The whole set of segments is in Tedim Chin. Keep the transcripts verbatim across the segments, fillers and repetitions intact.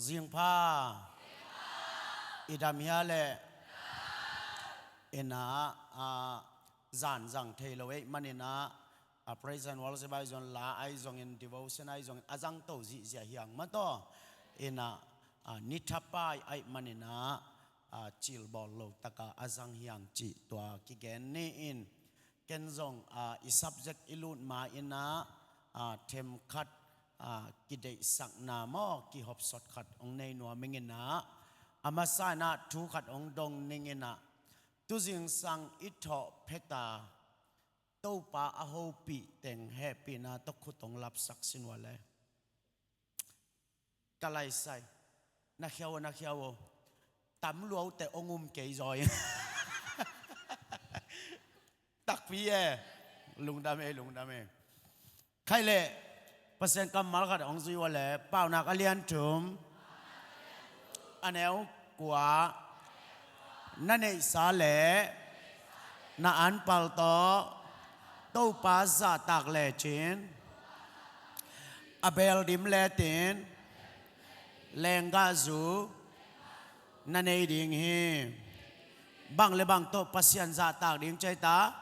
Zingpha. I dam hia le? Ina, a, zan zang thei lo ei maninah, a, praise and worship ai zong, la ai zongin, devotion ai zongin a zang to zihziah hiang mataw. Ina, a, nithapai ai maninah, a, cilbawl lo taka a zang hiang cih tua kigen ni in. Ken zong, a, i subject i lut ma inah, a, themkhat, a, kideihsakna maw, kihopsot khat hong nei nuam ing inah, a masa inah thu khat hong dong ning inah, tuzingsang i thawh pheta Topa a hopih teng hehpihna tawh khut hong lapsak sin ua le. Ka laisai. Na khiau, na khiau. Tam luaute hong um kei zaw. Takpi e. Lungdam e, lungdam e. Khai le, Pasian kammal khat hong zui ua le, Paunak a lian thum, a neu kua, na neihsa le na anpal tawh Topa zahtak lecin, a beel dim letin lenggahzu na nei ding hi. Bang le bang tawh Pasian zahtak ding ci ai ta?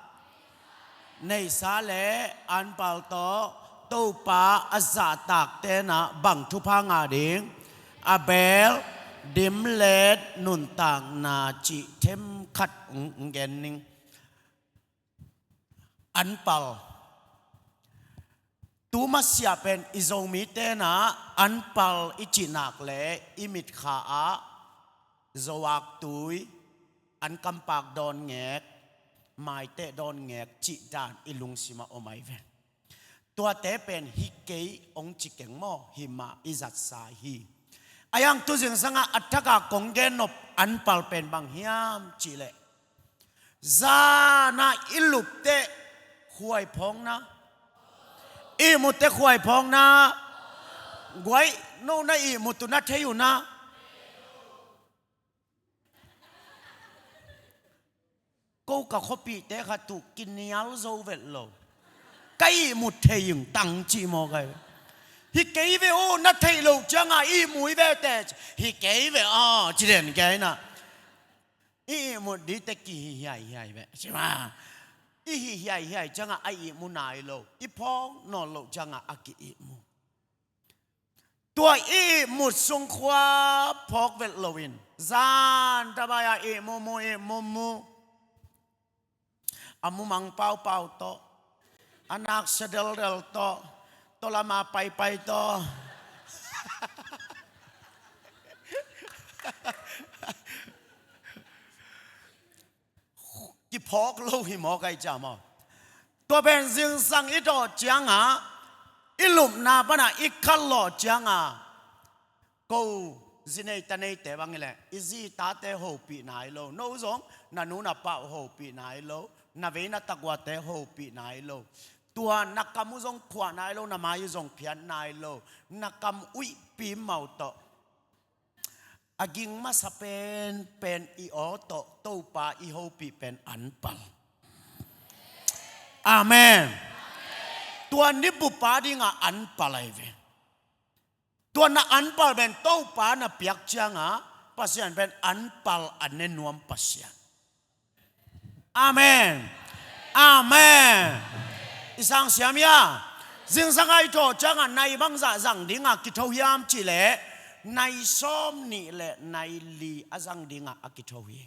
Neihsa le anpal tawh Topa a zahtak tenah bang thupha ngah ding? A beel dim let nuntakna cih themkhat hong, hong gen ning. Anpal. Tu masiah pen i Zomi tenah anpal i cihnak le i mitkha ah zoak tui, an kampak dawn ngek, maiteh dawn ngek cih dan i lungsimah om ai ve. Tuate pen hi kei hong ci keng maw, hi mah i zatsa hi. A iang tuzingsangah a thakah kong gennop anpal pen bang hiam cihleh, zanah i lupteh khuai phawkna, ihmutteh khuai phawkna. Guai, no na ihmut uh na thei uh na. Ko ka khuapihte khat uh kinial zo vet lo. Ka ihmut thei ing tang cih maw kai. Hi kei ve aw, na theih loh ciangah ihmu i ve teh. Hi kei ve aw, ci den kei na. I ihmut dite kihi hiaihiai ve. Sima. I hi hiaihiai ciangah a ihmu nai lo. I phawk nawn loh ciangah a ki-ihmu. Tua i ihmut sungkhua phawk velh loin zan tabai-a ihmu mu, ihmu mu. A mumang paupau tawh, a naksia deldel tawh, tawlama paipai tawh. Kiphawk lo hi maw kai cia maw? Tua pen zingsang i dawh ciangah, i lupna pana i khat lawh ciangah, ko zinei taneite bang hileh i zitate hopih nai lo, no zong na nu na pa uh hopih nai lo, na vei na takuate hopih nai lo. Tua na kam uh zong khuah nai lo, na mai uh zong phiat nai lo, na kam uihpi mau tawh. A ging masa penpen i aw tawh Topa i hopih pen anpal. Amen. Tua nibupa dingah anpal ai ve. Tua na anpal pen Topa na piak ciangah Pasian pen anpal a ne nuam Pasian. Amen. Amen. I sang siam hia? Zingsang a i thawh ciangah nai bangzah zang dingah kitho hiam cihleh, nai sawm nih le nai li a zang dingah a kitho hi.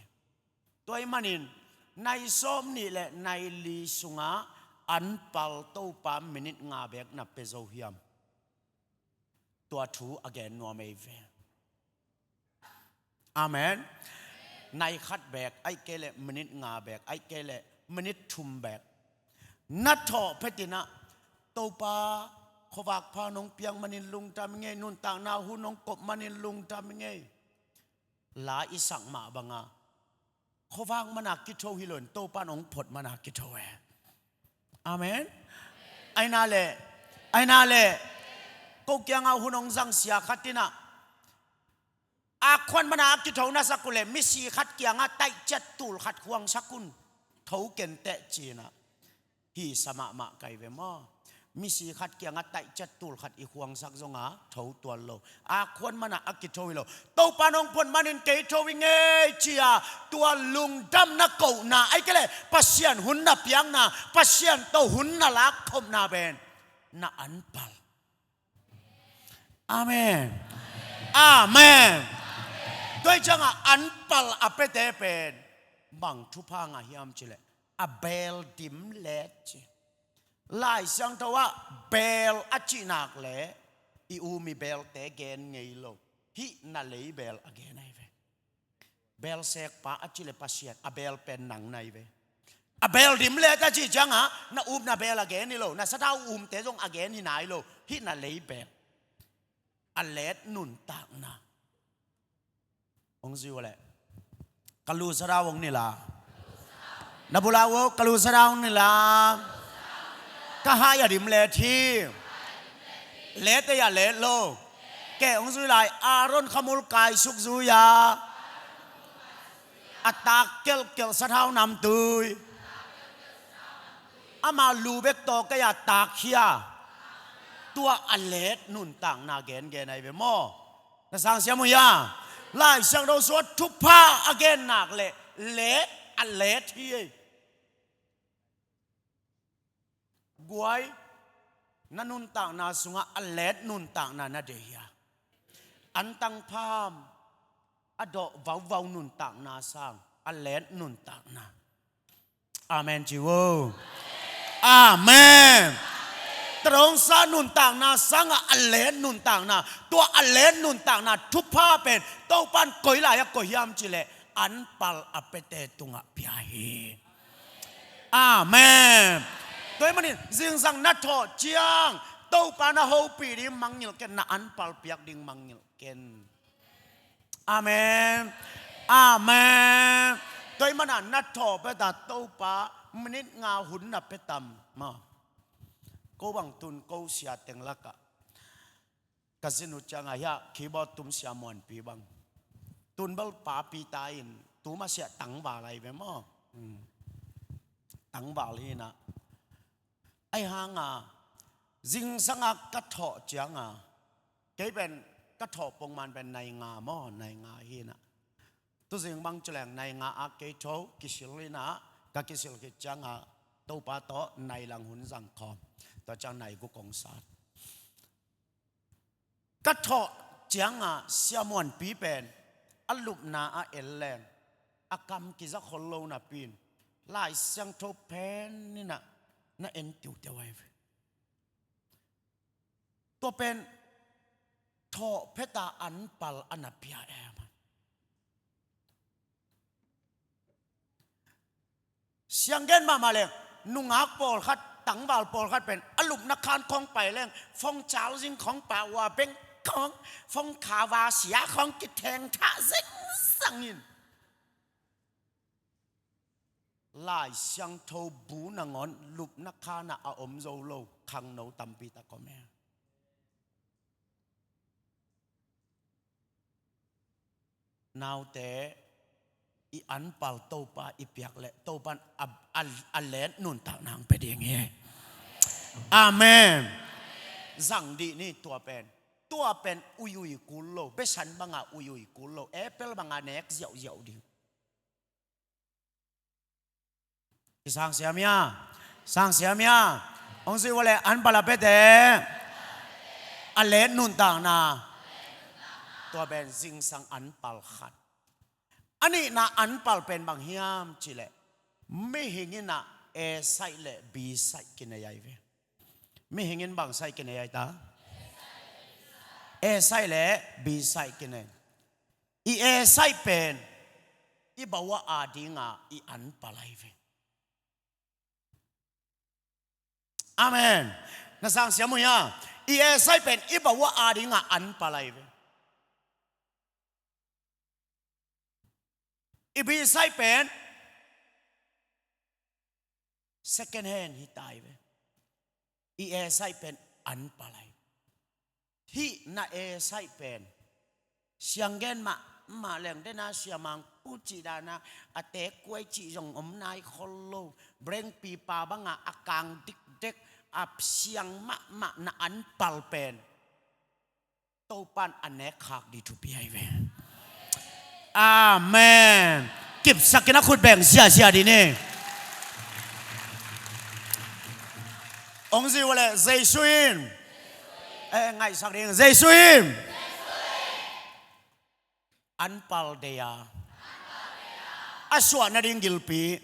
Tua ahih manin nai sawm nih le nai li sungah anpal Topa minit nga bek na pia zo hiam? Tua thu a gen nuam ei ve. Amen. Nai khat bek, ahih kei leh minit nga bek, ahih kei leh minit thum bek. Na thawh phetinah, Topa, khuavak pha nong piak manin lungdam i ngei, nuntakna hun nong kop manin lungdam i ngei. La i sak mah banga khuavak mana kitho hi loin Topa in hong phot mana kitho e. Amen. Aina le, aina le, ko kiangah hun hong zangsia khat inah, a khuan mana a kitho na sak uh le misi khat kiangah taihciat tul khat khuang sak un, tho kenteh cinah. Hi sa mahmah kai ve maw? Misi khat kiangah taihciat tul khat i khuangsak zongah tho tuan lo. A khuan manah a kitho hi lo. Topa nong phuan manin kei tho hi ngei ci-a tua lungdamna kohna, ahih kei leh Pasian hun na piakna, Pasian tawh hun na lakkhopna pen na anpal. Amen. Amen. Tua hi ciangah anpal a piate pen bang thupha ngah hiam cih leh a beel dim let ci. Lai Siangtho ah beel a cih nak leh i um i beelte gen ngei lo. Hih na lei beel a gen ahi ve. Beel sekpa a cih leh Pasian, a beel pen nang na hi ve. A beel dim let a cih ciangah na upna beel a gen hi lo, na sathau umte zong a gen hi nai lo. Hih na lei beel. A let nuntakna. Hong zui uh leh, ka lu sathau hong ni la. Na bul ah uh, ka lu sathau hong ni la. Ka hai a dim let hi. Let ei a let lo. Kei hong zui lai, Aaron khamul kaisuk zui a, a tak kelhkelh sathau namtui. Ama lu bek tawh kei a tak hi a. Tua a let nuntakna gengen ahi ve maw? Na sang siam uh hia? Lai Siangtho sungah thupha a gen nak leh let a let hi ei. Guai, na nuntakna sungah a let nuntakna na deih hia? Antang pham, a dawh vauvau nuntakna sang a let nuntakna. Amen ci uh. Amen. Tadawngsa nuntakna sangah a let nuntakna, tua a let nuntakna thupha pen Topan koi lai-ah koih hiam cih leh anpal a piate tungah pia hi. Amen. Tua ahih manin zingsang na thawh ciang Topa na hopih ding mangngilh ken, na anpal piak ding mangngilh ken. Amen. Amen. Tua ahih manin na thawh phet a Topa minit nga hun na pia tam maw? Ko bang tun ko sia teng lakah ka zin uh ciangah hiah keyboard tum Sia Muanpi bang, tun bel papi ta in, tu mah sia tangval ahi ve maw? Hmm. Tangval hi inah. Ahi hanga zingsanga ka thawh cianga, kei pen ka thawh pongman pen nai nga maw, nai nga hi inah. Tuzing bang ci leng nai nga ah kei tho kisil inah, ka kisil khit cianga Topa tawh nai lang hun zang khawm. Tua ciang nai guk kong sat. Ka thawh cianga Sia Muanpi pen a lupna ah en leng a kam kiza khol lo napi in Lai Siangtho pen inah na en tiuteu ahi ve. Tua pen thawh phet a anpal a na pia em. Sianggen mahmah leng, nungak pawlkhat, tangval pawlkhat pen a lupna khan khawng pai leng, phone charging khawng pah ua beng khawng, phone cover sia khawng kitheng thah zingsang in. Lai Siangtho bu nangawn lupna khanah a om zo lo khangno tampi tak om e. Naute, i anpal Topa i piak leh Topan a, a, a let nuntakna hong pia ding hi. Amen. Zang dih ni tua pen. Tua pen uiui kul lo, besan banga uiui kul lo, apple banga nek ziauziau ding. I sang siam hia? Sang siam hia? Hong zui uh leh anpal a piate a let nuntakna. Tua pen zingsang anpal khat. A nihna anpal pen bang hiam cih leh mihing inah A side le B side kinei ahi ve. Mihing in bang side kinei ahi ta? A side le B side kinei. I A side pen i bawa a dinga i anpal ahi ve. Amen. Na sang siam uh hia? I A side pen i bawa a dinga anpal ahi ve. I B side pen second hand hi ta hi ve. I A side pen anpal ahi. Hih na A side pen sianggen mah, mah leng dena siamang pu cih dana a teek kuai cih zong om nai khol lo. Brengpi pa banga a kang dikdek, a siang mahmah na anpal pen Topan a nekkhak ding thupi ahi ve. Amen. Kipsakin a khut beng ziazia dih ni. Hong zi uh leh Jesu in, eh, ngaihsak ding, Jesu in anpal deih a, a suah nading gilpi.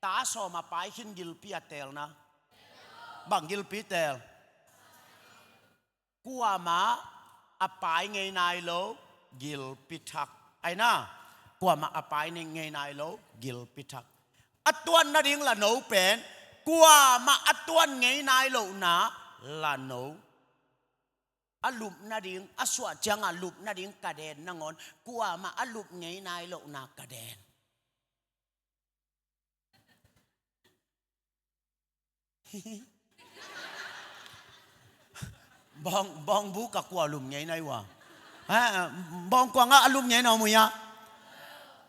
Ta sawm a pai khin gilpi a teelna. Bang gilpi teel? Kuamah a pai ngei nai lo gilpi thak. Aina, kuamah a pai ngei nai lo gilpi thak. A tuan nading lano pen kuamah a tuan ngei nai lohna lano. A lup nading, a suah ciangah lup nading ka den nangawn, kuamah a lup ngei nai lohna ka den. Bawng, bawngbu ka kua lum ngei nai uh a? Ha, bawngkuang ah a lum ngei na om uh hiam?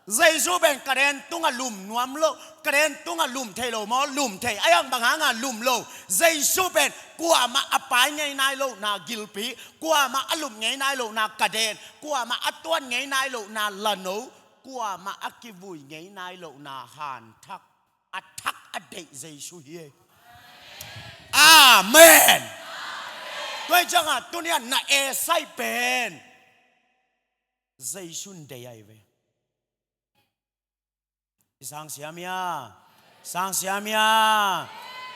Jesu pen ka den tungah lum nuam lo, ka den tungah lum thei lo maw? Lum thei. A hiang bang hangah lum lo? Jesu pen kuamah a pai ngei nai lohna gilpi, kuamah a lum ngei nai lohna ka den, kuamah a tuan ngei nai lohna lano, kuamah a kivui ngei nai lohna hanthak. A thak a deih Jesu hi. Amen. Tua hi ciangah tuni-ah na esaih pen Jesu in deih ahi ve. I sang siam hia? Sang siam hia?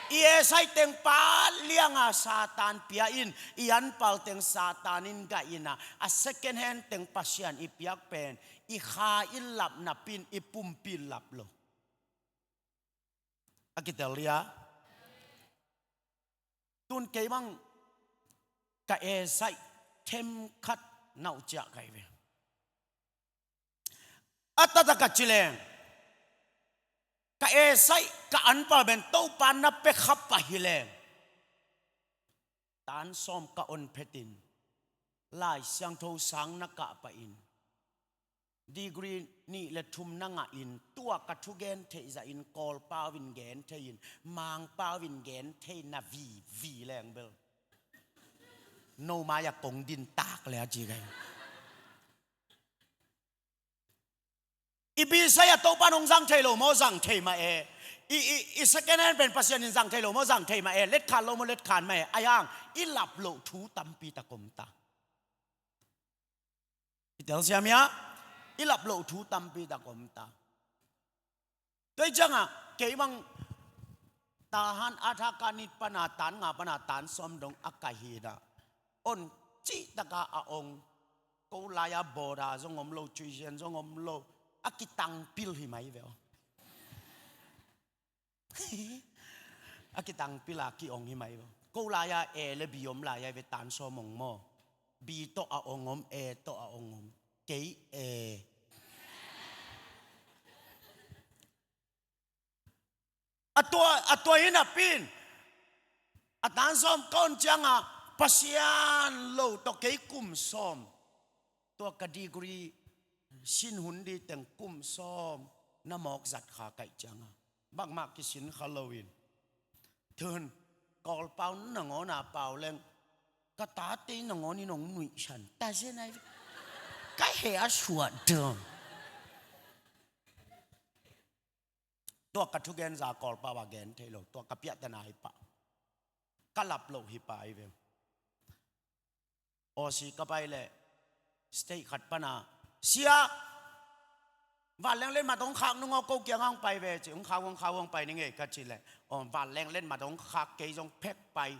I esaih teng pa lianga Satan pia in, i anpal teng Satan in gah in a, a second hand teng Pasian i piak pen i kha i lap napi-in i pumpi lap lo. A kitel hia? Tun kei bang ka esaih themkhat na uh ciah ka hi ve. A taktak ka ci leng, ka esaih ka anpal pen Topa na pia khap ahih leng, tan sawm ka on phetin, Lai Siangtho sang na kah pahin, degree nih le thum na ngahin, tua ka thugen theih zahin Kawlpau in gen thei-in, Mangpau in gen thei na vivi leng bel, no mai-ah kong din tak le a ci ka hi. I bisai-ah Topa in hong zang thei lo maw? Zang thei mah e. I, i, i second hand pen Pasian in zang thei lo maw? Zang thei mah e. Letkhan lo maw? Letkhan mah e. A hiang i lap loh thu tampi tak om ta. I tel siam hia? I lap loh thu tampi tak om ta. Tua hi ciangah kei bang Tahan Aadhaar card nih pana tan nga pana tan sawm dong a kai hi-in ah, on cihtakah a ong. Ko lai-a border zong om lo, cuizian zong om lo. A kitangpil hi mai ve aw. A kitangpil a ki-ong hi mai ve aw. Ko lai-a A le B om lai-a hi ve, tan sawm ong maw? B tawh a ong om, A tawh a ong om. Kei A. A tua, a tua hi napi-in, a tan sawm ka on ciangah Pasian lo tawh kei kum sawm, tua ka degree sin hun ding teng kum sawm na mawk zat kha ka hih ciangah, bangmah kisin kha loin, tun Kawlpau nangawn a pau leng, ka tate nangawn in hong nuihsan ta zen ai, ka heh a suah dong. Tua ka thugen zah Kawlpau a gen thei lo, tua ka piahtana hi pah. Ka lap loh hi pah ahi ve. Aussie ka pai leh state khat pana, "Sia, vanleng letmat hong khak nung aw, ko kiangah hong pai ve," ci. "Hong khak, hong khak, hong pai ning ei," ka cih leh, "Aw, vanleng letmat hong khak, kei zong phek pai.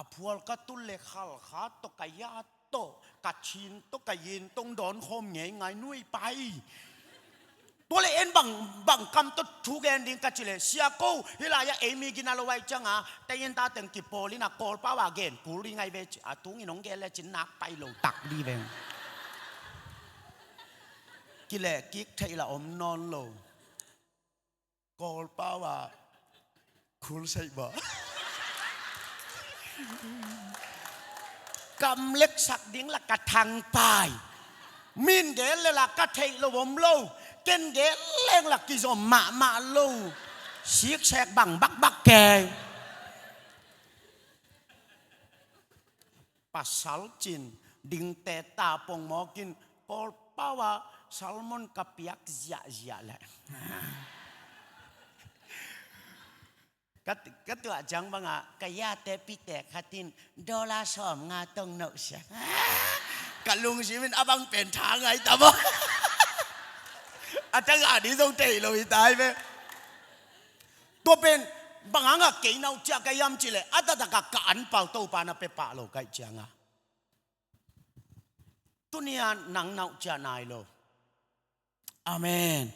A phual ka tul leh Khalkha tawh, ka ya tawh, ka Chin tawh, ka yin tawh hong dawn khawm ngeingai, nuih pai." Tua leh en bang, bang kam tawh thu gen ding ka cih leh, "Sia, ko hih lai-ah ei mi gina lo ahih ciangah, te in ta teng kipawl in a Kawlpau a gen kul ding ahi ve," ci. "A tung in hong gen leh cin nak pai lo tak ding veng." Kileh kik theih lah om nawn lo. Kawlpau ah crusade bah. Kam leksak ding lah ka thangpai. Min gen leh lah ka theih loh om lo. Ken gen leng lah kizom mahmah lo. Siksek bang bakbak kei. Pasal cin dingte ta pongmawk in, Kawlpau ah salmon ka piak ziahziah leh. Ka, ka tuah ciang bangah ka yate pite khat in dollar sawmnga tong noh sia. Ka lungsim in a bang pen tha ngai ta maw. A tha ngah ding zong thei lo hi tai ve. Tua pen bang hangah kei nau ciah ka hiam cih leh a taktak ah ka anpal Topa na pia pah lo ka hih ciangah. Tuni-a nang nau ciah nai lo. Amen.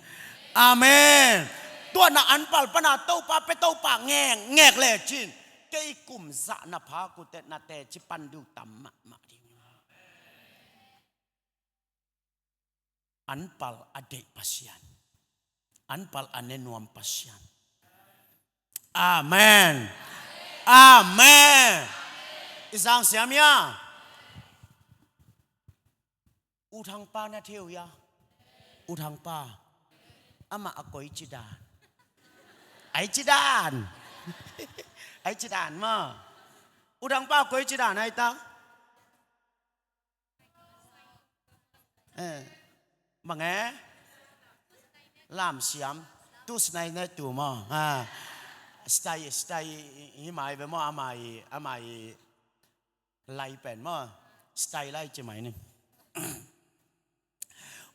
Amen. Tua na anpal pana Topa pia Topa ngek ngek lecin, kei kum za na phak uh teh na teci pan ding uh tam mahmah ding. Anpal a deih Pasian. Anpal a ne nuam Pasian. Amen. Amen. I zang siam ia. U Thangpa na thei uh ia. U Thangpa. Amah a koi ci dan. Ai ci dan. Ai ci dan maw. U Thangpa a koi ci dan ai ta. Eh, bang e? Lamsiam. Tu snai nai tu maw. Ha. Stai, stai hi mai ve maw, a mai, a mai lai pen maw. Stai lai ci mai ni.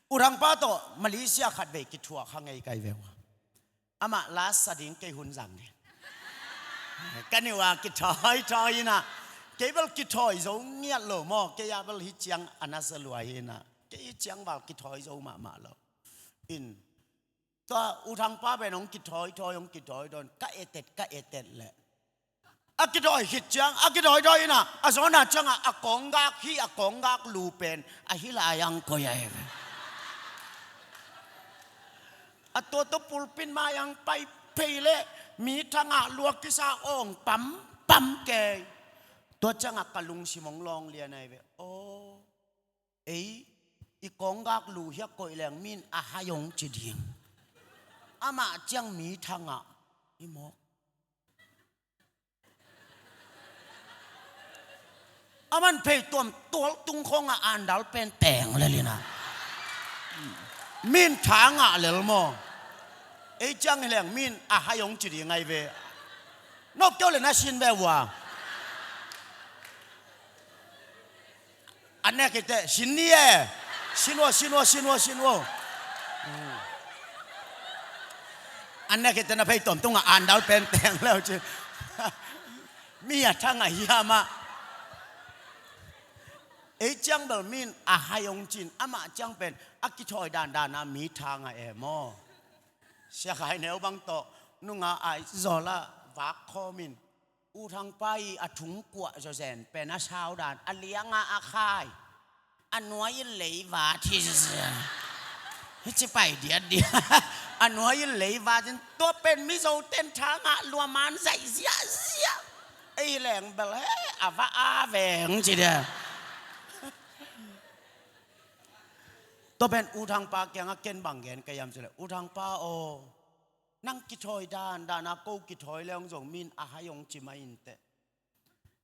U Thangpa tawh Malaysia khat vei kithuah kha ngei kai ve ua. Amah lasa ding kei hun zang ding. Ka niu a kithawi thawi inah. Kei bel kithawi zo ngiat lo maw. Kei a bel hi ciang a nasa lua hi inah. Kei hi ciang val kithawi zo mahmah lo. In. Tua U Thangpa pen hong kithawi thawi, hong kithawi thawi. Ka etet, ka etet leh. A kithawi khit ciang, a kithawi thawi inah. A zawn a ciangah, a kawnggak hi, a kawnggak lu pen. A hi lai ang koi a hi ve. A tua tua pulpit mai ang pai phei leh mi thangah lua kisa awng pam pam kei. Tua ciangah ka lungsim hong lawng lian ahi ve. Aw, ei, i kawnggak lu hiak koih leng min a hai hong ci ding. Amah ciang mi thangah i mawk. A man phei tuam tual tung khawngah andal pen teng lel inah. Min tha ngah lel maw. Ei ciang hi leng min a hai hong ci ding ahi ve. Nop keu le na sin ve ua. A nek hi teh sin ni e. Sin ua, sin ua, sin ua, sin ua. A nek hi teh na phei tuam tungah andal pen teng leu ci. Mi a thangah hiamah. Ei ciang bel min a hai hong cin, amah ciang pen a kithawi dandan a mi thangah e maw. Sia Khai Neu bang tawh nunga Aizawl ah vak khawm in, U Thangpa i a thungkuah zawzen pen a sau dan, a lianga a khai. A nuai in leivat hi zia. Hi ci pai diatdiat. A nuai in leivat in tua pen Mizo ten thangah lua man zaih ziahziah. Ei leng bel he a va a veng ci dia. Tua pen U Thangpa kiangah ken bang gen ka hiam cileh, U Thangpa aw, nang kithawi dandan a ko kithawi leng zong min a hai hong ci mai inteh.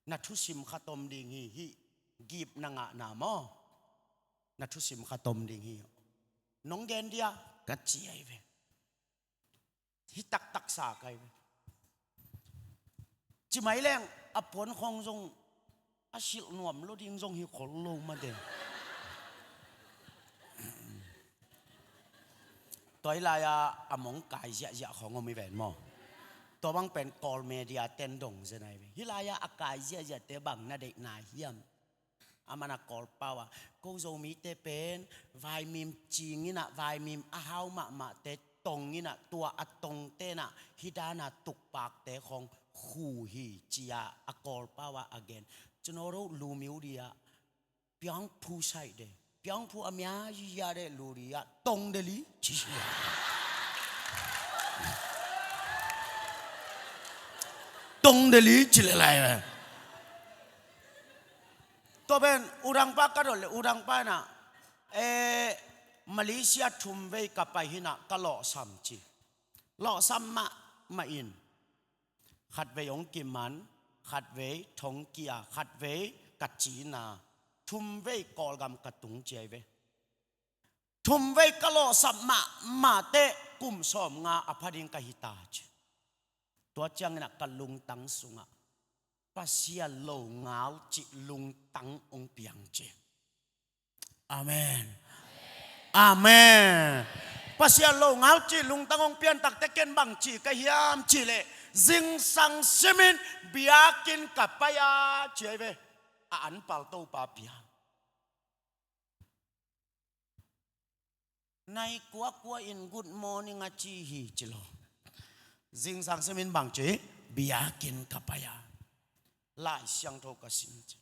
Na thusim khat om ding hi, hih gip na ngahna maw? Na thusim khat om ding hi. Nong gen dia ka ci ahi ve. Hi taktak sa ka hi ve. Ci mai leng a puan khawng zong a silh nuam lo ding zong hi khol lo mate. Tua hi lai-a a mong kai ziahziah khawng om hi ven maw? Tua bang pen Kawl media ten dong zen ahi ve. Hi lai-a a kai ziahziahte bang na deihna hiam? A man a Kawlpau ah, ko Zomite pen vaimim cing inah, vaimim a hau mahmahte tong inah, tua a tongte inah hi dana tukpakte khawng khu hi ci-a a Kawlpau ah a gen. Cun aw ro lu miu di ah piangphu saih de, piangphu a mia ya de lu di ah tong de li ci. Tong de li ci le lai ve. Tua pen U Thangpa ka dot le U Thangpa inah, eh, Malaysia thum vei ka pai hinah ka lawhsam ci. Lawhsam mah, mah in, khatvei hong kiman, khatvei thongkia, khatvei ka cina, thumvei Kawlgam ka tung ci ahi ve. Thumvei ka lawhsap mahmah teh kum sawmnga a pha ding ka hi ta ci. Tua ciangin ah ka lungtang sungah Pasian longal cih lungtang hong piang ci. Amen. Amen. Pasian longal cih lungtang hong pian takte ken bang ci ka hiam cih leh, zingsang simin biakinn ka pai a ci ahi ve. A anpal Topa pia. Nai kuakua in good morning a ci hi ci lo. Zingsang simin bang ci, biakinn ka pai a, Lai Siangtho ka sim ci.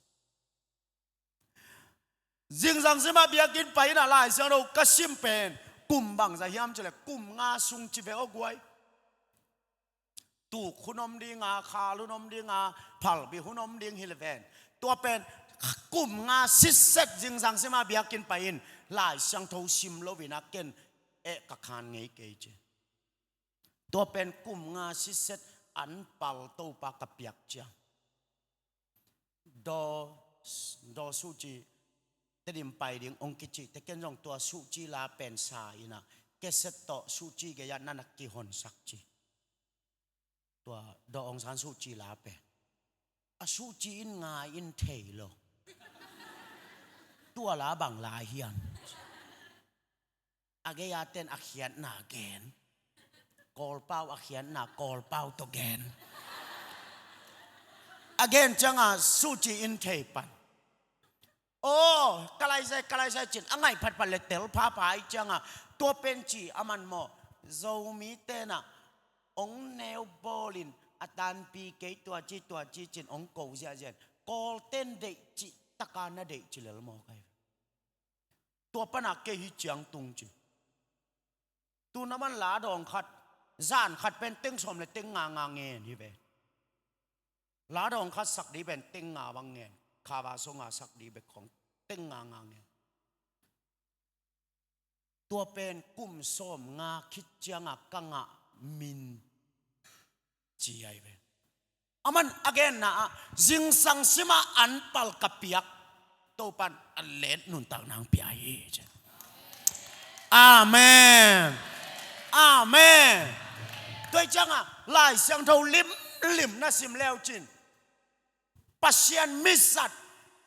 Zingsang sima biakinn pai in a Lai Siangtho ka sim pen kum bangzah hiam ci leh kum nga sung ci ve aw guai. Tuk hun om ding a, khal hun om ding a, phalbi hun om ding hi le ven. Tua pen kum nga sitset zingsang sima biakinn pai in Lai Siangtho sim lo in a ken eh ka khan ngei kei ci. Tua pen kum nga sitset anpal Topa ka piak ciang. Daw, daw suci, Tedim pai ding hong kici, te ken zong tua suci la pen sa in a, cassette tawh suci gei ah na na kihonsak ci. Tua daw hong san suci la pen. A suci in ngai in thei lo. Tua la bang la hiam. A gei a ten a khiatna gen. Kawlpau a khiatna Kawlpau tawh gen. A gen cianga suci in thei pan. Aw, ka laisai, ka laisai cin a ngaih phatphat le tel phapha i cianga tua pen ci a man maw. Zomi tenah hong neu bawlin a tanpi kei tua ci tua ci cin hong ko ziahziah in Kawl ten deih cih taka na deih ci lel maw kai. Tua pana kei hi ciang tung ci. Tuna man la dawng khat, zan khat pen teng sawm le teng nga nga ngen hi ve. La dawng khat sak dih pen teng nga bang ngen. Khava so nga sak dih bek khong teng nga nga ngen. Tua pen kum sawm nga khit cianga ka ngah min ci ahi ve. A man a genna ah zingsang sima anpal ka piak Topan a let nuntak nang pia hi ci. Amen. Amen. Tua hi cianga Lai Siangtho limlim na sim leu cin Pasian mizat,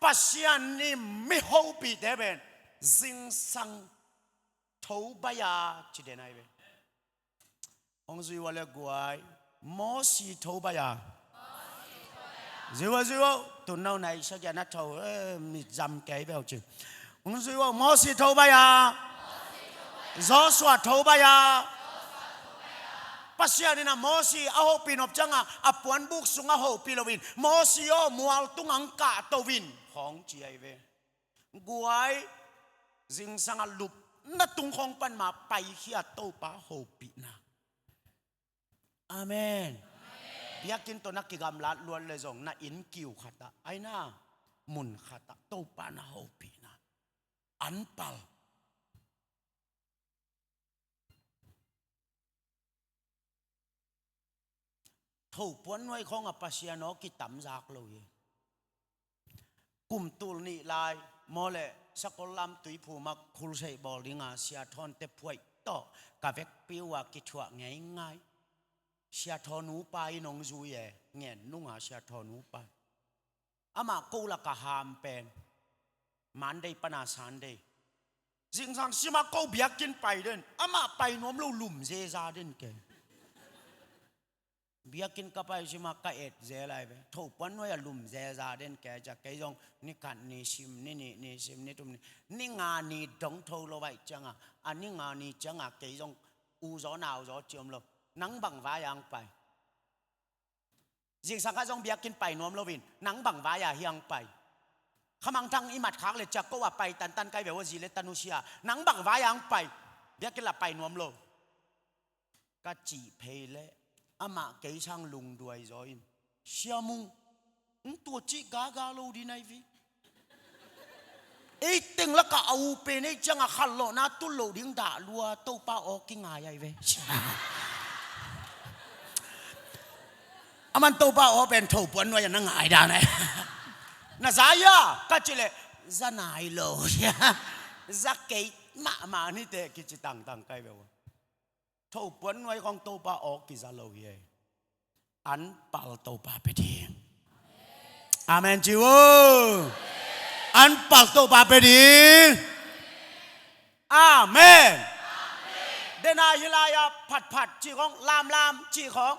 Pasian i mi hopihte pen zingsang tho baia ci den ahi ve. Hong zui ua le guai. Mosi tho baia. Zui ua, zui ua. Tun no nai sagia na tho, eh, mi zam kei beu ci. Hong zui ua Mosi tho baia. Joshua tho baia. Pasian in a Mosi a hopih nop cianga a puanbuk sung a hopih loin Mosi aw mual tung ang kah to in hong ci ahi ve. Guai, zingsang a lup na tung khong pan ma paikhia Topa hopihna. Amen. Biakinn tawh na kigamlat luat le zong na inn kiu khatah aina mun khatah Topa na hopihna. Anpal. Thopuan nuai khawngah Pasian aw kitamzak lo hi. Kum tul nih lai maw le Sakollam Tuiphum ah khulseih bawl dinga Sia Thawn te phuaih tawh ka vekpi uh a kithuah ngeingai. Sia Thawn upa in hong zui e, ngen nunga Sia Thawn upa. Amah ko laka ham pen Monday pana Sunday. Zingsang sima ko biakinn pai den. Amah pai nuam lo lum zeza den ke. Biakinn ka pai sima ka et zel ai ve. Thopuan nuai a lum zeza den ke cia kei zong ni khat ni sim ni nih ni sim ni thum ni. Ni nga ni dong tho lo vai cianga. A ni nga ni cianga kei zong u zaw nau zaw ciom lo. Nang bang vai ang pai. Zingsang kha zong biakinn pai nuam loin nang bang vai-a hiang pai. Khamangthang i matkhak le ciak ko a pai tantan kai ve aw zi le tanu sia. Nang bang vai-a ang pai. Biakinn la pai nuam lo. Ka cih phei le amah kei sang lungduai zaw in. Sia Mung, tua cih gaga lo di nai vi. Ei teng laka a u pen ei cianga khat lawhna tul loh ding dah lua Topa aw kingai ai ve. Aman Topa aw pen thopuan nuai-ah na ngai dan e. Na za hia ka cih leh za nai lo hia. Za kei mahmah ni teh kici tangtang kai ve ua. Thopuan nuai khawng Topa aw kiza lo hi e. Anpal Topa pia ding. Amen ci vo. Anpal Topa pia ding. Amen. Dena hi lai-a phatphat cih khawng, lamlam cih khawng,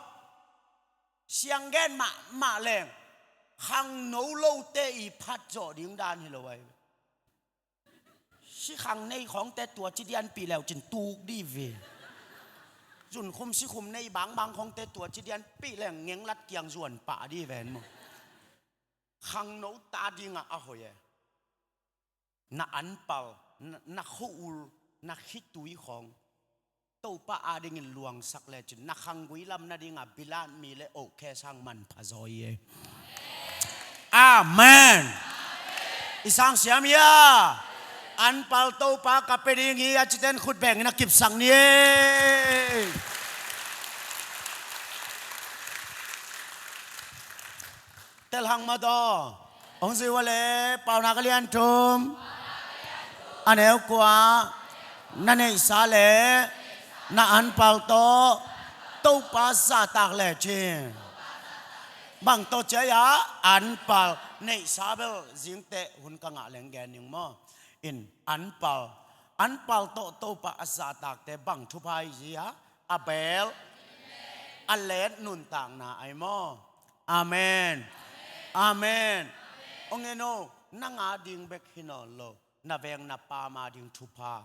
sianggen mahmah leng khangno lote i phat zawh ding dan hi lo ai. Sikhang nei khawngte tua ci dianpih leu cin tuk di ve. Zunkhum sikhum nei bangbang khawngte tua ci dianpih leng ngenglat kiang zuan pah di ven maw. Khangno ta dingah a hoih e. Na anpal, na, na khua-ul, na khitui khawng Topa adingin luangsak lecin na khanggui lam nadinga bilat mi le ohkhe sang manpha zaw hi e. Amen. I sang siam hia? Anpal Topa ka pia ding hi a citen khut bengin a kipsak ni e. Telhang mataw. Hong zui ua le, Paunak a lian thum, a neu kua, na neihsa le na anpal tawh Topa zahtak lecin bang tawh ciai-a anpal neihsa bel zingteh hun ka ngah leng gen ning maw. In anpal, anpal tawh Topa a zahtakte bang thupha hi zia? A beel, a leet nuntakna ai maw. Amen. Amen. Ong en o, nang ading bek hi nawn lo, na veng na pam ading thupha,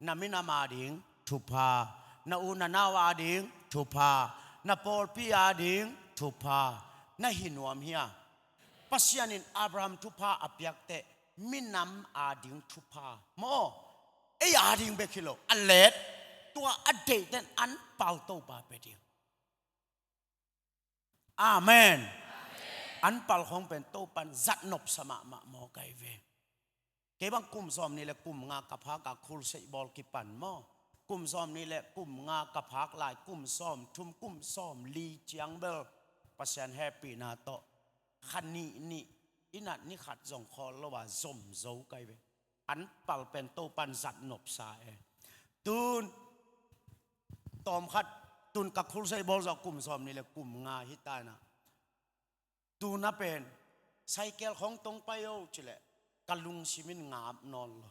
na minam ading thupha, na u na nau ading thupha, na pawlpi ading thupha, na hi nuam hia? Pasian in Abraham thupha a piak teh minam ading thupha maw, ei ading bek hi lo, a leet, tua a deihten anpal Topa pia ding. Amen. Anpal khawng pen Topan zat nopsa mahmah maw kai ve. Kei bang kum sawm nih le kum nga ka phak a khulseih bawl kipan maw. Kum sawm nih le kum nga ka phak lai, kum sawm thum, kum sawm li ciang bel Pasian hehpihna tawh kha nih nih, i nat ni khat zong khawl lo a zom zo kai ve. Anpal pen Topan zat nopsa e. Tun tawm khat, tun ka khulseih bawl zawh kum sawm nih le kum nga hi ta in ah, tun a pen cycle khawng tong pai o ci leh ka lungsim in ngap nawn lo.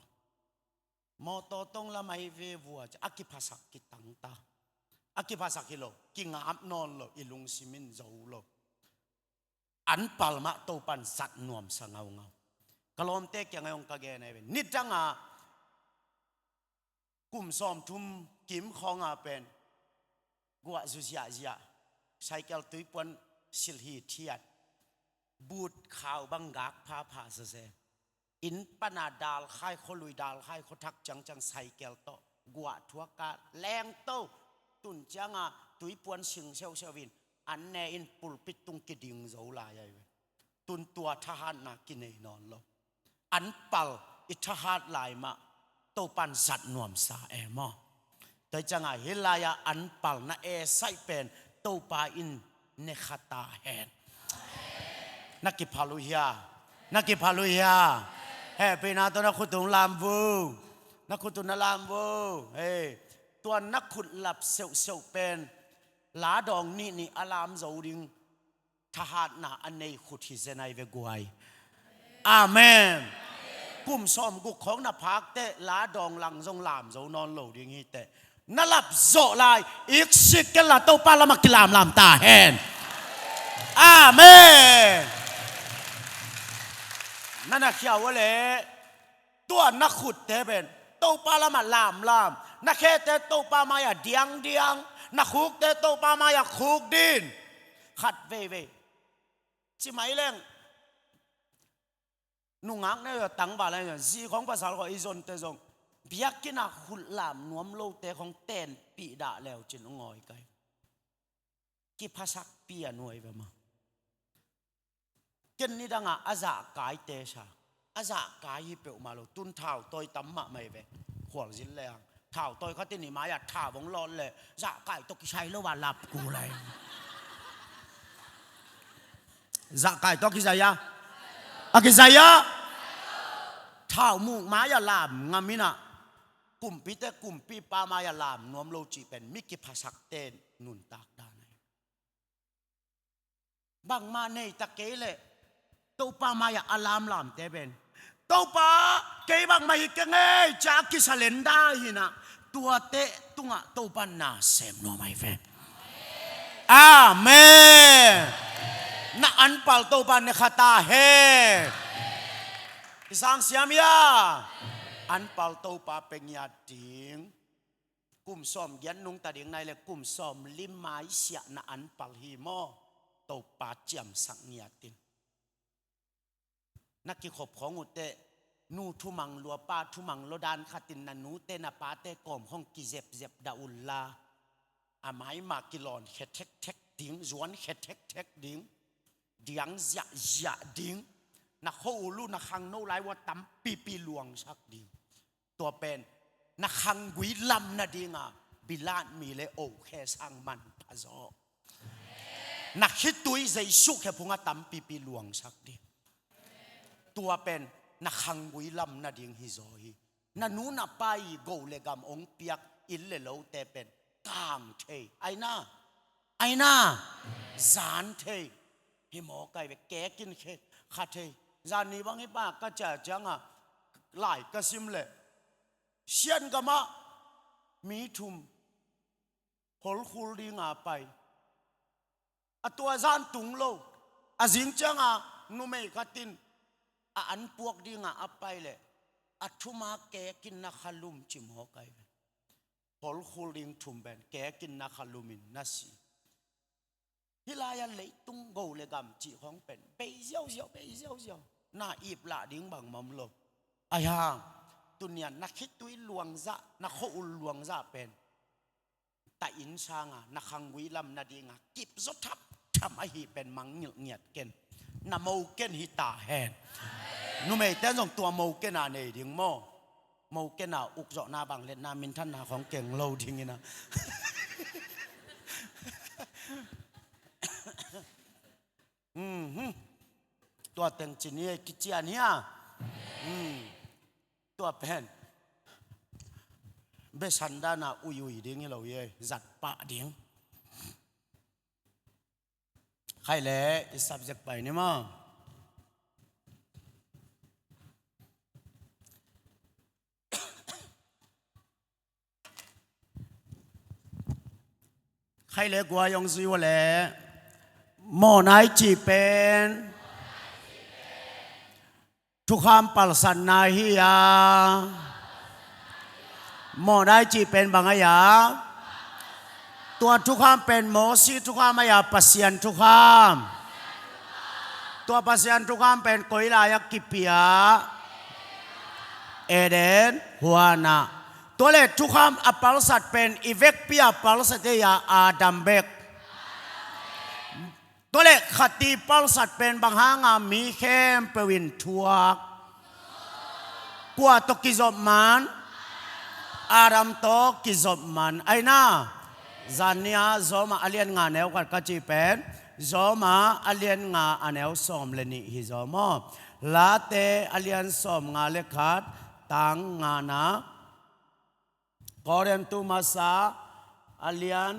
Mawtaw tong lam ahi ve vua ci a kiphasak kitang ta. A kiphasak hi lo, kingap nawn lo, i lungsim in zo lo. Anpal mah Topan zat nuamsa ngaungau. Ka lawmte kiangah hong ka gen ahi ve. Nidanga kum sawmthum kim khawnga pen guah zu ziahziah, cycle tuipuan silh hithiat, but khau bang gak phapha sese. Inn pana dalkhai khualui, dalkhai khuathak ciangciang cycle tawh guah thuaka lengto. Tun cianga tuipuan sing seuhseuh in an ne in pulpit tung kiding zo lai ahi ve. Tun tua thahatna kinei nawn lo. Anpal i thahat lai mah Topan zat nuamsa e maw. Tua hi cianga hih lai-a anpal na esaih pen Topa in ne kha ta hen. Na kiphal uh hia? Na kiphal uh hia? Hehpihna tawh na khut uh lam vo. Na khut uh na lam vo. Hei, tua na khut lap seuhseuh pen ladawng nihnih a lam zo ding thahatna a nei khut hi zen ahi ve guai. Amen. Kum sawm guk khawng na phak teh ladawng lang zong lam zo nawn lo ding hi teh. Na lap zawh lai iksik ken la Topa lamah kilamlam ta hen. Amen. Na na khia ua leh tua na khutte pen Topa lamah lamlam, na khete Topa mai-ah diangdiang, na khukte Topa mai-ah khukdin. Khat veivei ci mai leng nungak ne uh a tangval ne uh a zi khawng pasal khawng i zonte zong biakinn ah khut lam nuam lote khawng tenpih dah leu cin hong ngawi kai. Kiphasakpi a nuai ve maw. Ken nidangah a zahkaite sa, a zahkai hi peuhmah lo, tun thautawi tam mahmah hi ve. Khualzin le ang thautawi khat in i mai-ah thau hong lawt leh zahkai tawh kisai lo a lap kul lai. Zahkai tawh kizai a, a kizai a, thaumuk mai-ah lam ngam in ah, kumpite kumpipa mai-ah lam nuam lo cih pen mi kiphasakte nuntak dan ahi. Bangmah nei ta kei leh Topa mai-ah a lamlamte pen, Topa, kei bangmah hi keng ei, ci-a a kisalenda hi in ah, tuate tungah Topa nasem nuam ahi ve. Amen. Na anpal Topa ne kha ta hen. Kisang siam hia? Anpal Topa pe ngiat ding. Kum sawm giat nungta ding nai leh kum sawm li mai siah na anpal hi maw? Topa ciamsak ngiat in. Na kikhop khawng uh teh, nu thumang lua, pa thumang lua dan khatin na nute na pate kawm khawng kizepzep dah unla, a maima kilawn khia thekthek ding, zuan khia thekthek ding, diang ziahziah ding, na khua-ul uh na khangno lai uh a tampipi luangsak ding. Tua pen na khanggui lam nadinga Bilat mi le ohkhe sang manpha zaw. Na khitui Jesu khe phung a tampipi luangsak ding. Tua pen na khanggui lam nading hi zaw hi. Na nu na pa i go le gam ong piak inn le lote pen kang thei. Ai na, ai na, zan thei. Hi mawk ai ve, kekin khe, kha thei. Zan ni bang hi pa ka cia cianga lai ka sim leh, Sian gamah mi thum holkhul dinga pai. A tua zan tung lo. A zing cianga numei khatin a an puak dinga a pai leh, a thuma kekin na khalum ci mawk ai ve. Holkhul ding thum pen kekin na khalumin na si. Hih lai-a leitung go le gam cih khawng pen bei ziauziau, bei ziauziau. Na ip lah ding bangmah om lo. Ahi hang, tunian na khitui luangzah, na khua-ul luangzah pen ta inn sanga na khanggui lam nadinga kipzaw thamtham ahi pen mangngilh ngiat ken. Na mo ken hi ta hen. Numeite zong tua mo ken a nei ding maw? Mo ken a ukzawhna bang letna minthanna khawng keng lo dingin a. Mhm. Tua teng cin hi, kician hi a. Hmm. Tua pen besan dana uiui ding hi lo hi, zat pah ding. Khai le i subject pai ni maw? Khai le guai hong zui uh le, mawhna i cih pen thukham palsatna hi a. Mawhna i cih pen bang a hi a? Tua thukham pen Mosi thukham a hi a, Pasian thukham. Tua Pasian thukham pen koi lai-ah kipia? Eden huanah. Tua le thukham a palsat pen i vekpi a palsat hi a, Adam bek. Tua le khat i palsat pen bang hanga mi khempeuh in thuak? Kua tawh kizop man? Adam tawh kizop man. Ai na, zan ni-a Zawma a lian nga neu khat ka cih pen, Zawma a lian nga a neu sawm le nih hi zaw maw? Late a lian sawm nga le khat, tang nga na. Korintu masa a lian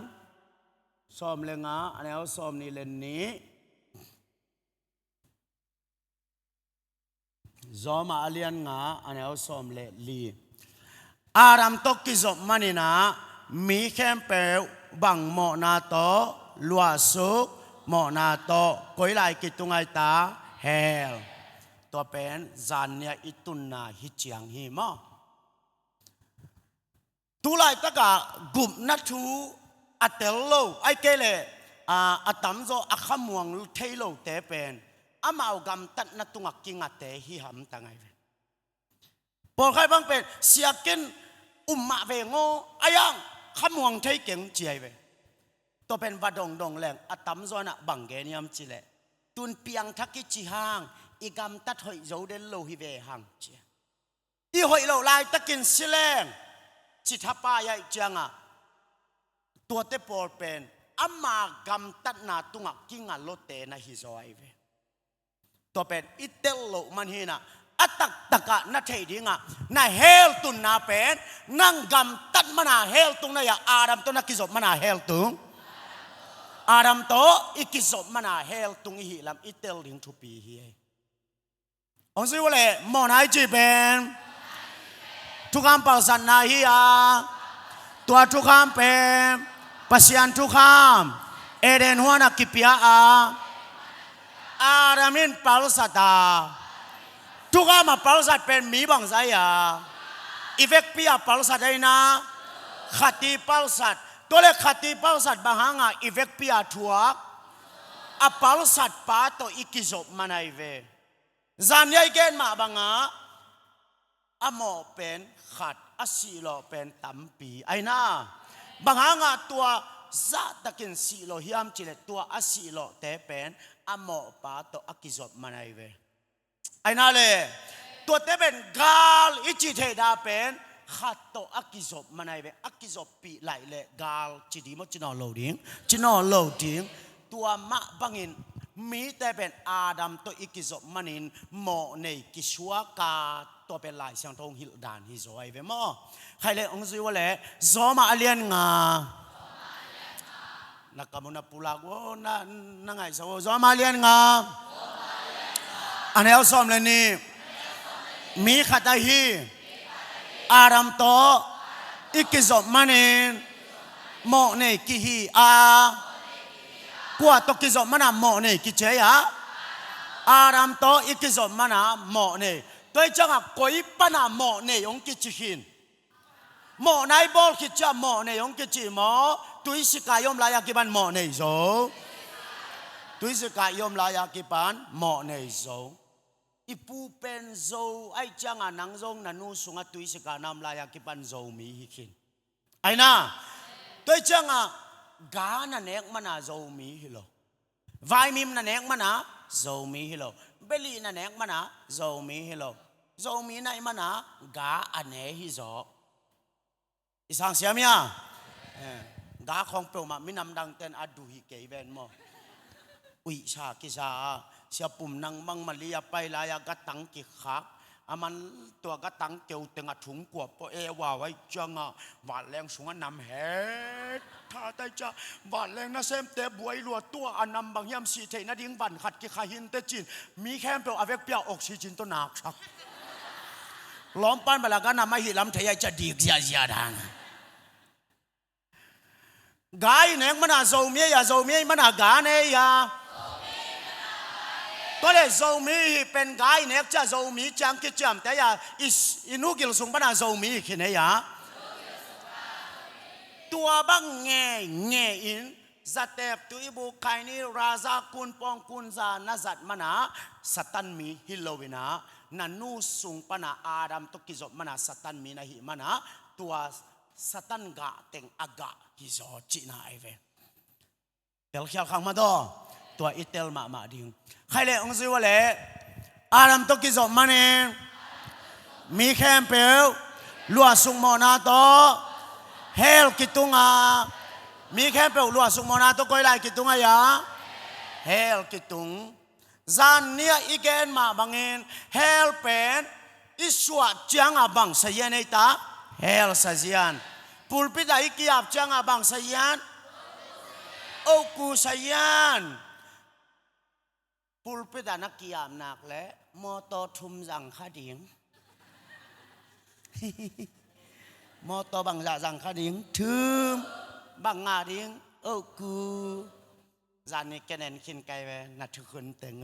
sawm le nga a neu sawm nih le nih. Zawma a lian nga a neu sawm le li. Adam tawh kizop manin ah mi khempeuh bang mawhna tawh luahsuk, mawhna tawh koi lai kitung ai ta? Hell. Tua pen zan ni-a i tunna hi ciang hi maw? Tulaitakah gupna thu a tel lo, ai kei leh, aa, a tamzaw a khamuang thei lote pen amau gamtatna tungah kingate hi hamtang ai ve. Pawlkhat bang pen siakin um mah veng aw, a yang khamuang thei keng ci ai ve. Tua pen va dongdong leng a tamzaw inah bang gen hiam cih leh, tun piangthak i ci hang, i gamtat hoih zo den lo hi ve hang ci a. I hoih loh laitakin si leng, ci thapai aih cianga, tuate pawl pen ama gamtatna tungah kinga lote na hi zaw ahi ve. Tua pen i tel loh man hi-in ah, a taktak ah na theih ding ah, na hell tunna pen, nang gamtat man a hell tung na hia, Adam tawh na kizop man a hell tung? Adam tawh i kizop man a hell tung i hih lam i tel ding thupi hi. Hong zui uh leh, mawhna i cih pen thukham palsatna hi a, tua thukham pen Pasian thukham, Eden huan ah kipia a, Adam in palsat a. Thukham a palsat pen mi bangzah hi a? I vekpi a palsat ahih na, khat i palsat. Tua leh khat i palsat bang hang a i vekpi a thuak? A palsat pa tawh i kizop man ahi ve. Zan ni a i gen mah bang a, a mawh pen khat, a sihlawh pen tampi. Ahih na, bang hang a tua zahtakin sihlawh hiam cih leh, tua a sihlawhte pen a mawhpa tawh a kizop man ahi ve. Ahih na leh, tuate pen gal i cih theih dah pen khat tawh a kizop man ahi ve. A kizoppih laih leh gal ci ding maw, ci nawn lo ding? Ci nawn lo ding. Tua mah bangin mite pen Adam tawh i kizop manin mawhnei kisuak a, tua pen Lai Siangtho hong hilh dan hi zaw ahi ve maw. Khai leh hong zui uh leh, Rom a lian nga. Na kam uh na pulak uh, na, na ngaihsak uh. Rom a lian nga. A neu sawm leh nih. Mi khat ahi Adam tawh i kizop manin mawhnei kihi a. Kua tawh kizop man a mawhnei kici a? Adam tawh i kizop man a mawhnei. Tua ahih ciang a koi pan a mawhnei hong kici khin? Mawhna i bawl khit ciang mawhnei hong kici maw, tuisik a i om lai a kipan mawhnei zo? Tuisik a i om lai a kipan mawhnei zo. I pu pen Zo ahih ciang a, nang zong na nu sungah tuisik a na om lai a kipan Zomi hi khin. Ahih na, tua ahih ciang a, ga na nek man a Zomi hi lo. Vaimim na nek man a Zomi hi lo. Belih na nek man a Zomi hi lo. Zomi na hih man a ga a ne hi zaw. I sang siam hia? Eh, ga khawng peuhmah minam dangte'n a duh hi kei ven maw. Uihsa kisa a, sia pum nang bang Mali a pai lai a gatang kikhak. A man tua gatang keu teng a thungkua pawh e vau ahih ciang a, vanleng sungah nam het. Tha tai cia, vanleng nasemte buai lua, tua a nam bang hiam sih theih nading van khat kikha hi inteh ci-in, mi khempeuh a vekpi a oxygen tawh naksak. Lawmpan bala ga nam ahih lam thei ahih ciang dik ziahziah dan. Ga i nek man a Zomi ahih a, Zomi ahih man a ga ne ahih a? Tua leh Zomi hih pen ga i nek ciang Zomi ciang kiciamteh ahih a, i, i nu gil sung pan a Zomi hi khin ahih a? Tua bang ngeingei in, zateep, tuibuk, khaini, raza, kunpawng, kunza na zat man a Satan mi hi lo in a, na nu sung pan a Adam tawh kizop man a Satan mi na hih man a, tua Satan gah teng a gah hi zaw cihna ahi ve. Telkhial khak mah daw. Tua i tel mahmah ding. Khai leh hong zui uh leh, Adam tawh kizop manin mi khempeuh luahsuk mawhna tawh hell kitung a. Mi khempeuh luahsuk mawhna tawh koi lai kitung ahih a? Hell kitung. Zan ni a i gen mah bangin, hell pen i suah ciang a bang sa hiam ei ta? Hell sa hiam? Pulpit a i ki-ap ciang a bang sa hiam? Oku sa hiam? Pulpit a na ki-ap nak leh mawtaw thum zang kha ding. Mawtaw bangzah zang kha ding? Thum. Bang ngah ding? Oku. Zan ni ken en khin kai ve, na thukhun teng.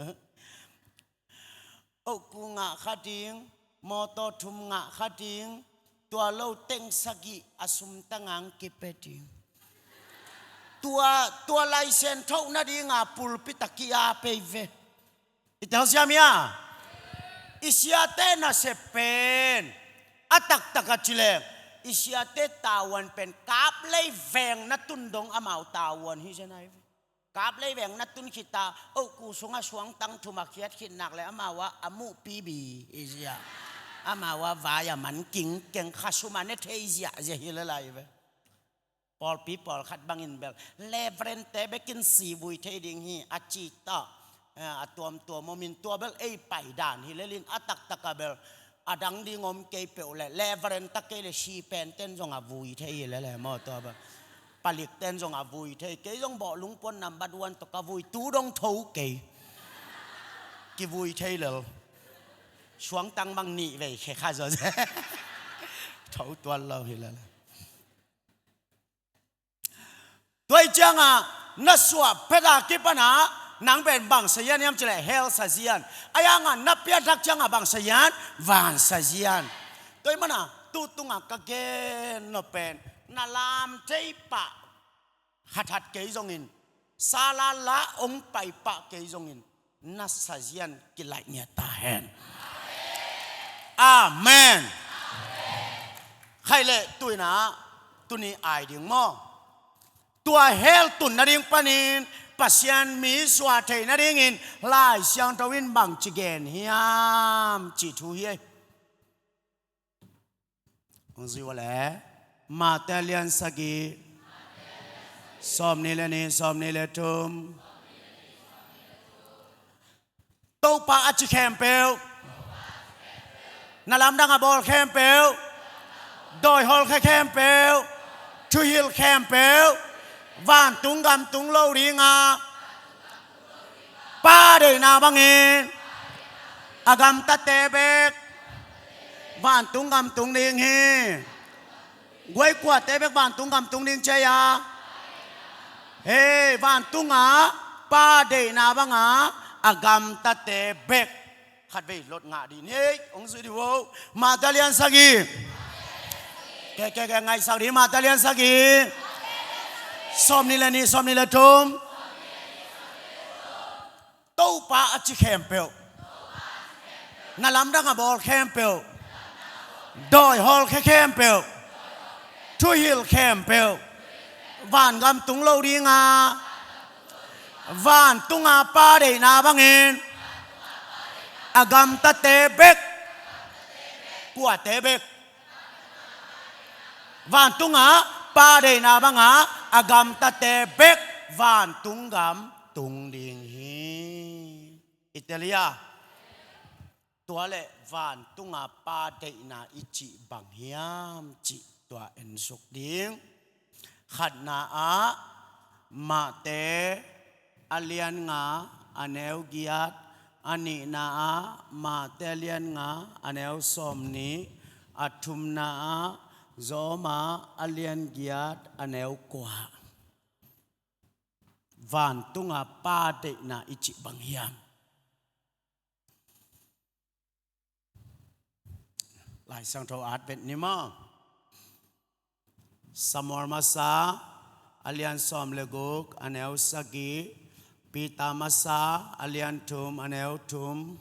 Oku ngah kha ding, mawtaw thum ngah kha ding, tua lo teng sagih a sum tangang kipia ding. Tua, tua license thoh nading a pulpit a ki-ap ei ve. I telsiam hia? I siate nasep pen a taktak a ci leh, i siate tavuan pen kaplei veng na tun dong amau tavuan hi zen ahi ve. Kaplei veng na tun khit a, oku sungah suangtang thum a khiat khit nak leh amau ah a muhpi bi hi ziah. Amau ah vai a man kingkeng, khasum a ne thei ziahziah hi lel ahi ve. Pawlpi pawlkhat bangin bel, Reverend-te bekin si vui thei ding hi a ci ta. Eh, a tuamtuam om in tua bel ei paidan hi lel in a taktak a bel a dang ding om kei peuh leh Reverend tak kei leh si pen ten zong a vui thei hi lel e maw tua bel. Palik ten zong a vui thei. Kei zong bawh lungpuan number one tawh ka vui tu dong tho kei. Kivui thei lel. Suangtang bang nih vei khe kha zaw. Tho tuan lo hi lel. Tua i ciangah na suah phet a kipan ah nang pen bang sa hian hiam cileh hell sa zian. A yangah na pianthak ciangah bang sa hian van sa zian. Tua i manah tu tungah ka gen nop pen na lam thei pah khat hat kei zongin, sala la ong pai pah kei zongin, na sa zian kilaih ngiat ta hen. Amen. Khaih leh tuinah tuni ai ding maw? Tua hell tun nading panin Pasian mi suah theih nadingin Lai Siangtho in bangci gen hiam cih thu hi ei. Hong zui ua leh Mate lian sagih, sawmnih le nih, sawmnih le thum. Topa a ci khempeuh, na lamdang a bawl khempeuh, dawi hawlkhia khempeuh, thuhilh khempeuh, vantung gamtung lo dinga Pa deihna bangin a gamtate bek vantung gam tung ding hi. Guai kuate bek vantung gam tung ding ci a. Hei, vantungah Pa deihna banga a gamtate bek. Khatvei lot ngah dih ni ei, hong zui dih vo. Mate lian sagih. Ke, ke, ke, ngaihsak dih, Mate lian sagih. Sawmnih le nih, sawmnih le thum. Topa a ci khempeuh, na lamdang a bawl khempeuh, dawi hawlkhia khempeuh, thuhilh khempeuh, van gam tung lo dinga, vantunga Pa deihna bangin a gamtate bek, kuate bek, vantunga Pa deihna banga a gamtate bek vantung gam tung ding hi. I tel hia? Tua leh vantunga Pa deihna i cih bang hiam cih tua ensuk ding. Khatna ah Mate a lian nga a neu giat, a nihna ah Mate a lian nga a neu sawmnih, a thumna ah Roma a lian giat a neu kua. Vantunga Pa deihna i cih bang hiam? Lai Siangtho at vet ni maw? Samuel Masa a lian sawm le guk a neu sagih, Peter Masa a lian thum a neu thum,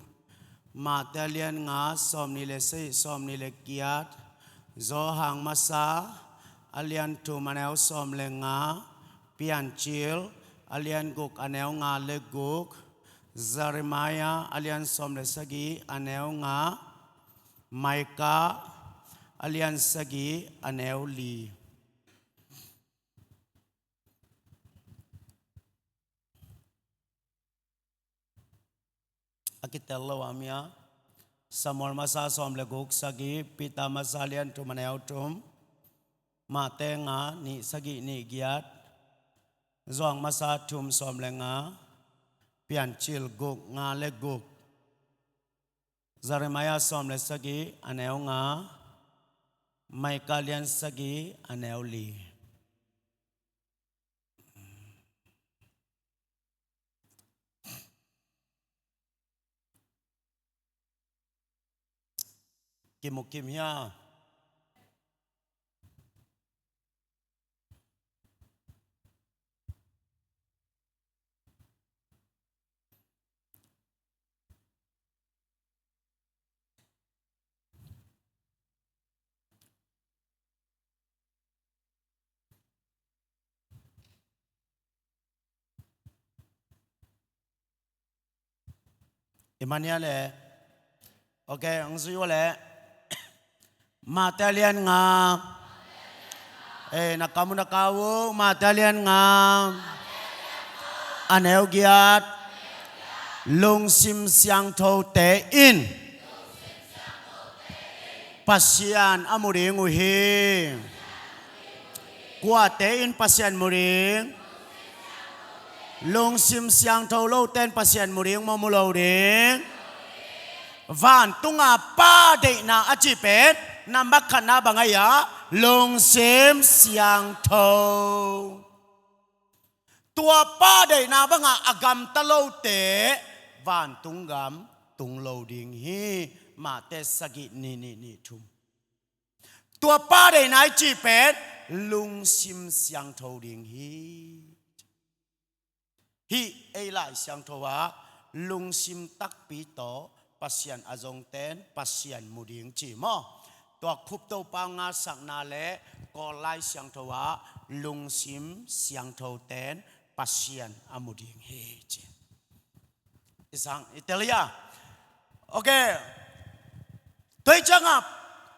Mate a lian nga sawmnih le sagih, sawmnih le giat, Johan Masa a lian thum a neu sawm le nga, Piancil a lian guk a neu nga le guk, Jeremiah a lian sawm le sagih a neu nga, Micah a lian sagih a neu li. A kitel lo a mia, Samuel Masa sawm le guk sagih, Peter Masa lian thum a neu thum, Mate nga nih sagih nih giat, Johan Masa thum sawm le nga, Piancil guk nga le guk, Jeremiah sawm le sagih a neu nga, Micah lian sagih a neu li. Kimu kim hia? I mania le. Ok, ang zui ua le. Mate lian nga. Eh, na kamu na kawu, Mate lian nga. A neu giat. Lungsim siangthote in Pasian a mu ding uh hi. Kuate in Pasian mu ding? Lungsim siangtho lote in Pasian mu ding maw, mu lo ding? Vantunga Pa deihna a cih pen nambat khatna bang ahi a, lungsim siangtho. Tua Pa deihna banga a gamta lote vantung gam tung lo ding hi. Mate sagih, nih, nih, nih, thum. Tua Pa deihna i cih pen lungsim siangtho ding hi. Hih ei Lai Siangtho ah lungsim takpi tawh Pasian a zongte in Pasian mu ding ci maw? Tua Khup Topa ngaisakna le Kawl Lai Siangtho ah lungsim siangthote in Pasian a mu ding hi ci. I sang, i tel hia? Ok. Tua hi ciangah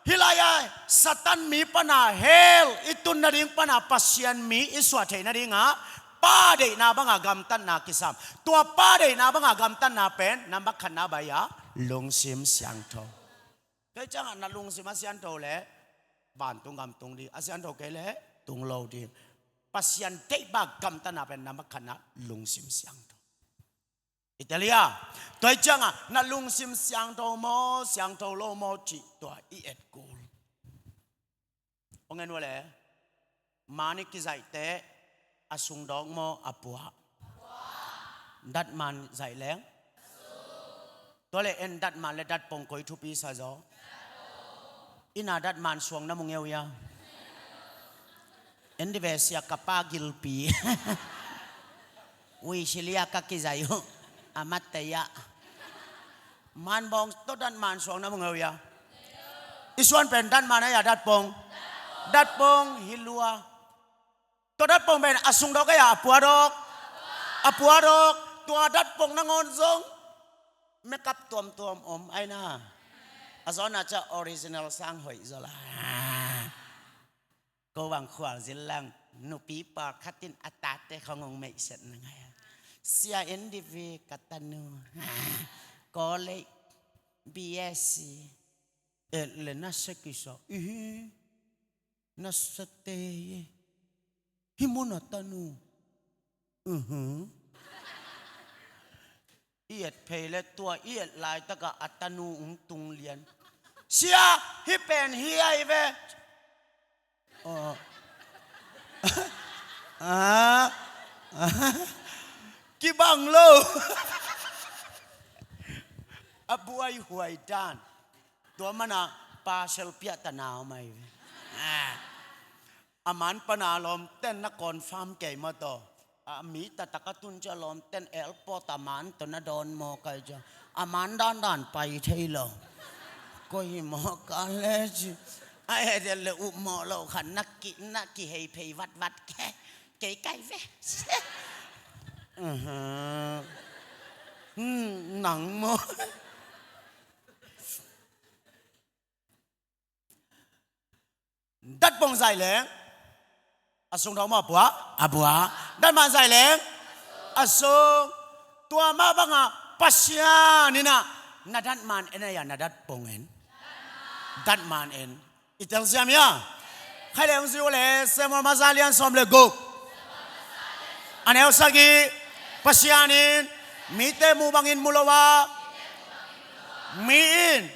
hih lai-ah Satan mi pana hell i tun nading pana Pasian mi i suah theih nadingah Pa deihna banga gamtatna kisam. Tua Pa deihna banga gamtatna pen nambat khatna bang ahi a, lungsim siangtho. Tua hi ciangah na lungsim a siangtho leh vantung gam tung ding, a siangtho kei leh tung lo ding. Pasian deih banga gamtatna pen nambat khatna lungsim siangtho. I tel hia? Tua hi ciangah na lungsim siangtho maw, siangtho lo maw cih tua i et kul. Hong en uh leh, man i kizaihte a sungdawk maw, a pua? Datman zaih leng? Tua leh en datman le datpong koi thupi sa zaw? Inn ah datman suang na mu ngeu hia? En dih ve sia, ka pa gilpi. Uisilia ka kizaih uh. A matei ah. Man bawng tawh datman suang na mu ngeu hia? I suan pen datman ahi a, datpong? Datpong hi lua. Tua datpong pen a sungdawk ahi a, a puadawk? A puadawk. Tua datpong nangawn zong makeup tuamtuam om ahi na. A zawhna ciah original sang hoih zaw lai. Ko bang khualzin lang, nupi pawlkhat in a tate khong hong meihsetna ngai a, sia en dih ve ka tanu. College, B S C. Et le na sa kisa. Ihi. Na sa te ye. Hih mun a tanu. Uhum. I et phei le tua i et laitakah a tanu hong tung lian. Sia, hih pen hi ahi ve. Oh. Ah. Kibang lo. A buaihuai dan. Tua mana parcel piahtana om ahi ve. Ah. A man pana lawmten na confirm kei maw taw? A mi taktak a tun cia lawmten airport a man tawh na dawn maw kai cia? A man dandan pai thei lo. Koi hi maw ka le ci. A et et le upmawh loh khat na ki, na kihei phei vatvat khe. Kei kai ve. Aha. Hmm, nang maw? Datpong zaih leng a sungdawk maw, a pua? A pua. Datman zaih leng a sung. Tua mah bangah Pasian in ah na datman en ahi a, na datpong en? Datman en. I telsiam hia? Khai le hong zui uh leh, Samuel masa lian sawm le guk, a neu sagih. Pasian in mite muh bangin mu lo a, mi in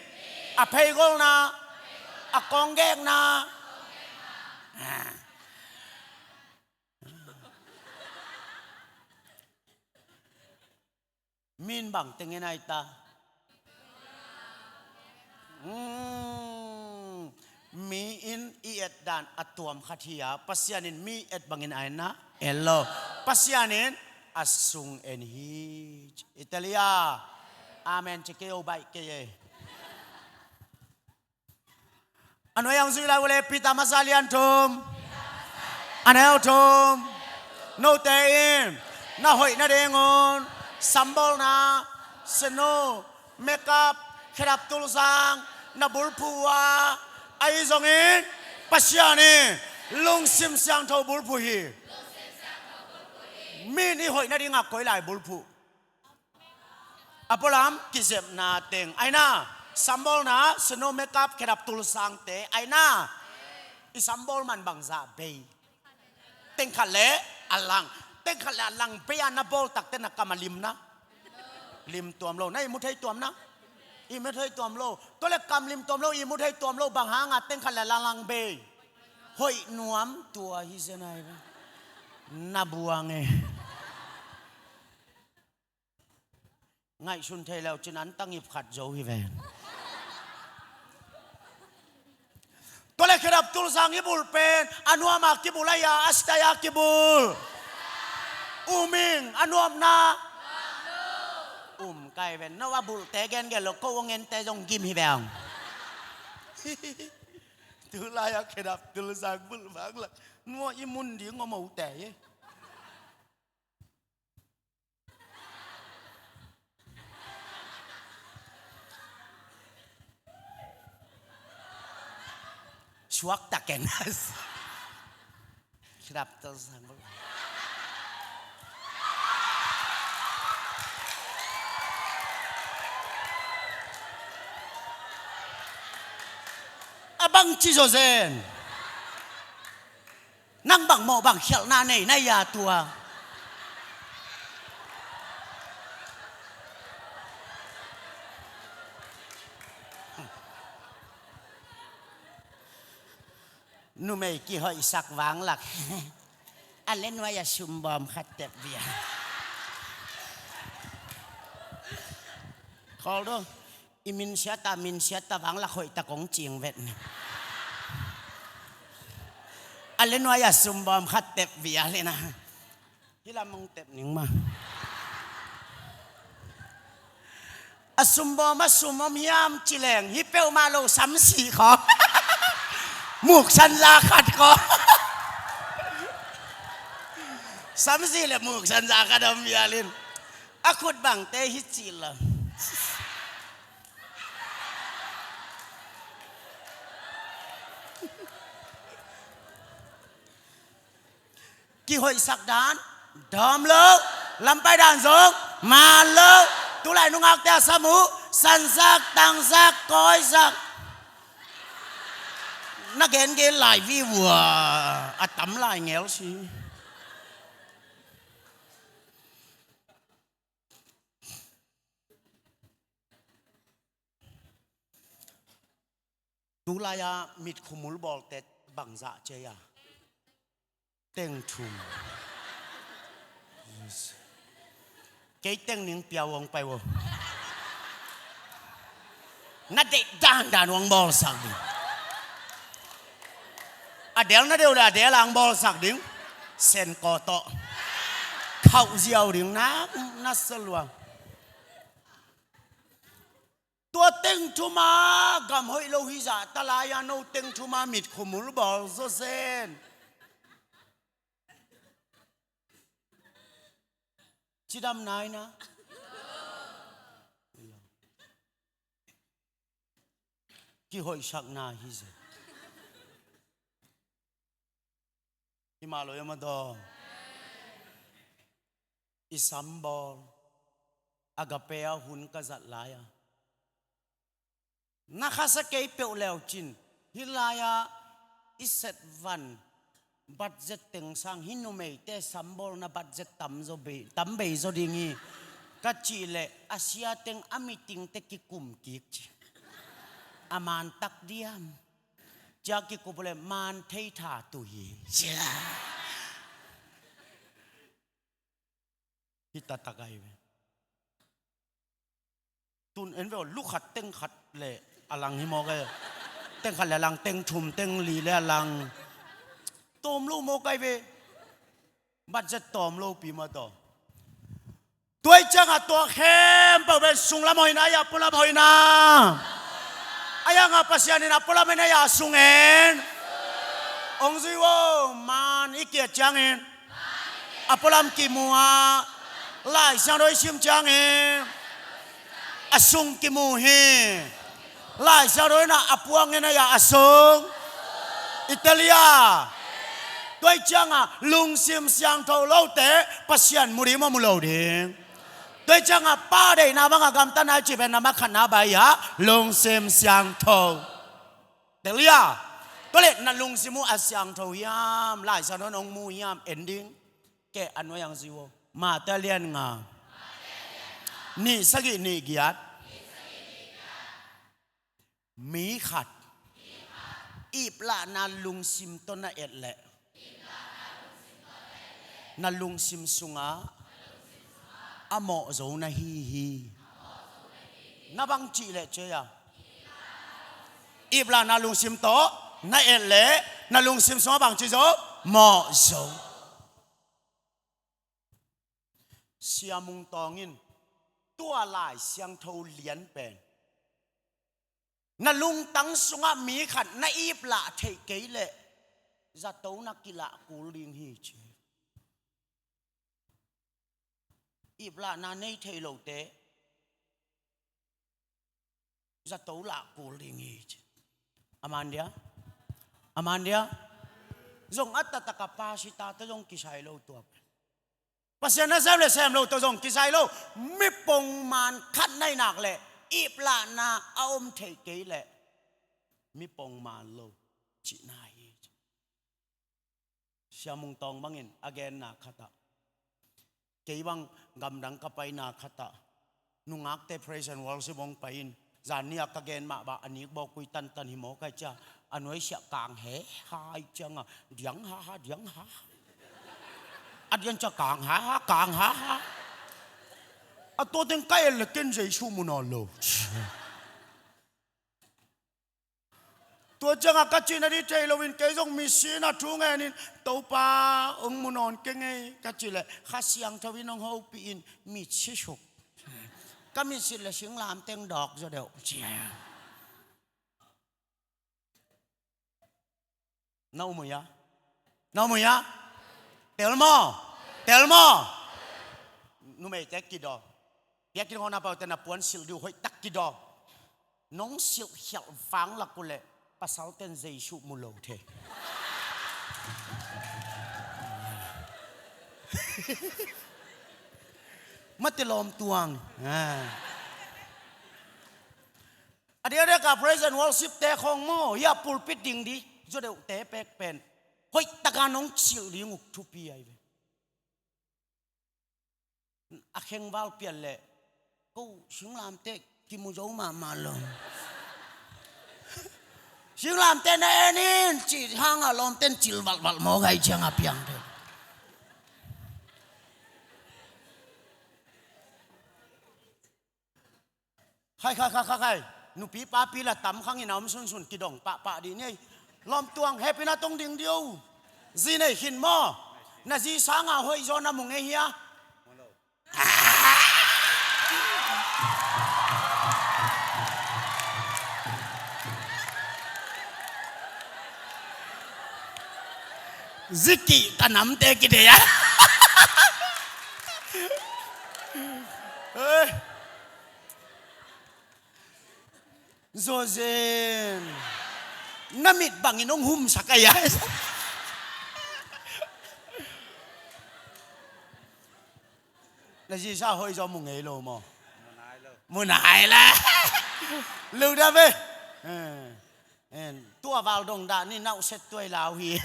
a pheigolna, a kawnggekna, ah, mi in bang teng en ahi ta? Hmm. Mi in i et dan a tuam khat hi a, Pasian in mi et bangin a en a, en lo. Pasian in a sung en hi. I tel hia? Amen ci kei o, baih kei e. A nuai-ah hong zui lai uh leh Peter masa lian thum, a neu thum. Note in na hoih nadingun sambawlna, sinu, makeup, khedap tulsang na bulphuh uh a, ahi zongin Pasian in lungsim siangtho bulphuh hi. Mi in i hoih nadingah koi lai bulphuh? A pualam kizepna teng. Aina, sambawlna, snow makeup, khedap tulsangte. Aina, i sambawl man bangzah bei. Tengkhat le a lang. Tengkhat le a lang bei a na bawl takte na kam a lim na. Lim tuam lo. Na ihmu thei tuam na. Ihmu thei tuam lo. Tua le kam lim tuam lo, ihmu thei tuam lo. Bang hanga tengkhat le a lang bei. Hoih nuam tua hi zen ai. Na buang e. Ngaihsun thei leu cin an tangip khat zo hi ven. Tua le khedap tulsang i bulh pen a nuama kibulh a, a style a kibulh. Um ing, a nuamna. Um kai ven, no a bulhte gen gen lo, ko a ngente zong gim hi ven. Tulai a khedap tulsang bulh vang la, nua i mun ding om o te ye. Suak taken. Khedap tulsang. A bang ci zo zen. Nang bang mawh bang khialhna nei na ia tua. Numei kihoihsak vanglak. A le nuai a sumbawm khat tep bia. Khawl do. I minsiata, minsiata vanglak hoihtak hong cing vet ni. A le nuai a sumbawm khat tep bia le na. Hi lam hong tep ning ma. A sumbawm a sum om hiam ci leng hi peuhmah lo samsih khaw. Muksan za khat khaw. Samsih le muksan za khat om bia le. A khut bangte hi cih lo. Kihoihsak dan dawm lo, lampai dan zong man lo. Tulai nungakte a sam uh sansak, tangsak, kawisak. Na gengen lai vi vua a tam lai ngel si. Tulai-a mitkhumul bawlte bangzah cia? Teng thum. Kei teng ning piau hong pai vo. Na deih dandan hong bawlsak ding. A del na deuh le a del a hong bawlsak ding. Sen kaw tawh khauh ziau ding na, na selua. Tua teng thuma gam hoih lo hi zah ta lai-a no teng thuma mitkhumul bawl zawzen. Cidam nai na. Kihoihsakna hi zen. Hi mah lo ia mah daw. I sambawl agape a hun ka zat lai-a na khasa kei peuh leu cin. Hih lai-a i set van budget teng sang hih numeite sambawlna budget tam zaw bei, tam bei zaw ding hi. Ka cih leh a sia teng a meeting te kikum kik ci. A man tak diam. Cia kikup uh leh man thei tha tu hi. Cia. Hi taktak ahi ve. Tun en ve aw, lu khat teng khat le a lang hi mawk e. Teng khat le a lang, teng thum, teng li le a lang. Tawm lo mawk ahi ve. Budget tawm lo pi mah tawh. Tua ih ciangah tua khempeuh pen sunglam hoihna, a pualam hoihna. A yangah Pasian in a pualam in a sung in hong zui uh, man i kiat ciangin a pualam kimu a, Lai Siangtho i sim ciangin a sung kimu hi. Lai Siangtho in a puang in a sung i tel hi a. Tua ih ciangah lungsim siangtho lote Pasian mu ding maw, mu lo ding? Tua ciangah Pa deihna bangah gamtatna i cih pen na mah khatna bai ah lungsim siangtho. Tel ia. Tua leh na lungsim uh a siangtho hiam, Lai Siangtho in hong mu hiam, en ding. Keh a nuai ang zi uh. Mate a lian nga, nih sagih nih giat. Mi khat iplahna lungsim tawh na et leh, na lungsim sungah a mawh zo na hi hi. Na bang cih leh cia, iplahna lungsim tawh na et leh na lungsim sungah bang ci zo? Mawh zo. Sia Mung Tawng in tua Lai Siangtho lian pen na lungtang sungah mi khat na iplah theih kei leh zato na kilah kul ding hi ci. Iplahna nei thei lote zato lah kul ding hi ci. Aman dia, aman dia. Zong a taktak a pastor tawh zong kisai lo tua pen. Pasian na sem le sem lo tawh zong kisai lo. Mi pongman khat na hi nak leh iplahna a om thei kei leh mi pongman lo cihna hi. Sia Mung Tawng bangin a genna khatah, kei bang gamdang ka paina khatah nungakte praise and worship hong pai in, zan ni-a ka gen mah bah a nik bawk kui tantan hi maw kai cia, a nuaisiah kang he hai cianga diang ha ha diang ha ha. A diang cia kang ha ha kang ha ha. A tua teng ka en le ken Jesu mu nawn lo. Tua ciangah ka cihna dih thei loin kei zong mitsi-in a thu ngenin Topa hong mu nawn keng ei ka cih leh Kha Siangtho in hong hopih in mitsi suk. Ka mitsi le singlamteh hong dawk zaw deuh ci. Na um uh hia? Na um uh hia? Tel maw? Tel maw? Numeite kidaw. Piakin hona paute na puan silh dih uh hoihtak kidaw. Nong silh khialh vang lak uh leh pasalten Jesu mu lo thei. Mate lawm tuang. A diakdiak a praise and worship te khawng maw, hia pulpit ding di zaw deuhte pek pen hoihtaka nong silh ding uh thupi ahi ve. A khengval pian leh ko singlamteh kimu zo mahmah lo. Singlamteh na en in cih hangah lawmten cil valhvalh mawk ahi ciangah piang thei. Khai khai khai khai khai. Nupi papi la tam khangin a om sunsun kidong pahpah dih ni ei. Lawm tuang hehpihna tong ding dih o. Zi nei khin maw? Na zi sanga hoih zaw na mu ngei hia? Zikih ka namte kidei a. Zuazen na mit bangin hong humsak ahi a. Na zisa hoih zaw mu ngei lo maw? Mu nai le. Lu da ve. Tua val dong dah ni nauhset tuai lau hi.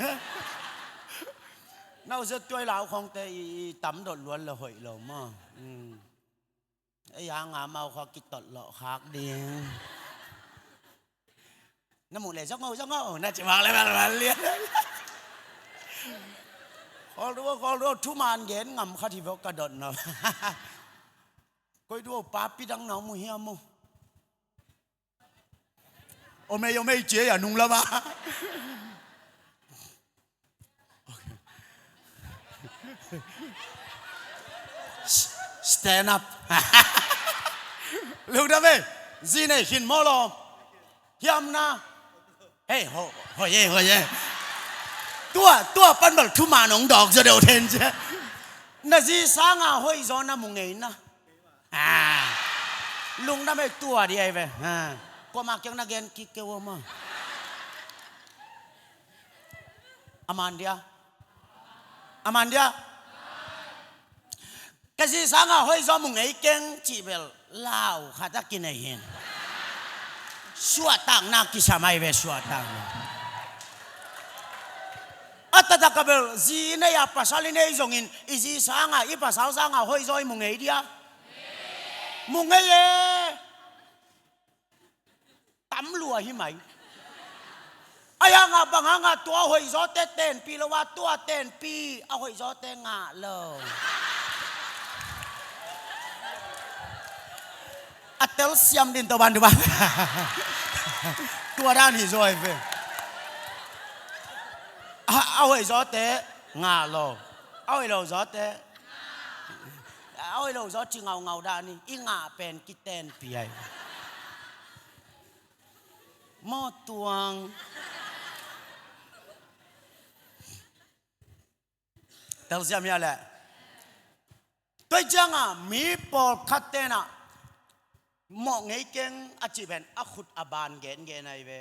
Nauhset tuai lau khawngte i tam dot luan le hoih lo maw? Ei a nga mau kha kitot lawh khak ding. Na muh le zong o zong o na ci bang le bang bang lian. Khawl duh o khawl duh o thuman gen ngam khat hi vok ka dot no. Koi duh o papi dang na mu hiam o. Om ei om ei cia a nung lama. Stand up. Lungdam ei. Zi nei khin maw lawm? Hiam na? Hei ho ho ye ho ye. Tua tua pan bal thuman hong dawk zaw deuh then cia. Na zi sanga hoih zaw na mu ngei na. Lungdam ei tua di ei ve. Kuamah kiang na gen kik kei ua maw? Aman dia. Aman dia. Ka zi sanga hoih zaw mu ngei keng cih bel lau khat a kinei hi. Suahtakna kisam ahi ve, suahtakna. A taktak a bel zi i nei a pasal i nei zongin i zi sanga, i pasal sanga hoih zaw i mu ngei dia? Mu ngei e. Tam lua hi mai. Ahi hanga bang hanga tua hoih zawte tenpih lo a, tua tenpih a hoih zawte ngah lo. A telsiam din tawh ban tu bang. Tua dan hi zaw hi ve. A, a hoih zawte ngah lo. A hoih lo zawte, a hoih lo zaw ci ngaungau dan hi. I ngah pen kitenpih ahi. Mawh tuang. Telsiam hia leh. Tua hi cianga mi pawlkhat tenah mawh ngei keng a cih pen a khut a ban gengen ahi ve.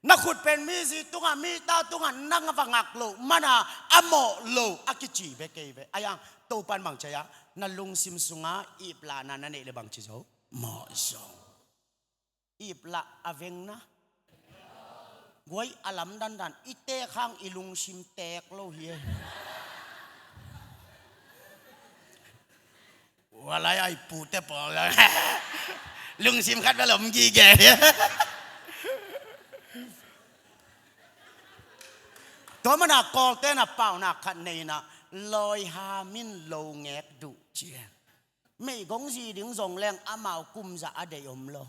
Na khut pen mi zi tungah, mi ta tungah na va ngak loh mana a mawh lo a kici bek ahi ve. Ahi hang Topan bang ci a, na lungsim sungah iplahna na neih le bang ci zo? Mawh zo. Iplah a vengna. Guai a lamdandan i teek hang i lungsim teek lo hi e. Walai ai pute pawl lungsim khat bel om gige. Tua mana Kawlten a paunak khat neina, lawi hamin lo ngek duh ci e. Meigong zi ding zong leng amau kum zah a deih om lo.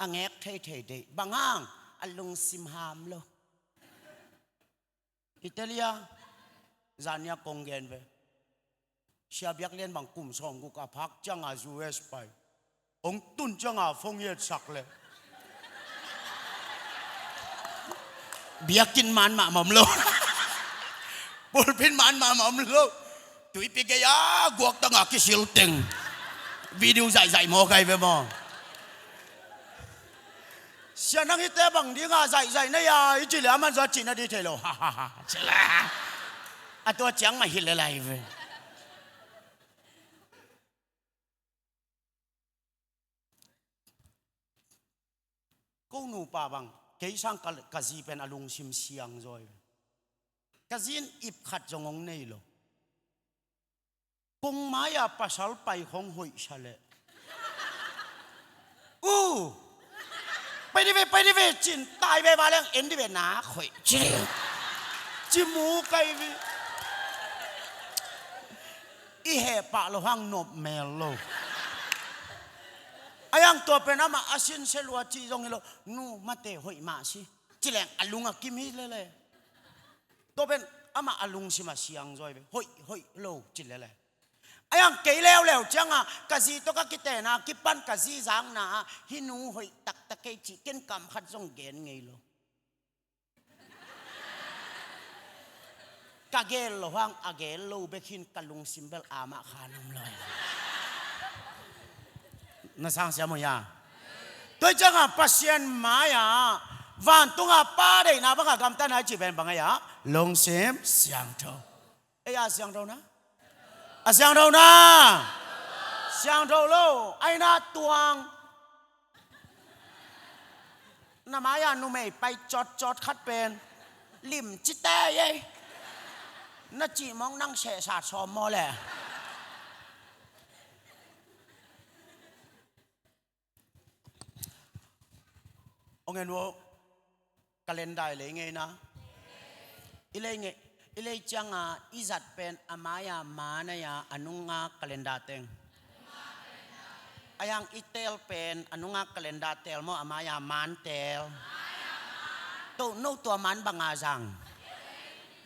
A ngek theithei deih. Bang hang? A lungsim ham lo. Italia, zania kong gen ve. Sia Biak Lian bang kum sawmguk a phak cianga U S pai. Hong tun cianga phone i etsak leh biakinn man mahmah om lo. Pulpit man mahmah om lo. Tuipi gei-a guaktanga kisil teng. Video zaihzaih maw kai ve maw? Sia nang hite bang dinga zaihzaih na hia i ci leh aman zaw cihna di thei lo. Ha ha ha. Ci leh a tua ciang mah hi lel lai ve. Ko nupa bang, kei sang ka, ka zi pen a lungsim siang zaw hi. Ka zi in ip khat zong hong nei lo. Kong mai-a pasal pai khong hoihsa leh, u, pai di ve, pai di ve, cin tai ve, va leng en di ve, nak hoih ci, ci mu kai ve. I heh pah lo hang nop mel lo. Ahi hang tua pen amah a sinse lua cih zong hi lo. Nu, mate hoih mah si, ci leng a lung a kim hi lele. Tua pen amah a lungsim a siang zaw hi ve. Hoih, hoih lo ci lele. Ahi hang kei leuleu cianga ka zi tawh ka kitena kipan ka zi zakna ah hih nu hoih taktak kei cih ken kam khat zong gen ngei lo. Ka gel lo hang a gel lo bek hin ka lungsim bel amah khan om lo. Na sang siam uh hia? Tua hi cianga Pasian mai-ah vantunga Pa deihna banga gamtatna i cih pen bang ahi-a? Lungsim siangtho. Ei, a siangtho na? A siangtho na? Siangtho lo. Aina tuang. Na mai-a numei pai cawtcawt khat pen lim ci tei ei. Na cih mawk nang sehsat sawm maw leh? Ong en uh, calendar i lei ngei na. I lei ngei, i lei cianga i zat pen a mai-a man ahi-a, a nunga calendar teng. Ahi hang i teel pen a nunga calendar teel maw, a mai-a man teel? To no tua man banga zang.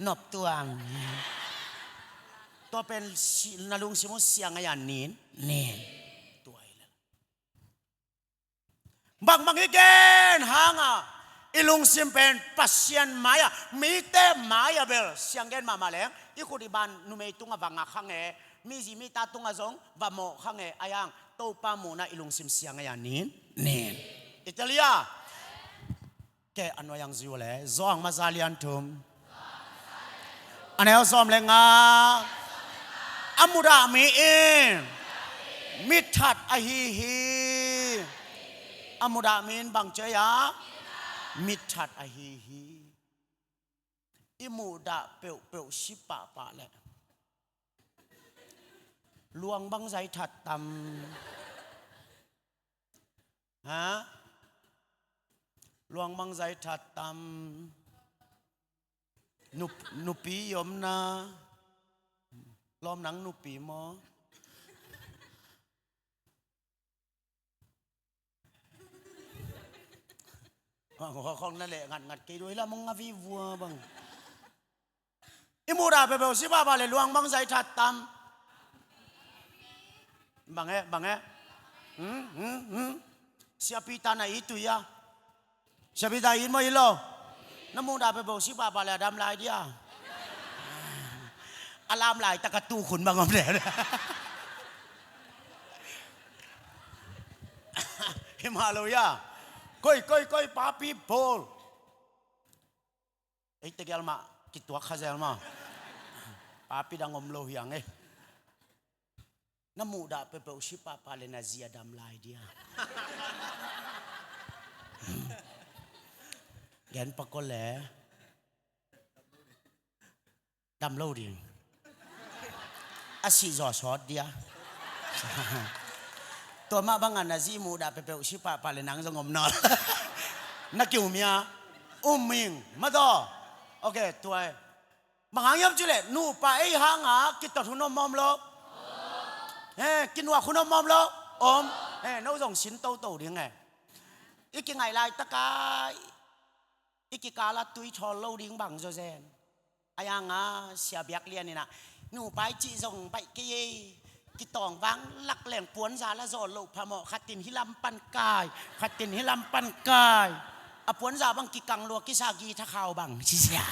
Nop tuang. Tua pen si, na lungsim uh siang ahi-a nin? Nin. Tua hi lel. Bangbang i gen hanga i lungsim pen Pasian mai-ah, mite mai-ah bel siang gen mahmah leng, i khut i ban numei tungah va ngak kha nge, mi zi mi ta tungah zong va mawh kha nge, ahi hang Topa muhna i lungsim siang ahi-a nin? Nin. Italia. Ke a nuai ang ziu le, Zawhang masa lian thum, a neu sawm le nga. A mudah mi in mitthat ahi hi. A mudah mi in bang ci hiam? Mitthat ahi hi. I muhdah peuhpeuh si pahpah leh luang bangzah i that tam? Ha? Luang bangzah i that tam? Nup, nupi i omna. Lawm, nang nupi maw? Bang hua khong na leh ngatngat kei duai la mong a vivua bang. I muhdah peuhpeuh si pahpah leh luang bangzah i that tam? Bang e, bang e. Hmm, hmm, hmm. Siapi tan a i tui a. Siapi tan i maw i lo. Na muhdah peuhpeuh si pahpah leh a dam lai dia. A lam laitak a tukhun bang om dia. Hi mah lo ia. Koi, koi, koi, papi bawl. Ei tegel mah kituak kha zel maw? Papi dang om lo hiang e. Na muhdah peuhpeuh si pahpah leh na zi a dam lai dia. Gen pak ko le. Dam lo ding. A sih zaw sawt dia. Tua mah bangah na zi muhdah peuhpeuh si pahpah leh nang zong om nawn. Na ki-um ia? Um ing mah daw. Ok, tua e. Bang hang hiam cih leh nupa ei hanga kitot hun om mawm lo? He, kinuak hun om mawm lo? Om. He, no zong sin toto ding e. I kingaih laitaka i kikala tui thawl lo ding bang zawzen. A ianga Sia Biak Lian inah nupa i cih zong baih kei ei. Kitawng vang lak leng puanza la zawl loh phamawh, khatin hi lam pan kai, khatin hi lam pan kai. A puanza bang kikang lua kisa gi thakhau bang sisia.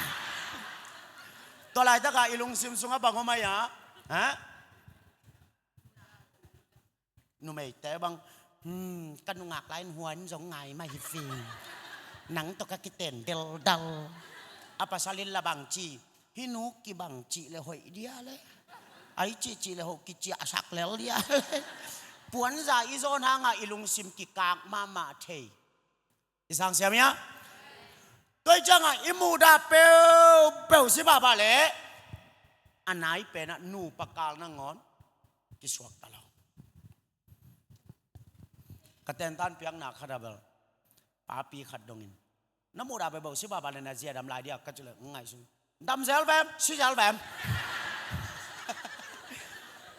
Tua laitaka i lungsim sungah bang om aia? Ha? Numeite bang, hmm, ka nungak lai in hua in zong ngai mah hi fing. Nang tawh ka kiten deldal. A pasal in la bang ci? Hih nu kibang cih le hoih dia le. Ai cih cih le hoh kiciahsak lel dia le. Puanza i zawn hanga i lungsim kikak mahmah thei. I sang siam ia? Tua i cianga i muhdah peuhpeuh si pahpah leh a nai penah nupa kal nangawn kisuakta lo. Ka tentan piakna khat a bel papi khat dongin na muhdah peuhpeuh si pahpah leh na zi a dam lai dia ka cih leh ngaihsun. Dam zel vem, si zel vem.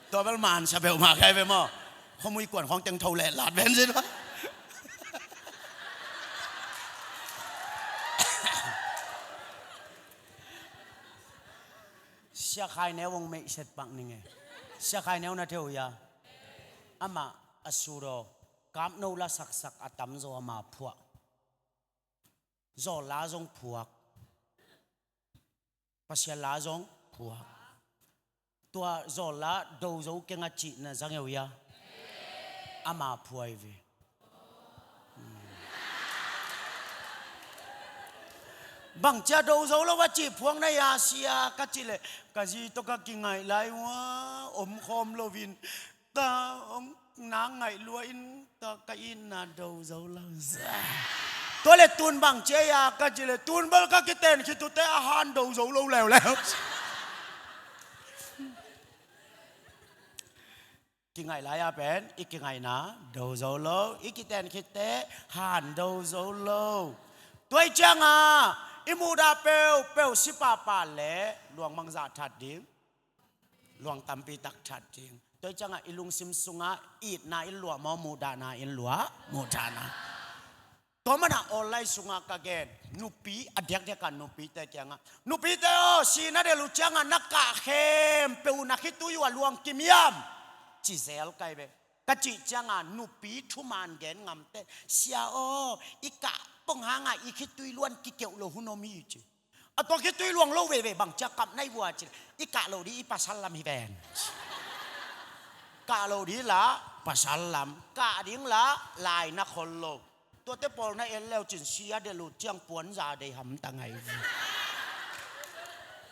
Tua bel man sa peuhmah kai ve maw? Khuamui kuan khawng teng tho leh lat vem zel vem. Sia Khai Neu hong meihset pak ning e. Sia Khai Neu na thei uh ia? Amah a sut aw, kapno la saksak a tamzaw ama phuah. Zawlla zong phuak. Pasian la zong phuak. Tua zawlla do zo keng a cih na za ngeu ia? Ama phuai ve. Bang cia do zo lo a cih phuak na ia sia ka cih leh ka zi tawh ka kingaih lai ua, om khawm loin ka hong na ngaih lua in tua ka itna do zo lo. Tua le tun bang cia ia ka cih leh tun bel ka kiten khit uh teh a han do zo lo leuleu. Kingaih lai-a pen i kingaihna do zo lo, i kiten khitte han do zo lo. Tua i cianga i muhdah peuhpeuh si pahpah le luang mangzah that ding, luang tampi tak that ding. Tua i cianga i lungsim sunga itna in luah maw, muhdahna in luah? Muhdahna. Tua mana online sunga ka gen nupi a diakdiaka nupite kianga, nupite aw, sihna delh uh cianga na kah khempeuh uh na khitui uh a luang kim hiam? Ci zel kai ve. Ka cih cianga nupi thuman gen ngamte, sia aw, i kah pong hanga i khitui luan kikeuh lo hun om hi ci. A tua khitui luang lo veve bang cia kap nai vua ci. I kah lo dih i pasal lam hi ven. Kah lo dih lah pasal lam, kah ding lah lai na khol lo. Tuate pawl na en leu cin sia delh uh ciang puanza dei hamtang ai.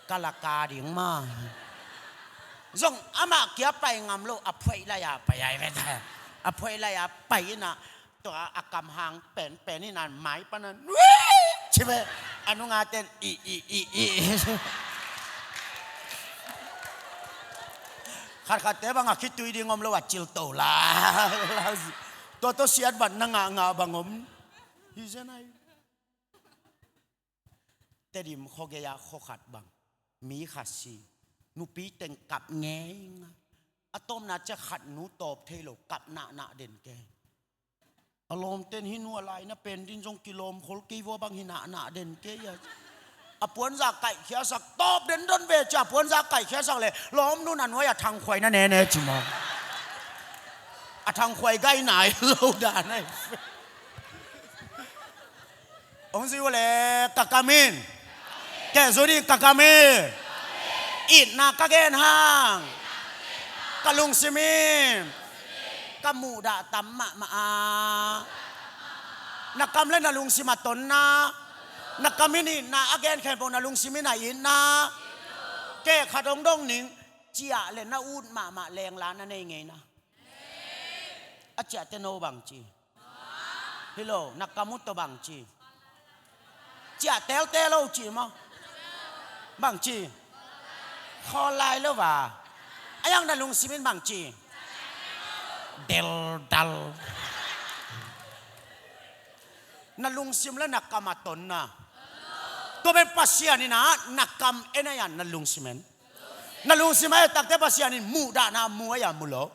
Ka la kah ding ma. Zong amah kia pai ngam lo, a phuaih lai-a pai ai ve ta. A phuaih lai-a pai inah, tua a kam hang penpen inah mai panin, "Wii!" ci ve. A nunga ten, "I, i, i, i." Khatkhatte bang a khitui ding om lo a cil to la. Tua tawh siat vat na ngahngah bang om. Hi zen ai. Tedim khuagei ah khua khat bang, mi khat si, nupi teng kap ngeingai. A tawpna ciang khat nu tawp thei lo, kap nahnah den kei. A lawmten hih nu a laina pen din zong kilawm khol kei vua bang hi nahnah den kei a. A puanza kaihkhiasak, tawp den don ve ci a puanza kaihkhiasak le lawmnu'n a nuai a thangkhuai na nene ci maw? A thangkhuai gai nai lo dan ai. Hong zui uh le ka kam in. Kei zui ding ka kam in. Itna ka gen hang, ka lungsim in ka muhdah tam mahmah a. Na kam le na lungsim a tonna, na kam in itna a gen khempeuh na lungsim in a itna. Kei khat hong dong ning, ciah le na ut mahmah lengla na nei ngeina. A ciahte no bang ci. Hi lo, na kam uh tawh bang ci. Ciah telte lo ci maw? Bang ci. Khawl lai lo va. A yang na lungsim in bang ci. Del dal. Na lungsim le na kam a tonna. Tua pen Pasian in ah na kam en a yan na lungsim en. Na lungsim a et takte Pasian in muhdahna mu a ya mu lo.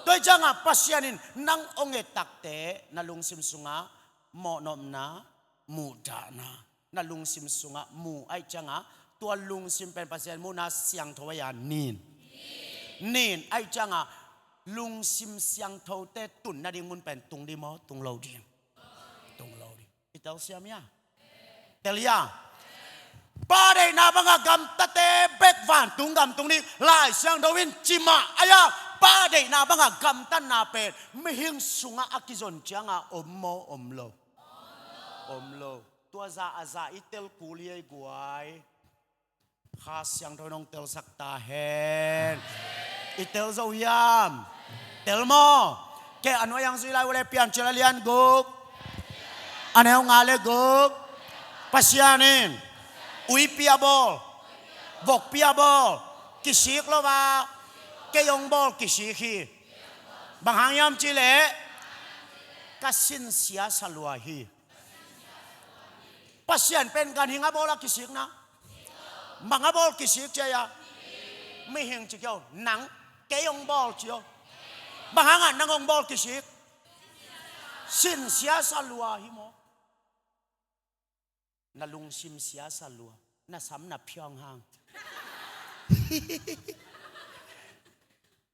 Tua hi ciangah Pasian in nang hong et takte na lungsim sungah mawhnopna, muhdahna, na lungsim sungah mu a hi ciangah tua lungsim pen Pasian muhna siangtho a ya nin. Nin a hi ciangah lungsim siangthote tun nading mun pen tung ding maw, tung lo ding? Tung lo ding. I telsiam ia? Tel ia? Pa deihna banga gamtate bek vantung gam tung ding Lai Siangtho in ci mah a ia, pa deihna banga gamtatna pen mihing sungah a kizon cianga om maw, om lo? Om lo. Tua zah a zah i tel kul hi ei guai. Kha Siangtho in hong telsak ta hen. I tel zo hiam? Tel maw? Kei a nuai hong zui lai uh le Piancil a lian guk, a neu nga le guk. Pasian in uipi a bawl, vokpi a bawl, kisik lo a, kei hong bawl kisik hi. Bang hang hiam cih leh ka sinsia sa lua hi. Pasian pen ganhing a bawl a kisikna. Bang a bawl kisik ci a ia? Mihing ci kei o, nang, kei hong bawl ci o. Bang hangah nang hong bawl kisik? Sinsia sa lua hi maw? Na lungsim sia sa lua. Na sam na phiang hang.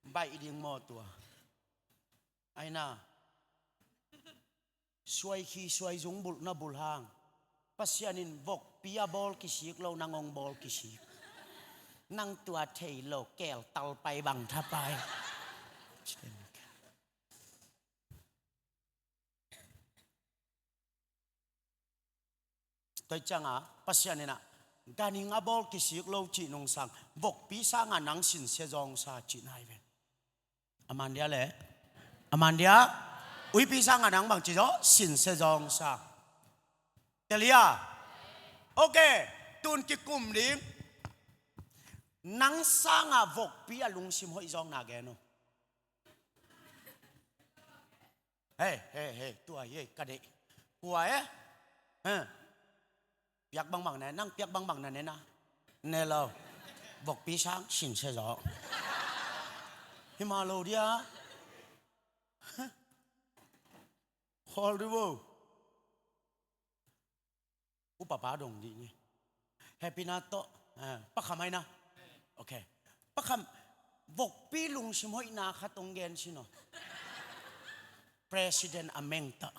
Baih ding maw tua? Aina. Suai khi suai zung bulh na bulh hang. Pasian in vokpi a bawl kisik lo, nang hong bawl kisik. Nang tua thei lo, keel tal pai bang tha pai. Tua hi ciangah Pasian in ah ganhing a bawl kisik lo cih nungsang, vokpi sangah nang sinsia zawngsa cih nai ve. A man dia le? A man dia? Uipi sangah nang bangci zaw? Sinsia zawngsa. Tel hia? Ok. Tun kikum ding. Nang sangah vokpi a lungsim hoih zawng na gen uh. Hei, hei, hei, tua hi ei ka deih. Kua e? Hei. Piak bangbang ne, nang piak bangbang na ne na. Ne lo. Vokpi sang sinsia zaw. Hi mah lo dia. Hol di vo. Upa pa dong dih ni. Happy na tawh. Ah, Pa Kham ai na. Ok. Pa Kham, vokpi lungsim hoihna khat hong gen sin aw. President a meng tawh.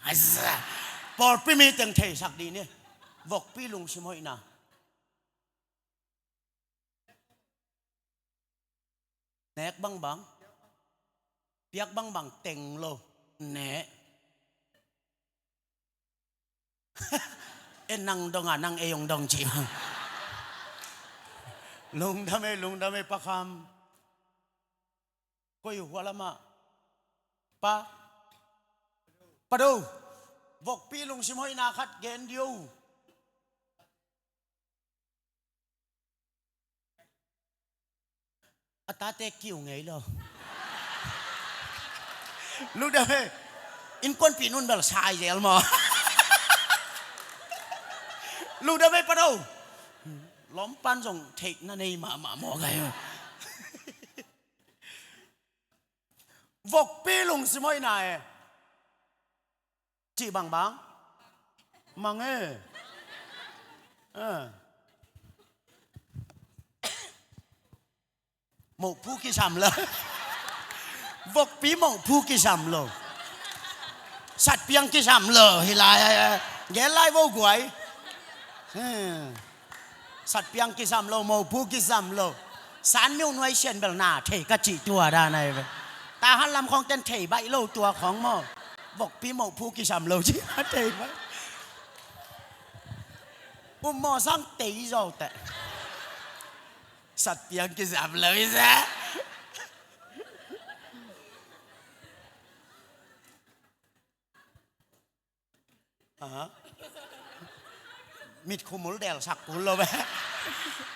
Pawlpi mi teng theisak dih ni. Vokpi lungsim hoihna. Nek bangbang. Piak bangbang teng lo. Ne. E nang dong a, nang ei hong dong ci. Lungdam e, lungdam e, Pa Kham. Koi hua lamah? Pa, Pa Do, vokpi lungsim hoihna khat gen dih o. A tate kiu ngei lo. Lutdam e. Innkuanpih nun bel sai zel maw? Lutdam e, Pa Do. Lawmpan zong theihna nei mahmah maw gai. Vokpi lungsim hoihna e. Cih bangbang? Mang e. Ah. Mohphu kisam lo. Vokpi mohphu kisam lo. Satpiang kisam lo. Hi lai, gen lai vo guai. Hmm. Satpiang kisam lo, mohphu kisam lo. Sanmiu nuai sian bel na thei ka cih tua dan ai ve. Tahan lam khawng ten thei baih lo tua khawng maw. Vokpi mohphu kisam lo ci a thei baih. Um maw sang tei zaw teh. Satpiang kisam lo i sa. Aha. Mit khumul delsak kul lo ve.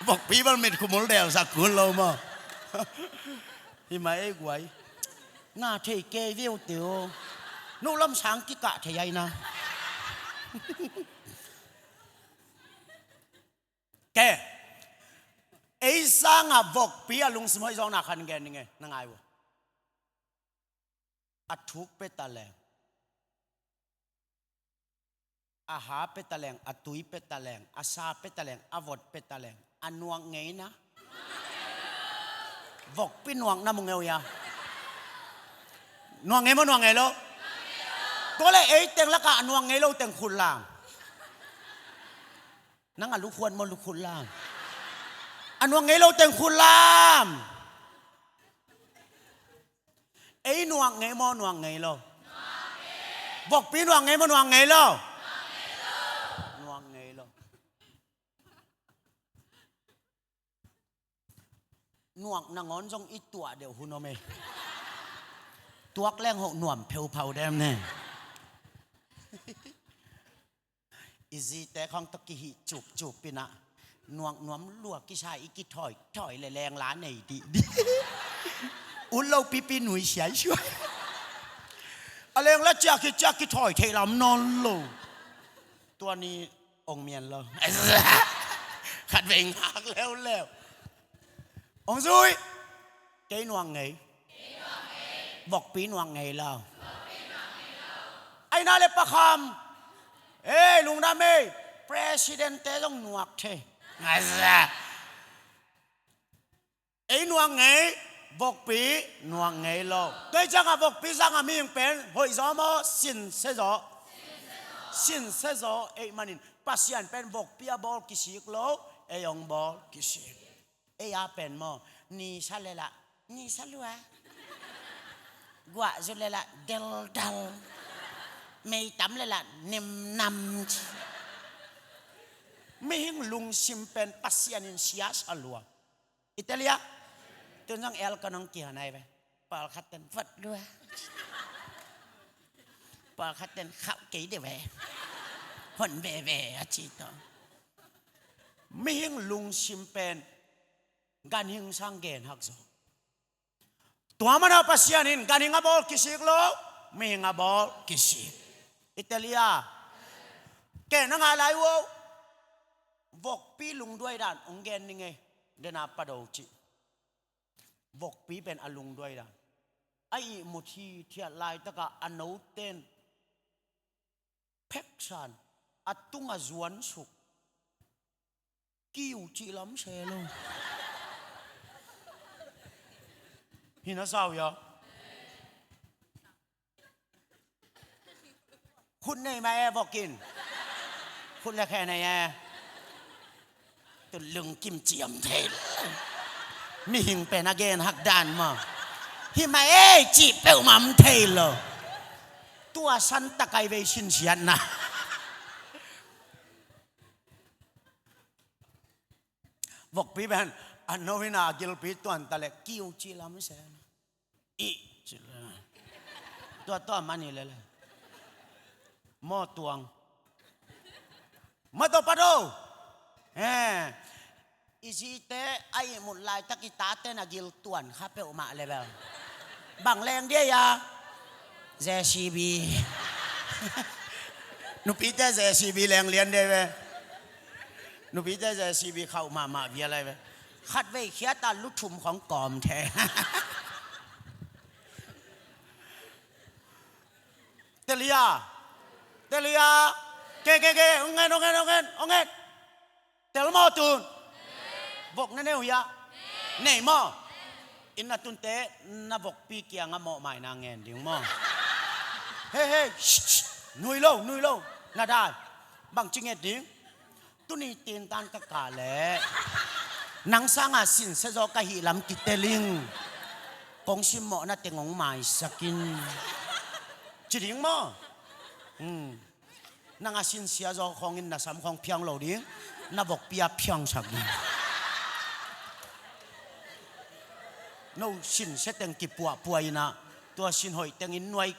Vokpi bel mit khumul delsak kul lo maw. Hi mah ei guai. Na thei kei viu tio. Nu lam sang kikah thei ai na. Ke. Ei sangah vokpi a lungsim hoih zawkna khat gen ning e, na ngai uh. A thuk pia ta leng, a ha pia ta leng, a tui pia ta leng, a sa pia ta leng, a vot pia ta leng, a nuak ngei na. Vokpi nuakna mu ngei uh ia. Nuak ngei maw, nuak ngei lo? Tua le ei teng lakah a nuak ngei lo teng khut lam. Nang a lukhuat maw, lukhuat lam. A nuak ngei lo teng khut lam. Ei nuak ngei maw, nuak ngei lo? Vokpi nuak ngei maw, nuak ngei lo? Nuak ngei lo. Nuak nangawn zong i tuah deuh hun om e. Tuak leng hoh nuam pheuphau dem ne. I zite khawng tawh kihih cupcup inah nuak nuam lua kisa i kithawi thawi le lengla nei dihdih. Ut lo pipi nui siaisuai. A lengla ciah khit ciah kithawi theih lam nawn lo. Tua ni ong mian lo. Khat vei ngak leuleu. Ong zui. Kei nuak ngei. Vokpi nuak ngei lo. Aina le pakham. Ei, lungdam ei. President te zong nuak thei. Ei nuak ngei, vokpi nuak ngei lo. Tua ciangah vokpi sangah mihing pen hoih zaw maw, sin se zaw? Sin se zaw. Ei manin Pasian pen vokpi a bawl kisik lo, ei hong bawl kisik. Ei a pen maw, nisa le lah nisa lua, guahzu le lah deldal, meitam le lah nemnam. Mihing lungsim pen Pasian in siasa lua. I tel hia? Tun zong el ka nong kihan ai ve. Pawlkhat ten vot lua. Pawlkhat ten khauh kei deuh ve. Hon veve a ci tawh. Mihing lungsim pen ganhing sang genhak zaw. Tua mana Pasian in ganhing a bawl kisik lo, mihing a bawl kisik. I tel hia? Ke na ngah lai uh. Vokpi lungduai dan ong gen ning ei. Dena Pa Do cih. Vokpi pen a lungduai dan. A ihmut hithiat laitakah a noten pheksan, a tungah zuansuk. Kiu cih lam se lo. Hi na sau hia? Khut nei mah e, vokin. Khut le khe nei e. Tu lungkim ciam thei lo. Mihing pen a genhak dan maw. Hi mah e cih peuhmah om thei lo. Tua san takai vei sinsiatna. Vokpi pen a no hina a gilpi tuan ta le kiu cih lam se. Ih, ci le. Tua, tua mani le le. Maw tuang. Maw tawh pat o. Eh. I zite a ihmut laitak i tate na gil tuan kha peuhmah le bel. Bang leng dia ia? J C B. Nupite J C B leng lian dia ve. Nupite J C B khauh mahmah bia lai ve. Khatvei khiat a lu thum khong kawm the. Telia. Telia. Ke, ke, ke. Ong en, ong en, ong en, ong en. Tel maw tun? Vok na nei uh hia? Nei maw? In na tunte na vokpi kiangah mawhmaina ngen ding maw? Hei, hei, shh, shh. Nui lo, nui lo. Na dai. Bangci nget ding? Tuni tintan ka kah leh nang sanga sinsia zaw ka hih lam kiteling. Kong simmawhna teng hong maisak in. Ci ding maw? Hmm. Nang a sinsia zaw khawngin na sam khawng phiang lo ding, na vokpi a phiangsak ding. No sinsia teng kipuahpuah in ah, tua sin hoih tengin nuai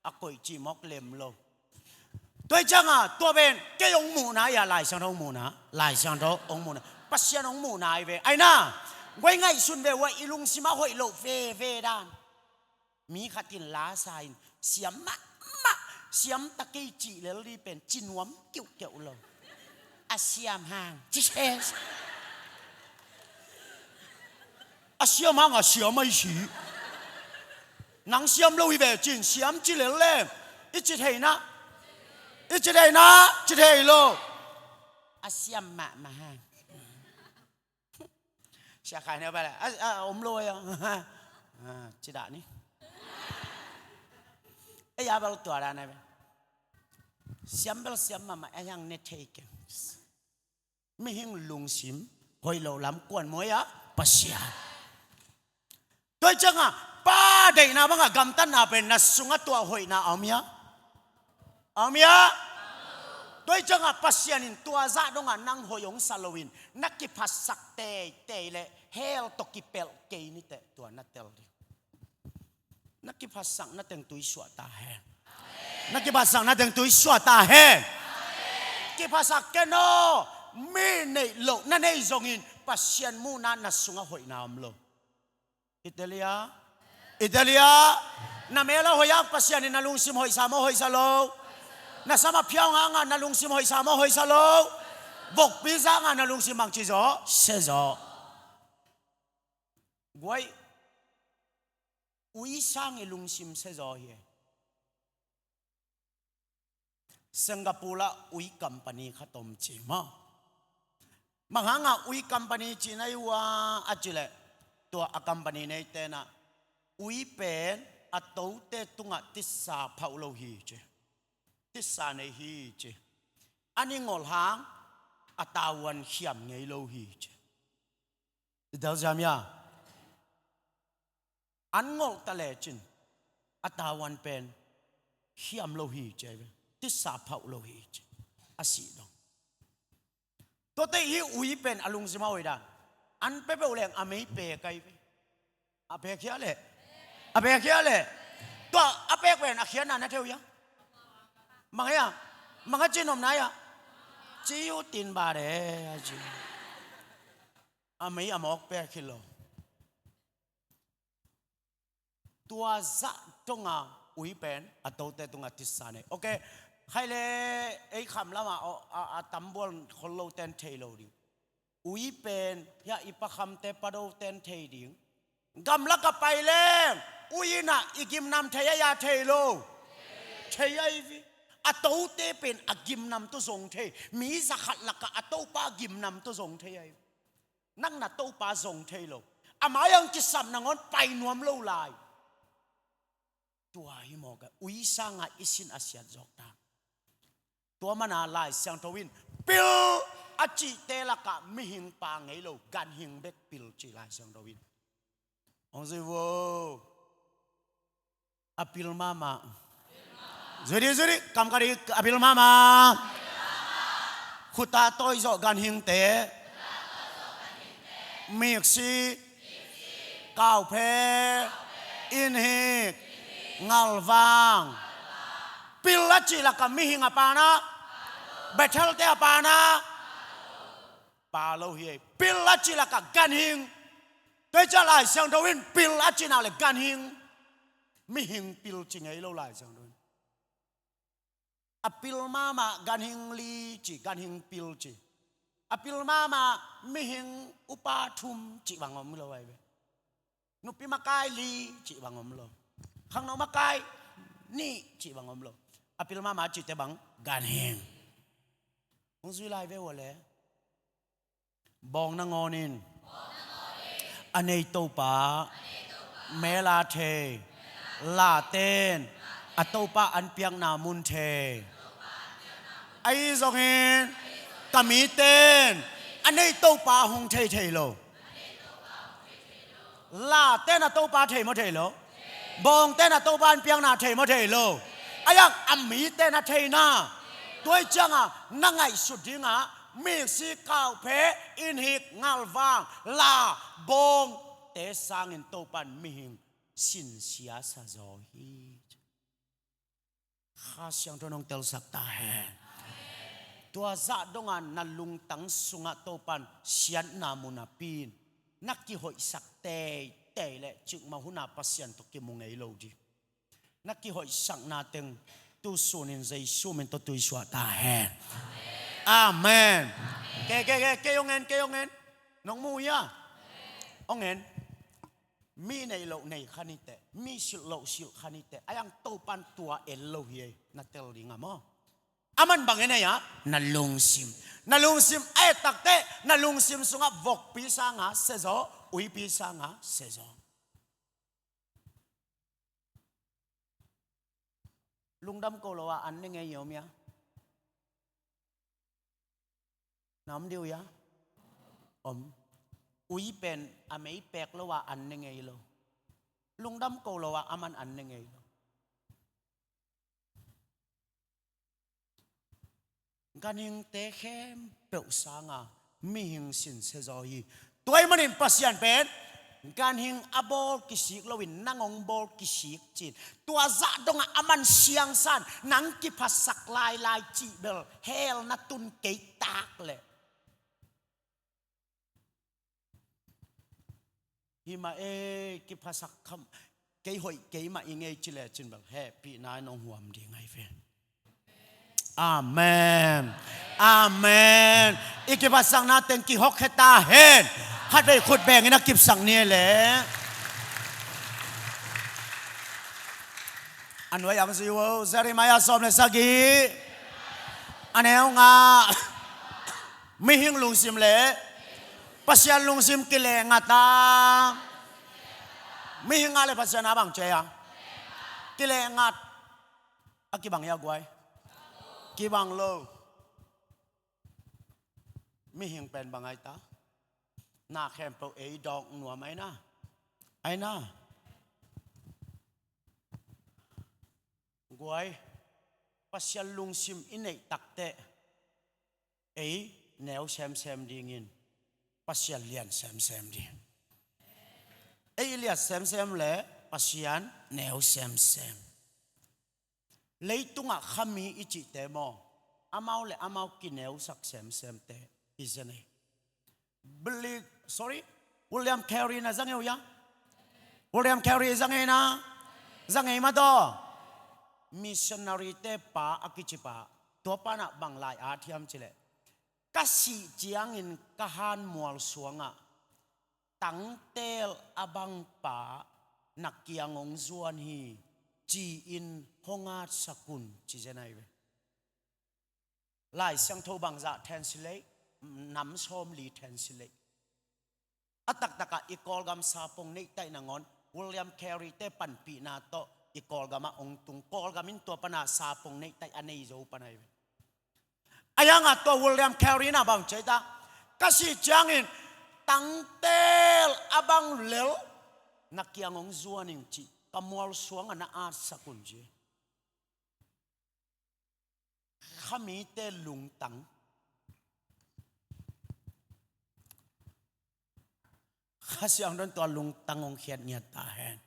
a koih cih mawk lem lo. Tua hi ciangah, tua pen, kei hong muhna hi a, Lai Siangtho hong muhna, Lai Siangtho hong muhna, Pasian hong muhna hi ve. Aina, guai ngaihsun ve ua, i lungsim a hoih loh veve dan. Mi khat in la sa in, siam mahmah, siam ta kei cih lel dih pen, ci nuam kiuhkiuh lo. A siam hang, ci ses. A siam hang, a siam ahi si. Nang siam lo hi ve cin, siam ci lel le. I ci thei na. I ci thei na, ci thei lo. A siam mahmah hang. Sia khai neu pai le, a, a, om lo ei a. A, ci dah ni. Ei a bel tua dan ei ve. Siam bel siam mahmah, a hiang ne thei keng. Mihing lungsim, hoih loh lam kuan maw ei a, Pasian. Tua hi ciangah, pa deihna bangah gamtatna pen na sungah tua hoihna a om hia? A om hia? Tua hi ciangah Pasian in tua zah dongah nang hoih hong sa loin, na kiphatsak teitei le hell tawh kipelh kei ni teh tua na tel ding. Na kiphatsakna teng tui suah ta hen. Na kiphatsakna teng tui suah ta hen. Kiphatsak ken aw, mi neih loh na nei zongin Pasian muhna na sungah hoihna om lo. I tel hia? I tel hia? Na mel a hoih hang Pasian in na lungsim hoihsa maw hoihsa lo? Na sam a phiang hangah na lungsim hoihsa maw hoihsa lo? Vokpi zangah na lungsim bangci zaw? Sia zaw. Guai, ui sang i lungsim sia zaw hi. Singapore ah ui company khat om ci maw. Bang hangah ui company cihna hi ua a cih leh, tua a company neite nah ui pen a tote tungah titsa phauh lo hi ci. Titsa nei hi ci. An i ngolh hang a tavuan khiam ngei lo hi ci. I tel siam hia? An ngolh ta lecin a tavuan pen khiam lo hi ci ei ve. Titsa phauh lo hi ci. A sih dong. Tuate hi ui pen a lungsim a hoih dan. An pia peuh leng a mei pek ei ve. A pek hia leh? A pek hia leh? Tua a pek pen a khiatna na thei uh hia? Mang hia? Mang a ci nopna hia? Ci uh tin ba de a ci. A mei a mawk pek hi lo. Tua zah donga ui pen a tote tunga titsa nei. Ok, khai le ei kham lama a, a, a tambual khol lo ten thei lo ding. Ui pen hia i pakhamte pado ten thei ding. Gamlak a pai leng ui inah i gimnam thei a ia thei lo. Thei a i vi. A tote pen a gimnam tu zong thei. Mi zakhat lakah a topa gimnam tu zong thei a i vi. Nang na topa zong thei lo. A mai ang kisap nangawn pai nuam lo lai. Tua hi mawk a, ui sangah i sin a siat zawk ta. Tua mana Lai Siangtho in pil a cihte lakah mihing pa ngei lo, ganhing bek pil ci Lai Siangtho in. Hong zui vo. A pil mahmah. Zui dih, zui dih, kam ka dih, a pil mahmah. Khuta tawi zawh ganhingte. Miksi. Kauphe. Innhik, ngalvang. Pil a cih lakah mihing a pha na, Bethel-te a pha na, pha lo hi ei. Pil a cih lakah ganhing. Tua hi ciah Lai Siangtho in pil a cihna le ganhing, mihing pil ci ngei lo Lai Siangtho in. A pil mahmah ganhing li ci, ganhing pil ci. A pil mahmah mihing upa thum cih bang om lo ahi ve. Nupi makai li cih bang om lo. Khangno makai nih cih bang om lo. A pil mahmah cihte bang ganhing. Hong zui lai ve ua le. Bawng nangawn in a nei Topa mel a thei, laten a Topa an piakna mun thei. Ahi zongin ka miten a nei Topa hong thei thei lo. Laten a Topa thei maw thei lo? Bawngten a Topa an piakna thei maw thei lo? Ahi zongin a miten a theina. Tua hi ciangah na ngaihsut dingah misi, kaupheh, innhik, ngalvang, la, bawngte sangin Topa in mihing sinsia sa zaw hi. Kha Siangtho in hong telsak ta hen. Tua zah dongah na lungtang sungah Topa in siatna mun a pia in, na kihoihsak teitei leh cikmah hunah Pasian tawh kimu ngei lo ding. Na kihoihsakna teng tu sunin Jesu min tawh tuisuah ta hen. Amen. Ke, ke, ke, kei hong en, kei hong en. Nong mu hia? Hong en. Mi neih loh nei kha ni teh, mi silh loh silh kha ni teh, ahi zongin Topa in tua en lo hi ei, na tel dingah maw? Aman bang en ei ah, na lungsim. Na lungsim a et tak teh, na lungsim sungah vokpi sangah sia zaw, uipi sangah sia zaw. Lungdam ko lo a an ne ngei hi om hia? Na om ding uh hia? Om. Ui pen a mei pek lo a an ne ngei lo. Lungdam ko lo a aman an ne ngei lo. Ganhingte khempeuh sanga mihing sin sia zaw hi. Tua ahih manin Pasian pen ganhing a bawl kisik loin nang hong bawl kisik ci-in, tua zah dongah aman siangsa in nang kiphasak lailai cih bel hell na tun kei tak leh. Hi mah ei, kiphasak kham, kei hoih keimah i ngei ci lecin bel hehpihna in hong huam ding ahi ve. Amen. Amen. I kiphatsakna teng kihawkkhe ta hen. Khatvei khut bengin a kipsak ni leh. A nuai ang zui uh, Jeremiah sawm le sagih, a neu nga. Mihing lungsim le Pasian lungsim kilehngat a. Mihing a le Pasian a bang ci a? Kilehngat. A kibang hia guai? Kibang lo. Mihing pen bang ahi ta? Na khempeuh ei dawk nuam ahi na. Ahi na. Guai, Pasian lungsim i neih tak teh ei neu semsem dingin Pasian lian semsem ding. Ei lian semsem le Pasian neu semsem. Leitungah khami i cihte maw, amau le amau kineusak semsemte hi zen ei. Billy, sorry, William Carey na za ngei uh hia? William Carey za ngei na? Za ngei mah taw. Missionary-te pa a kici pa, tua pa in ah bang lai-at hiam cih leh, ka sih ciangin ka hanmual suangah tangtel a bang pa na kiang hong zuan hi, ci-in hong atsak un, ci zen ahi ve. Lai Siangtho bangzah translate, nam sawmli translate. A taktakah i Kawlgam sapong neihtaih nangawn William Carey-te panpihna tawh i Kawlgamah hong tung, Kawlgam in tua pana sapong neihtaih a nei zo pan ahi ve. Ahi hangah tua William Carey in ah bang ci a, ka sih ciangin tangtel a bang lel na kiang hong zuan ing ci, ka mual suangah na atsak un ci. Khamite lungtang. Kha Siangtho in tua lungtang hong khiat ngiat ta hen.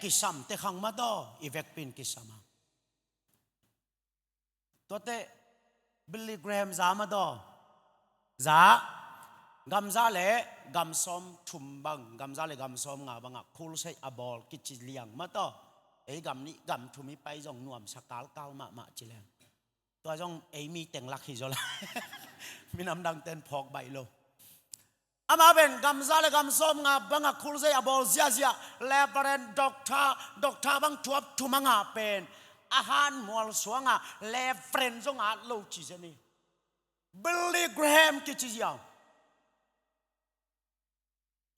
Kisamte khang mah tawh i vekpi in kisam a. Tuate Billy Graham za mah tawh, za, gam za le gam sawm thum bang, gam za le gam sawm nga bangah crusade a bawl kici liang mah tawh, ei gam nih gam thum i pai zong nuamsa kalkal mahmah ci leng. Tua zong ei mi teng lak hi zaw lai. Minam dangten phawk baih lo. Amah pen gam za le gam sawm nga bangah crusade a bawl ziahziah, Reverend, Doctor, Doctor bang thuap thum a ngah pen a han mual suang a Reverend zong at lo ci zen hi. Billy Graham kici ziau.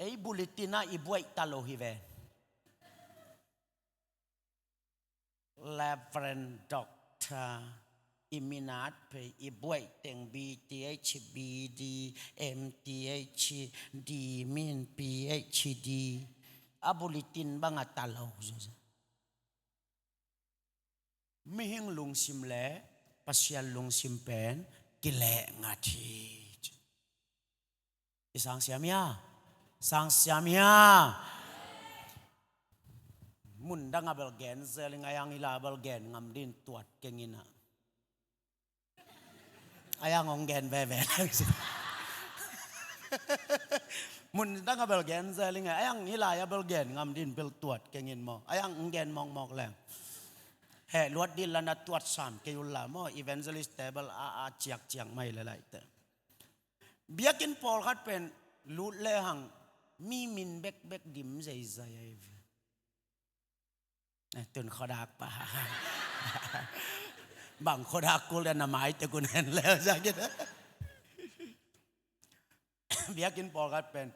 Ei bulletin ah i buaih ta lo hi ve. Reverend, Doctor, i min at phei, i buaih teng B Th, B D, M Th, D min, Ph D. A bulletin bang a ta lo zaw. Mihing lungsim le Pasian lungsim pen kileh ngat hi. I sang siam hia? Sang siam hia? Mun dang a bel gen zel ing, a yang i la bel gen ngam din tuat keng in a. A yang hong gen veve lang si. Mun dang a bel gen zel ing, a yang i la a bel gen ngam din bel tuat keng in maw. A yang hong gen mawkmawk leng. He luat dil lan a tuat sam kei ul la maw, evangelist table a, a ciak ciak mai le lai te. Biakinn pawlkhat pen lut lehang mi min bekbek dim zeizai ahi ve. Eh, tun khuadak pa. Bang khuadak kul dan a mai te kun hen leh sa kit. Biakinn pawlkhat pen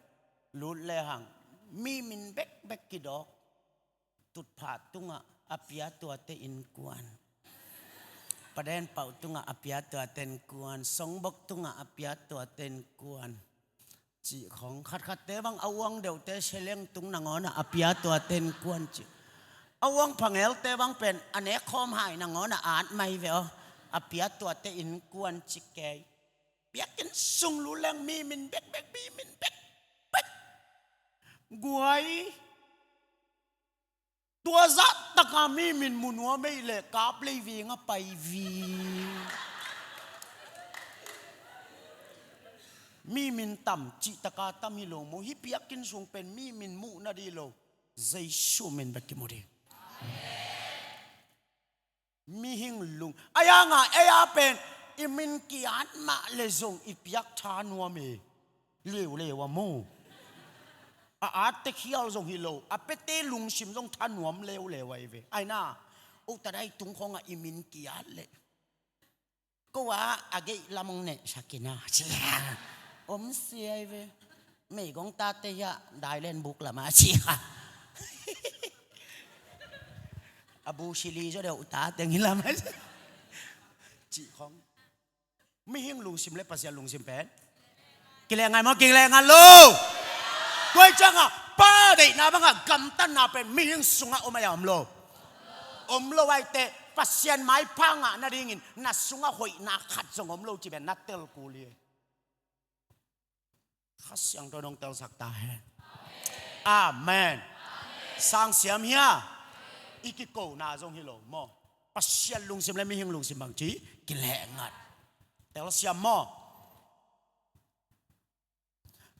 lut lehang mi min bekbek kidawk. Tutphah tungah a pia tuate innkuan. Paden pauh tungah a pia tuate innkuan. Songbok tungah a pia tuate innkuan. Cih khong khatkhatte bang a uang deuhte seleng tung nangawnah a pia tuate innkuan cih. A uang phangelte bang pen a nekkhawm hai nangawnah a at mai ve aw. A pia tuate innkuan cih kei. Biakinn sung lu leng mi min bekbek, mi min bekbek. Guai. Tua zahtaka mi min mu nuam ei leh kap lei veng a pai veng. Mi min tam cihtaka tam hi lo maw, hih biakinn sung pen mi min muh nadih lo. Jesu min bek kimu dih. Mihing lung a yanga ei a pen i min ki-at mah le zong i piak tha nuam e. Leuleu a mu. A atte khial zong hi lo, a pete lungsim zong tha nuam leuleu ahi ve. Aina, uta dai tung khawngah i min ki-at leh ko a a geih lam hong nehsak in a, cia om sia ahi ve. Meigong tate hiah dailen buk lamah a cia. A bu sili zaw deuh ta teng hi lamah cih khong. Mihing lungsim le Pasian lungsim pen kileh ngai maw, kileh ngai lo. Tua hi ciangah pa deihna bangah gamtatna pen mihing sungah om ahi a om lo. Om lo ahi teh Pasian maipha ngah nadingin na sungah hoihna khat zong om lo ci pen na tel kul hi. Kha Siangtho in hong telsak ta hen. Amen. Sang siam hia? I kikona zong hi lo maw. Pasian lungsim le mihing lungsim bang ci kileh ngat. Telsiam maw.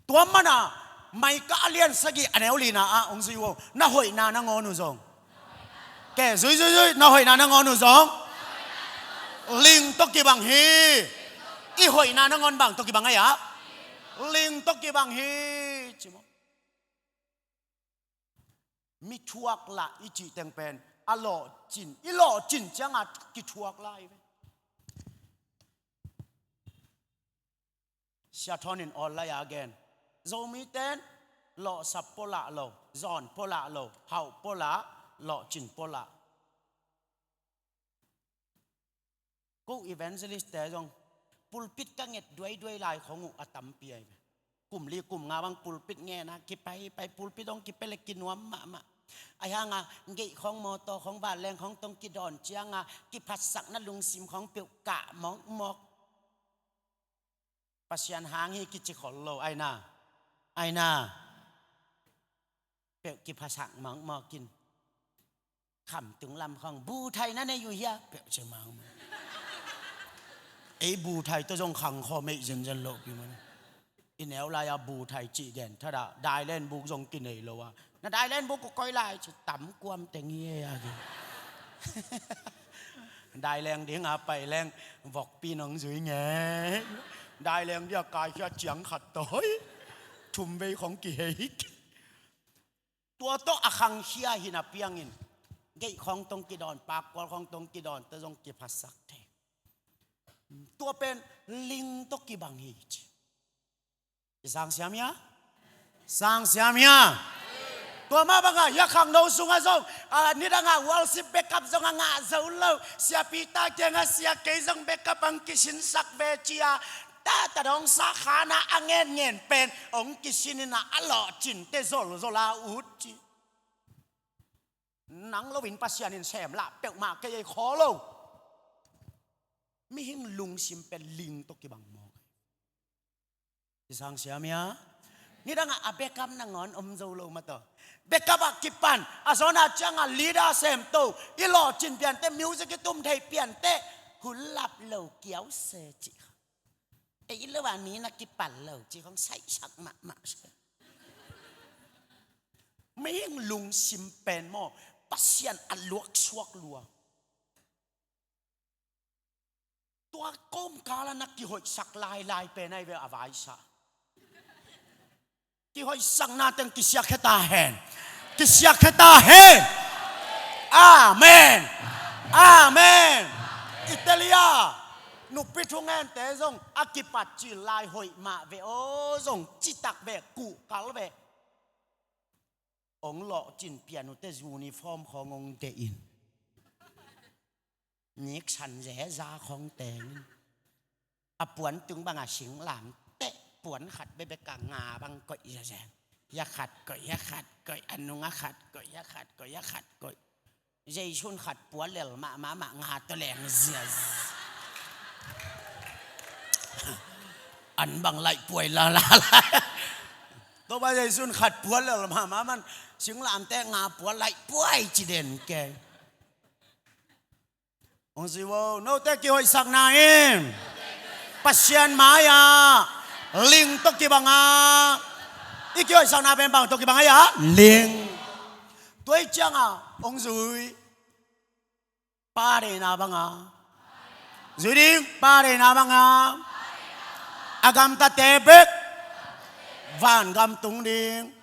Tua mana Micah a lian sagih a neu lina ah hong zui uh. Na hoihna nangawn uh zong. Ke, zui, zui, zui, na hoihna nangawn uh zong. Ling tawh kibang hi. I hoihna nangawn bang tawh kibang ahi a? Ling tawh kibang hi. Ci maw. Mi thuak lah i cih teng pen a lawhcin, i lawhcin ciangah kithuak lah hi ve. Sia Thawn in online a gen. Zomite in lawhsap pua lah lo, zawn pua lah lo, hauh pua lah, lawhcin pua lah. Ko evangelist te zong pulpit ka nget duaiduai lai khong uh a tampi ahi ve. Kum li kum nga bang pulpit ngen a, kipai pai pulpit hong kipia le kinuam mahmah. Ahi hanga gate khong mawtaw khong vanleng khong tawh kidawn cianga kiphatsakna lungsim khong peuh kah mawkmawk. Pasian hang hi kici khol lo, aina. Aina. Peuh kiphasak mawkmawk in. Khamtung lam khawng, "Bu thai na nei uh hia?" Peuh ci mang mah. Ei bu thai tawh zong khang khawm ei zenzen loh pi mah. I neu lai-a bu thai cih gen thadah, dailen buk zong kinei lo a, "Na dailen buk uh koi lai?" ci, "Tam kuam teng hi ei," a ki. Daileng dinga pai leng vokpi nong zui ngei. Daileng dia kaikhia ciang khat tawi. Thum vei khawng kihei. Tua tawh a khangkhia hi na piangin, geih khawng tawh kidawn, pakkual khawng tawh kidawn, tua zong kiphasak thei. Tua pen ling tawh kibang hi ci. I sang siam hia? Sang siam hia? Tua mah bangah hia khangno sungah zong, a, nidangah worship backup zong a ngah zo lo. Sia Peter kiangah, "Sia, kei zong backup ang kisinsak ve," ci-a, ta ta dong sa khan a a ngenngen pen hong kisin in a, a lawhcin teh zolzol a ut ci. Nang loin Pasian in sem lah peuhmah kei ei khaw lo. Mihing lungsim pen ling tawh kibang mawk. I sang siam hia? Nidangah a backup nangawn om zo lo mah tawh. Backup ah kipan, a zawn ah ciangah leader semto, i lawhcin pian teh, music i tum thei pian teh, hun lap lo kiau se cih. Ei lo a ni na kipan lo cih khawng saisak mahmah se. Mihing lungsim pen maw, Pasian a luaksuak lua. Tua kawmkal a na kihoihsak lailai pen ahi ve a vaisa. Kihoihsakna teng kisiakkhia ta hen. Kisiakkhia ta hen. Amen. Amen. I tel hia, nupi thungente zong a kipat cil lai hoih mah ve aw, zong citak ve, kuhkal ve. Hong lawhcin pian uh teh uniform khawng hong deih in. Niksan zeza khawng teng. A puan tung bangah singlamteh puan khat bekbek a nga bang koih zezeng. Hia khat koih, hia khat koih, a nung a khat koih, hia khat koih, hia khat koih. Jesu'n khat pua lel mahmah mah, nga tawh leng ziazia. An bang laih puai lala. Tua bang Jesu'n khat pua lel mahmah man, singlamteh nga pua laih puai ci den kei. Hong ci vo, note kihoihsakna in Pasian mai-ah ling tawh kibang a, i kihoihsakna pen bang tawh kibang a, ling. Tua hi ciangah hong zui, pa deihna bang a. Zui ding, pa deihna bang a. A gamtate bek vangam tung ding.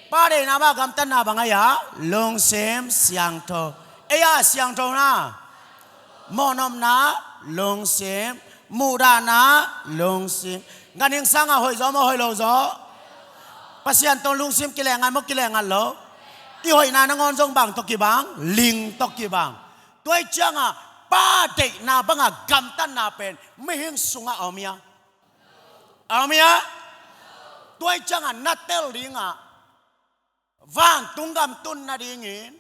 Pa deihna bang a gamtatna bang a, lungsim siangtho. Ei a siangthona, mawhnopna, lungsim, muhdahna, lungsim. Ganhing sangah hoih zaw maw, hoih lo zaw? Pasian tawh lungsim kilengat maw, kilengat lo? I hoihna nangawn zong bang tawh kibang, ling tawh kibang. Tua hi ciangah pa deihna bang a gamtatna pen mihing sungah a om hia? A om hia? Tua hi ciangah na tel dingah, vantung gam tun nadingin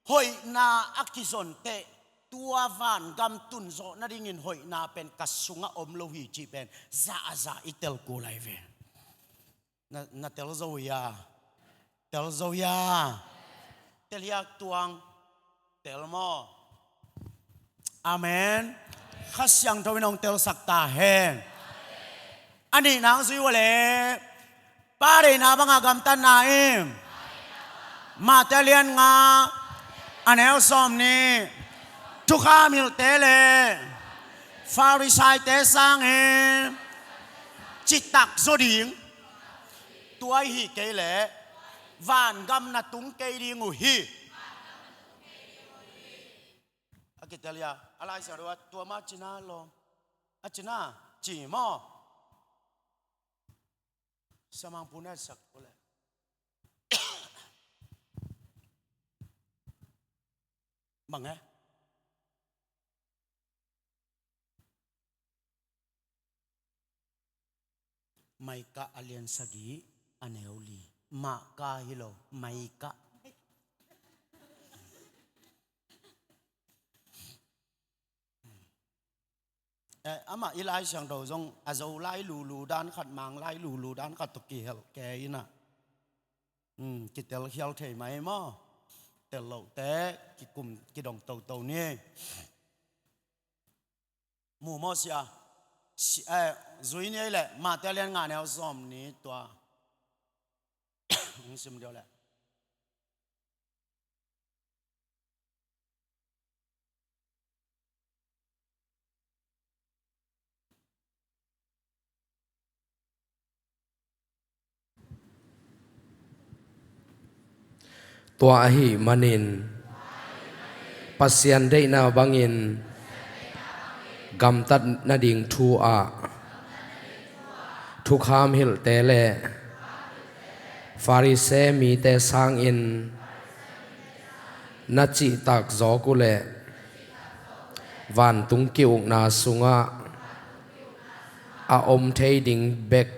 hoihna a kizon teh, tua vangam tun zawh nadingin hoihna pen ka sungah om lo hi cih pen zahzah i tel kul lai ve. Na, na tel zo hia? Tel zo hia? Tel hia tuang? Tel maw? Amen. Kha Siangtho in hong telsak ta hen. A nihna hong zui uh leh, pa deihna bang a gamtatna in Matthai lian nga, a neu sawmnih, thukham hilhte le Farisaite sangin citak zaw ding. Tua hi kei leh vangam na tung kei ding uh hi. A kitel hia, a Lai Siangtho ah tua mah cina lawm. A cina ci maw? Samang pu na sak ko le. Bang e? Maika a lian sagih, a neu li. Maika hi lo, Maika. Eh, amah i Lai Siangtho zong a Zolai lulu dan khat, Manglai lulu dan khat tawh kihelh kei in ah. Hmm, kitel khial thei mai maw? Tel lohte kikum kidong toto ni. Mu maw sia? Si, eh, zui ni ei leh Mate lian nga neu sawm ni tua. Hong sim diau leh. Tua ahih manin Pasian deihna bangin gamtat nading thu ah thukham hilhte le Farisee mite sangin na cihtak zawk uhleh vantung ki-ukna sungah a om thei ding bek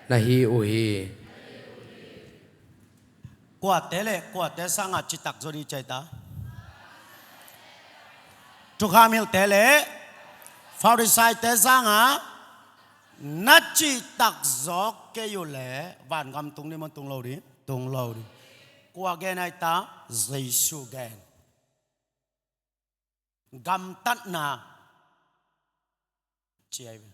na hi uh hi. Kuate le kuate sangah cihtak zaw ni ciai ta? Thukham hilhte le Farisaite sangah na cihtak zawk kei uhleh vangam tung ding maw, tung lo ding? Tung lo ding. Kua gen ai ta? Jesu gen. Gamtatna ciai ve.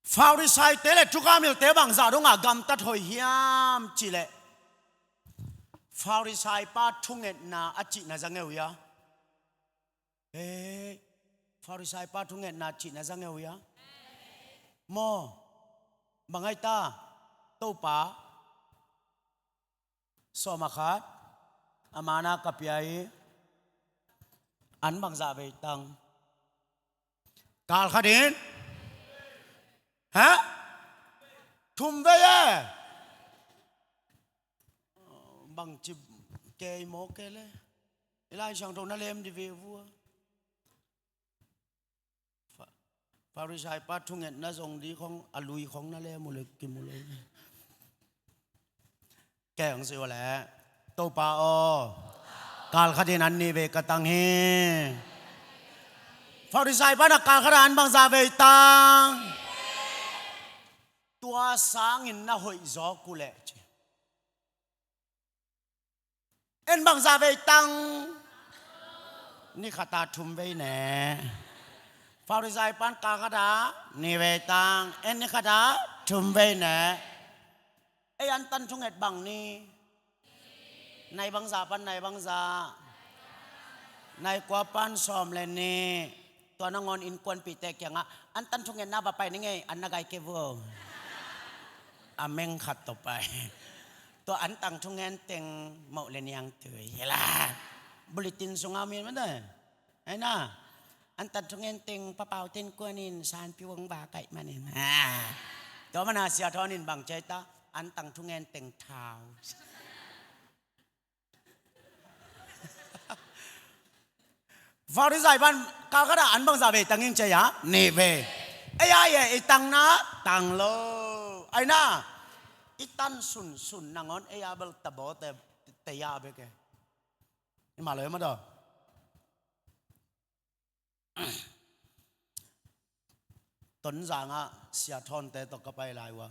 Farisaite le thukham hilhte bangzah dongah gamtat hoih hiam cihleh, Farisai pa thungetna a cihna za ngeu hia? Hei, Farisai pa thungetna cihna za ngeu hia? Maw, bang ai ta? Topa sawm a khat a mana ka pia hi. An bangzah vei tang? Kal khatin, ha? Thum vei e. Bangci kei maw kei le? I Lai Siangtho na lem di ve vua. Fa-, Farisai pa thungetna zong di khong a lui khong na lem uh le kimu lo. Kei hong si uh leh, Topa aw, kal khatin an nih vei ka tang hi. Farisai pa na kal khat a an bangzah vei tang? Tua sangin na hoih zawk uhleh ci. En bangzah vei tang? Ni khat a thum vei ne. Farisai pan kal khat a nih vei tang. En ni khat a thum vei ne. Ei an tan thunget bang ni? Nai bangzah pan nai bangzah? Nai kua pan sawm le nih. Tua nangawn innkuanpihte kiangah an tan thungetna va pai ni ngei, an na gai kei vua. A meng khat tawh pai. Tua an tan thungen teng moh le niang tui hi la. Bulletin sungah om hi mah dai. Ai na, an tan thungen teng Pa Pau Tin Kuan in sanpi vong va kaih manin. Ha. Tua mana Sia Thawn in bang ci ai ta? An tan thungen teng thau. Farisai pan kal khat a an bangzah vei tang ing ci a? Nih vei. Ei a, ei a, i tangna tang lo. Ai na, i tan sunsun nangawn ei a bel tabawte tei a bek e. I mah lo e mah daw. Tonzang ah Sia Thawnte tawh ka pai lai uh a,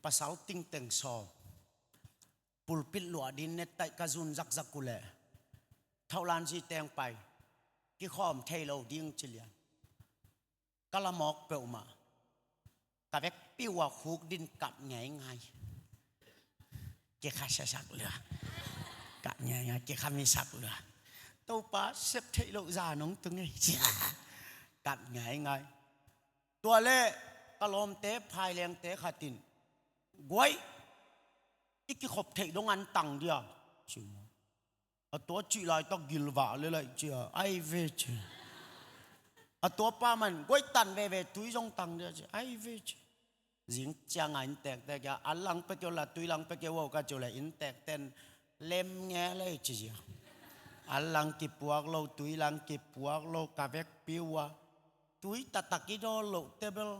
pasal tingteng sawm, pulpit luah ding nettaih ka zun zakzak uhleh, thauhlan zi teng pai, kikhawm thei lo ding ci lian. Ka lamawk peuhmah, ka vekpi uh a khuk din kap ngeingai. Kikhasiasak lua. Kap ngeingai, kikhamisak lua. Topa, sep theih loh zan hong tung ei. Kap ngeingai. Tua leh ka lawmte phailengte khat in, guai, i kikhop theih dong an tang dia, ci maw. A tua cih laitak gilvah lelaih cia, ai ve ci. A tua pa man guai tan veve tui zong tang dia ci, ai ve ci. Zing ciangah inntekte kia, an lang pia kei uh la, tui lang pia kei uh aw ka ci uh leh inntekten lem nge lei ci zia. An lang kipuak lo, tui lang kipuak lo, ka vekpi uh a, tui taktak i dawn loh tebel,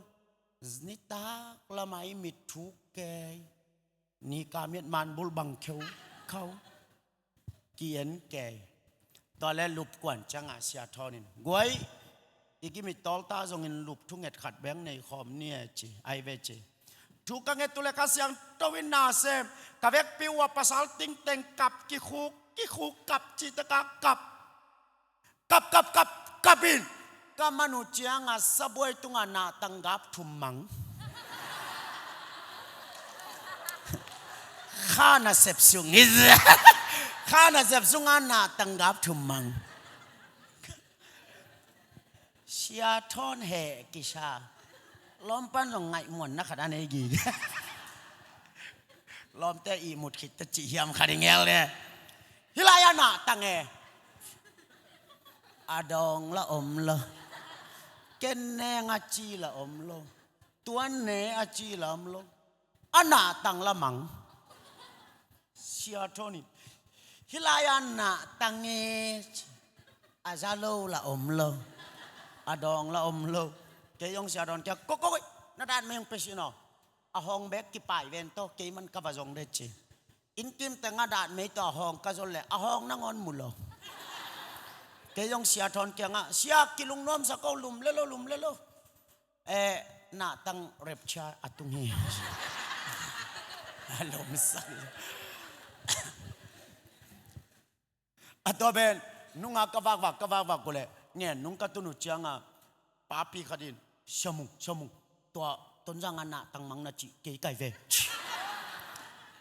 nitak lamah i mit thuk kei. Nika miat manbul bang kheu khau. Ki-en kei. Tua leh lupkuan ciangah Sia Thawn in, guai, I gim i tawlta zongin lup thunget khat beng nei khawm ni e ci, ai ve ci. Thu ka nget uh leh Kha Siangtho in na sem, ka vekpi uh a pasal tingteng kap kikhuk, kikhuk kap cih taka kap. Kap, kap, kap, kap in. Ka man uh ciangah sabuai tungah nahtang gap thum mang. Kha nasep sung hi. Kha nasep sungah nahtang gap thum mang. Sia Thawn heh kisa. Lawm pan zong ngaihmuanna khat a nei gige. Lawmte ihmut khit ta cih hiam khat i ngel le. Hih lai-ah nahtang e. A dawng la om lo. Ken neng a ci la om lo. Tuan ne a ci la om lo. A nahtang la mang. Sia Thawn in, hih lai-ah nahtang e ci. A za lo la om lo. A dawng la om lo. Kei zong Sia Thawn kiang, ko, ko, ko, na datmei hong pia sin aw. A hawng bek kipai ven tawh, kei man ka va zong de ci. Inn kim tengah datmei tawh a hawng ka zon leh, a hawng nangawn mu lo. Kei zong Sia Thawn kiangah, Sia, kilungnuamsak o, lum le lo, lum le lo. Eh, nahtang rapture a tung hi. A lomsak. A tua pen, nunga ka vakvak, ka vakvak uh leh, ngen nung ka tun uh ciangah, papi khat in, Sia Mung, Sia Mung, tua Tonzang a nahtang mang na cih, kei kai ve.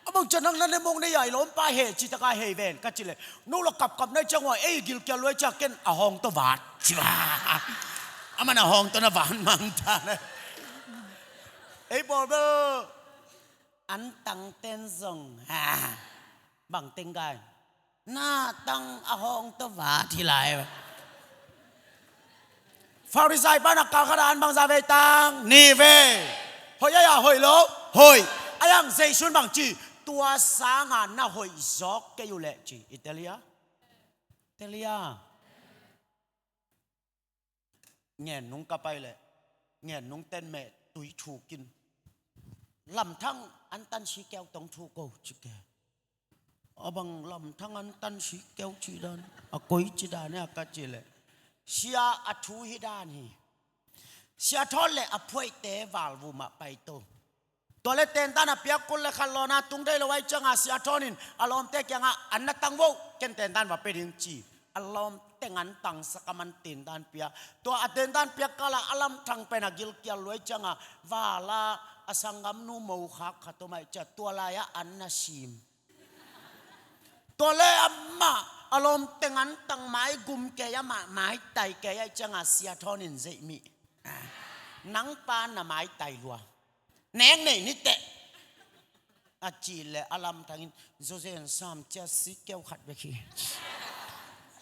A bang ciang nang na ne mong ne yai lawmpa heh cih taka hei ven ka cih leh, no la kapkap nai ciang ua, ei gilkial luai ciang ken a hawng tawh vat. A man a hawng tawh na vat mang ta ne. Ei pawl bel, an tang ten zong, ha, bang teng gai. Nahtang a hawng tawh vat hi lai. Farisai pan a kal khat a an bangzah vei tang, nih vei. Hoih a, hoih lo, hoih. A yang Jesu'n bang ci, tua sanga na hoih zawk kei uh leh ci. I tel hia? Tel hia? Ngen nung ka pai leh, ngen nung ten meh tui thuk in. Lamthang antan sikeu tong thuk o ci ke. A bang lamthang antan sikeu cih dan, a koi ci dan e a ka cih leh, Sia, a thu hih dan hi. Sia Thawn leh a phuaihte valvum ah paito. Tua leh tentan a piak kul leh khat lawnah tung thei lo ahih ciangah Sia Thawn in a lawmte kiangah, an na tang vo, ken tentan va pia ding ci. A lawmte an tangsak a, man tentan pia. Tua a tentan piak kalah a lamthang pen a gilkial luai ciangah val ah a sanggamnu mokhak khat om ahih ciang tua lai-ah an na sim. Tua leh amah a lawmte an tang mai gum kei, amah maitai kei ahih ciangah Sia Thawn in zeihmih. Nang pa na maitai lua. Nek nei ni teh. A cih leh a lamthang in, Zozen sam cia sikeu khat bek hi.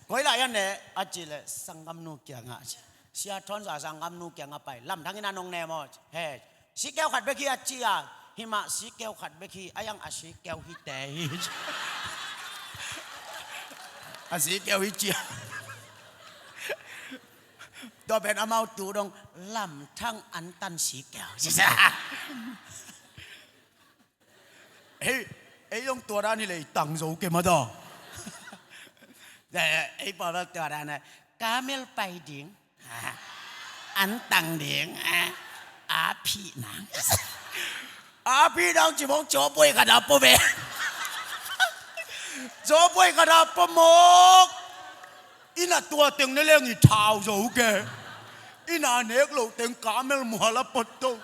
Koi lai-ah ne a cih leh sanggamnu kiangah ci. Sia Thawn zah sanggamnu kiangah pai. Lamthang in a nong ne maw? He, sikeu khat bek hi a ci a. Hi mah, sikeu khat bek hi. A yang a sikeu hi te hi. A sikeu hi ci a. Tua pen amau tu dong lamthang antan sikeu. Ei, ei zong tua dan hi leh i tang zo kei mah daw. Ei pawl tua dan a, kamel pai ding. An tang ding. A phih nang. A phih nang ci mawk, cawpuai khat a pua ve. Cawpuai khat a pua mawk. Inn ah tua teng ne leng i thau zo ke. Inn ah nek loh teng kamel mual a pua to.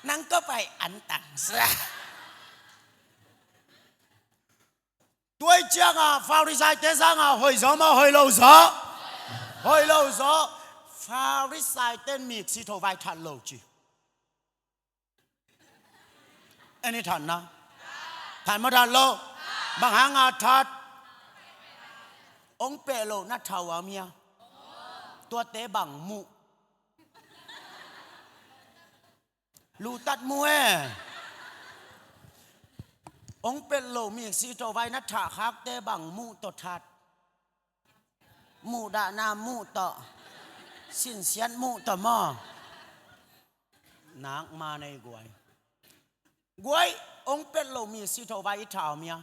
Nang ka pai an tang sa. Tua ahih ciangah Farisaite sangah hoih zaw maw, hoih lo zaw? Hoih lo zaw. Farisaite in miksi tho vai that lo ci. En i thatna. That maw, that lo? Bang hanga that? Hong peh loh na thau a mia. Tuate bang muh? Lutat muh e. Hong pet loh miksi tawh vai na thahkhakte bang muh tawh that? Muhdahna muh tawh, sinsiat muh tawh maw? Nak ma nei guai. Guai, hong pet loh miksi tawh vai i thau mia?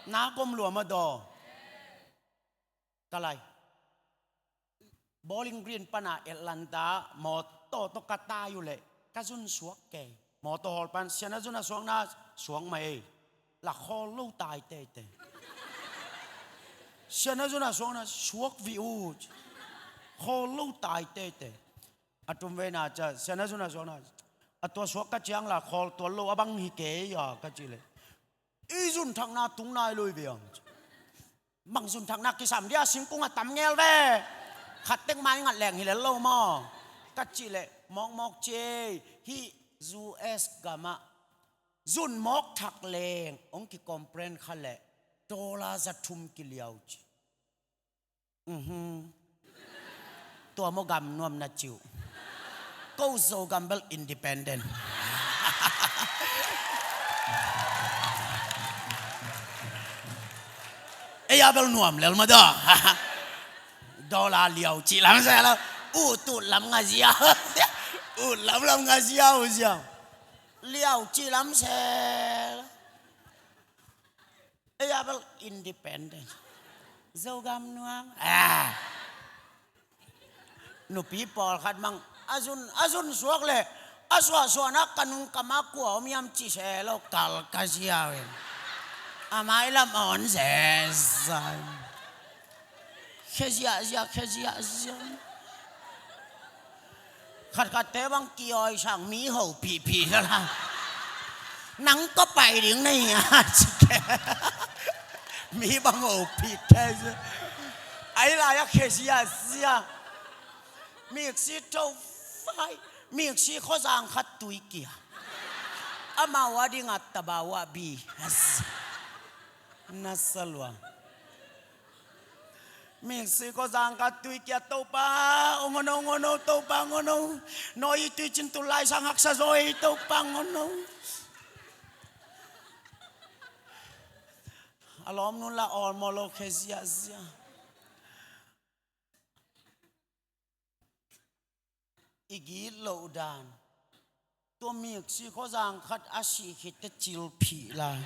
Nak om lua maw daw? Ka lai. Bowling Green pana Atlanta mawtaw tawh ka tai uh leh ka zun suak kei. Mawtaw hawl pan Sian a zun a suakna suak mah ei. La khawl lo tai teitei. Sian a zun a suakna suak vih uh. Khawl lo tai teitei. A tum veina ciang Sian a zun a suakna a tua suak ka ciang la khawl tuan lo a bang hi kei a ka cih leh i zun thakna tung nai lo hi ve ang. Bang zun thakna kisam dia singkung a tam ngel ve. Khat tek mai ngat leng hi lel lo maw? Ka cih leh mawkmawk ci ei. Hih U S gamah zun mawk thak leng hong kicomplain kha leh dollar za thum kiliau ci. Tua maw gam nuam na ci uh. Ko Zogam bel independent. Ei a bel nuam lel mah dah. Dollar liau cih lam se la. Ut ut lam nga ziau. Ut lam lam nga ziau ziau. Liau cih lam se la. Ei a bel independent. Zogam nuam. Nupi pawlkhat mang a zun a zun suak leh a suahsuahna ka nung kamah kua om hiam ci se lo kal ka ziau in. A mailam a on zezai. Khe ziahziah khe ziahziah. Khatkhatte bang kiawisang mi hopihpih lala. Nang ko pai ding na hia ci kei. Mi bang hopih kei. Ahi lai-ah khe ziahziah. Miksi tho vai. Miksi khuazang khat tui kia. Amau a dingah tabau a bi. Na sa lua. Miksi khuazang khat tui kia Topa, ong ono ong ono Topa ong ono. No i tui cin tu lai sang haksa zo ei Topa ong ono. A lawm nun la awlmawh lo khe ziahziah. I gitloh dan. Tua miksi khuazang khat a sih khit teh cilphih lai.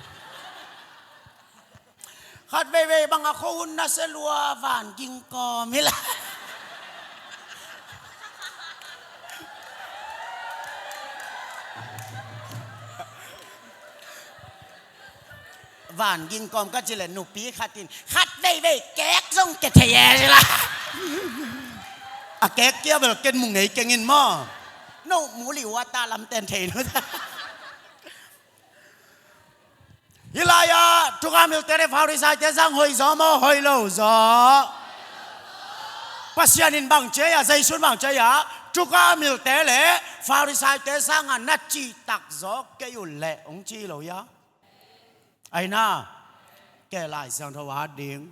Khat veivei bang a khuahun na se lua van ging kawm hi lai. Van ging kawm ka ci leh nupi khat in khat veivei kek zong kia thei e ci la. A kek kia bel ken mu ngei keng in maw. No mu liu a ta lam ten thei nu. Hih lai-ah thukham hilhte le Pharisaite sang hoih zaw maw hoih lo zaw? Pasian in bang ci a, Jesu in bang ci a, thukham hilhte le Pharisaite sangah na cihtak zaw kei uh leh hong ci lo hia? Aina, kei Lai Siangtho a ding.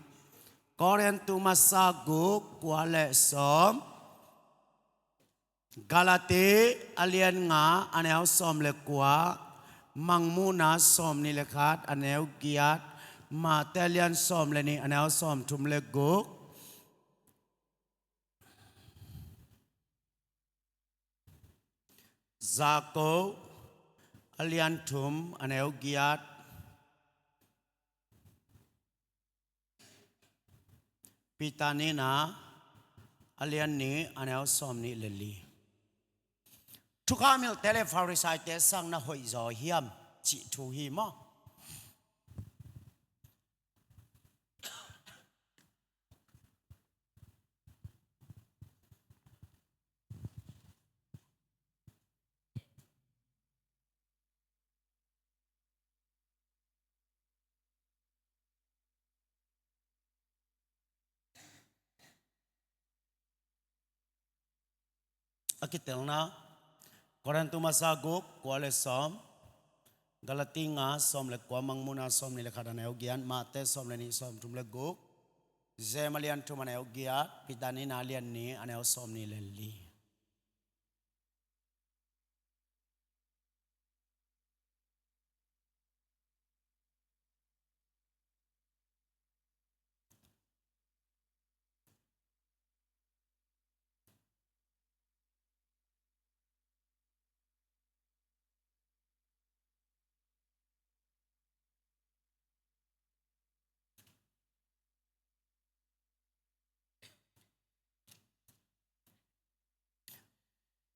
Korintu masa guk kua le sawm. Galati a lian nga a neu sawm le kua. Mangmuhna sawm nih le khat a neu giat. Mate a lian sawm le nih a neu sawm thum le guk. Jakob a lian thum a neu giat. Peter nihna a lian nih a neu sawm nih le li. Thukham hilhte le Pharisaite sang na hoih zaw hiam cih thu hi maw? A kitelna, Korintu masa guk kua le sawm. Galati nga sawm le kua, Mangmuhna sawm nih le khat a neu giat, Mate sawm le nih sawm thum le guk, Jem a lian thum a neu giat, Peter nihna a lian nih a neu sawm nih le li.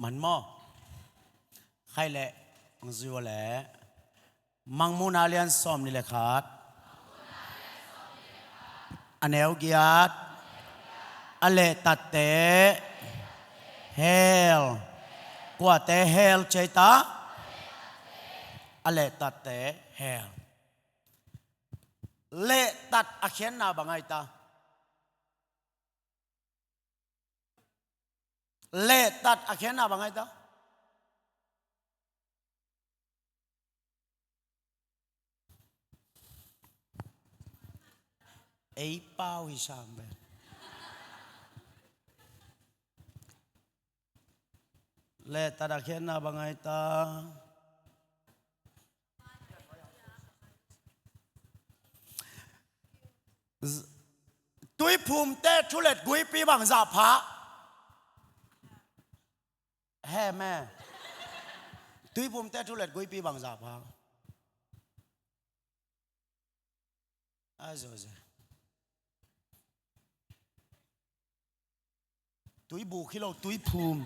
An maw? Khai leh, ang zui ua leh. Mangmuhna lian sawm nih le khat. A neu giat. A lehtatte hell. Kuate hell ci ta? A lehtatte hell. Lehtat a khiatna bang ai ta? Lehtat a khiatna bang ai ta? Ei pau hi sam ve. Lehtat a khiatna bang ai ta? Z-, tuiphumte thulet guipi bang zahpha? He me. Tuiphumte thulet guipi bang zahpha? A zo ze. Tuibuk hi lo, tuiphum.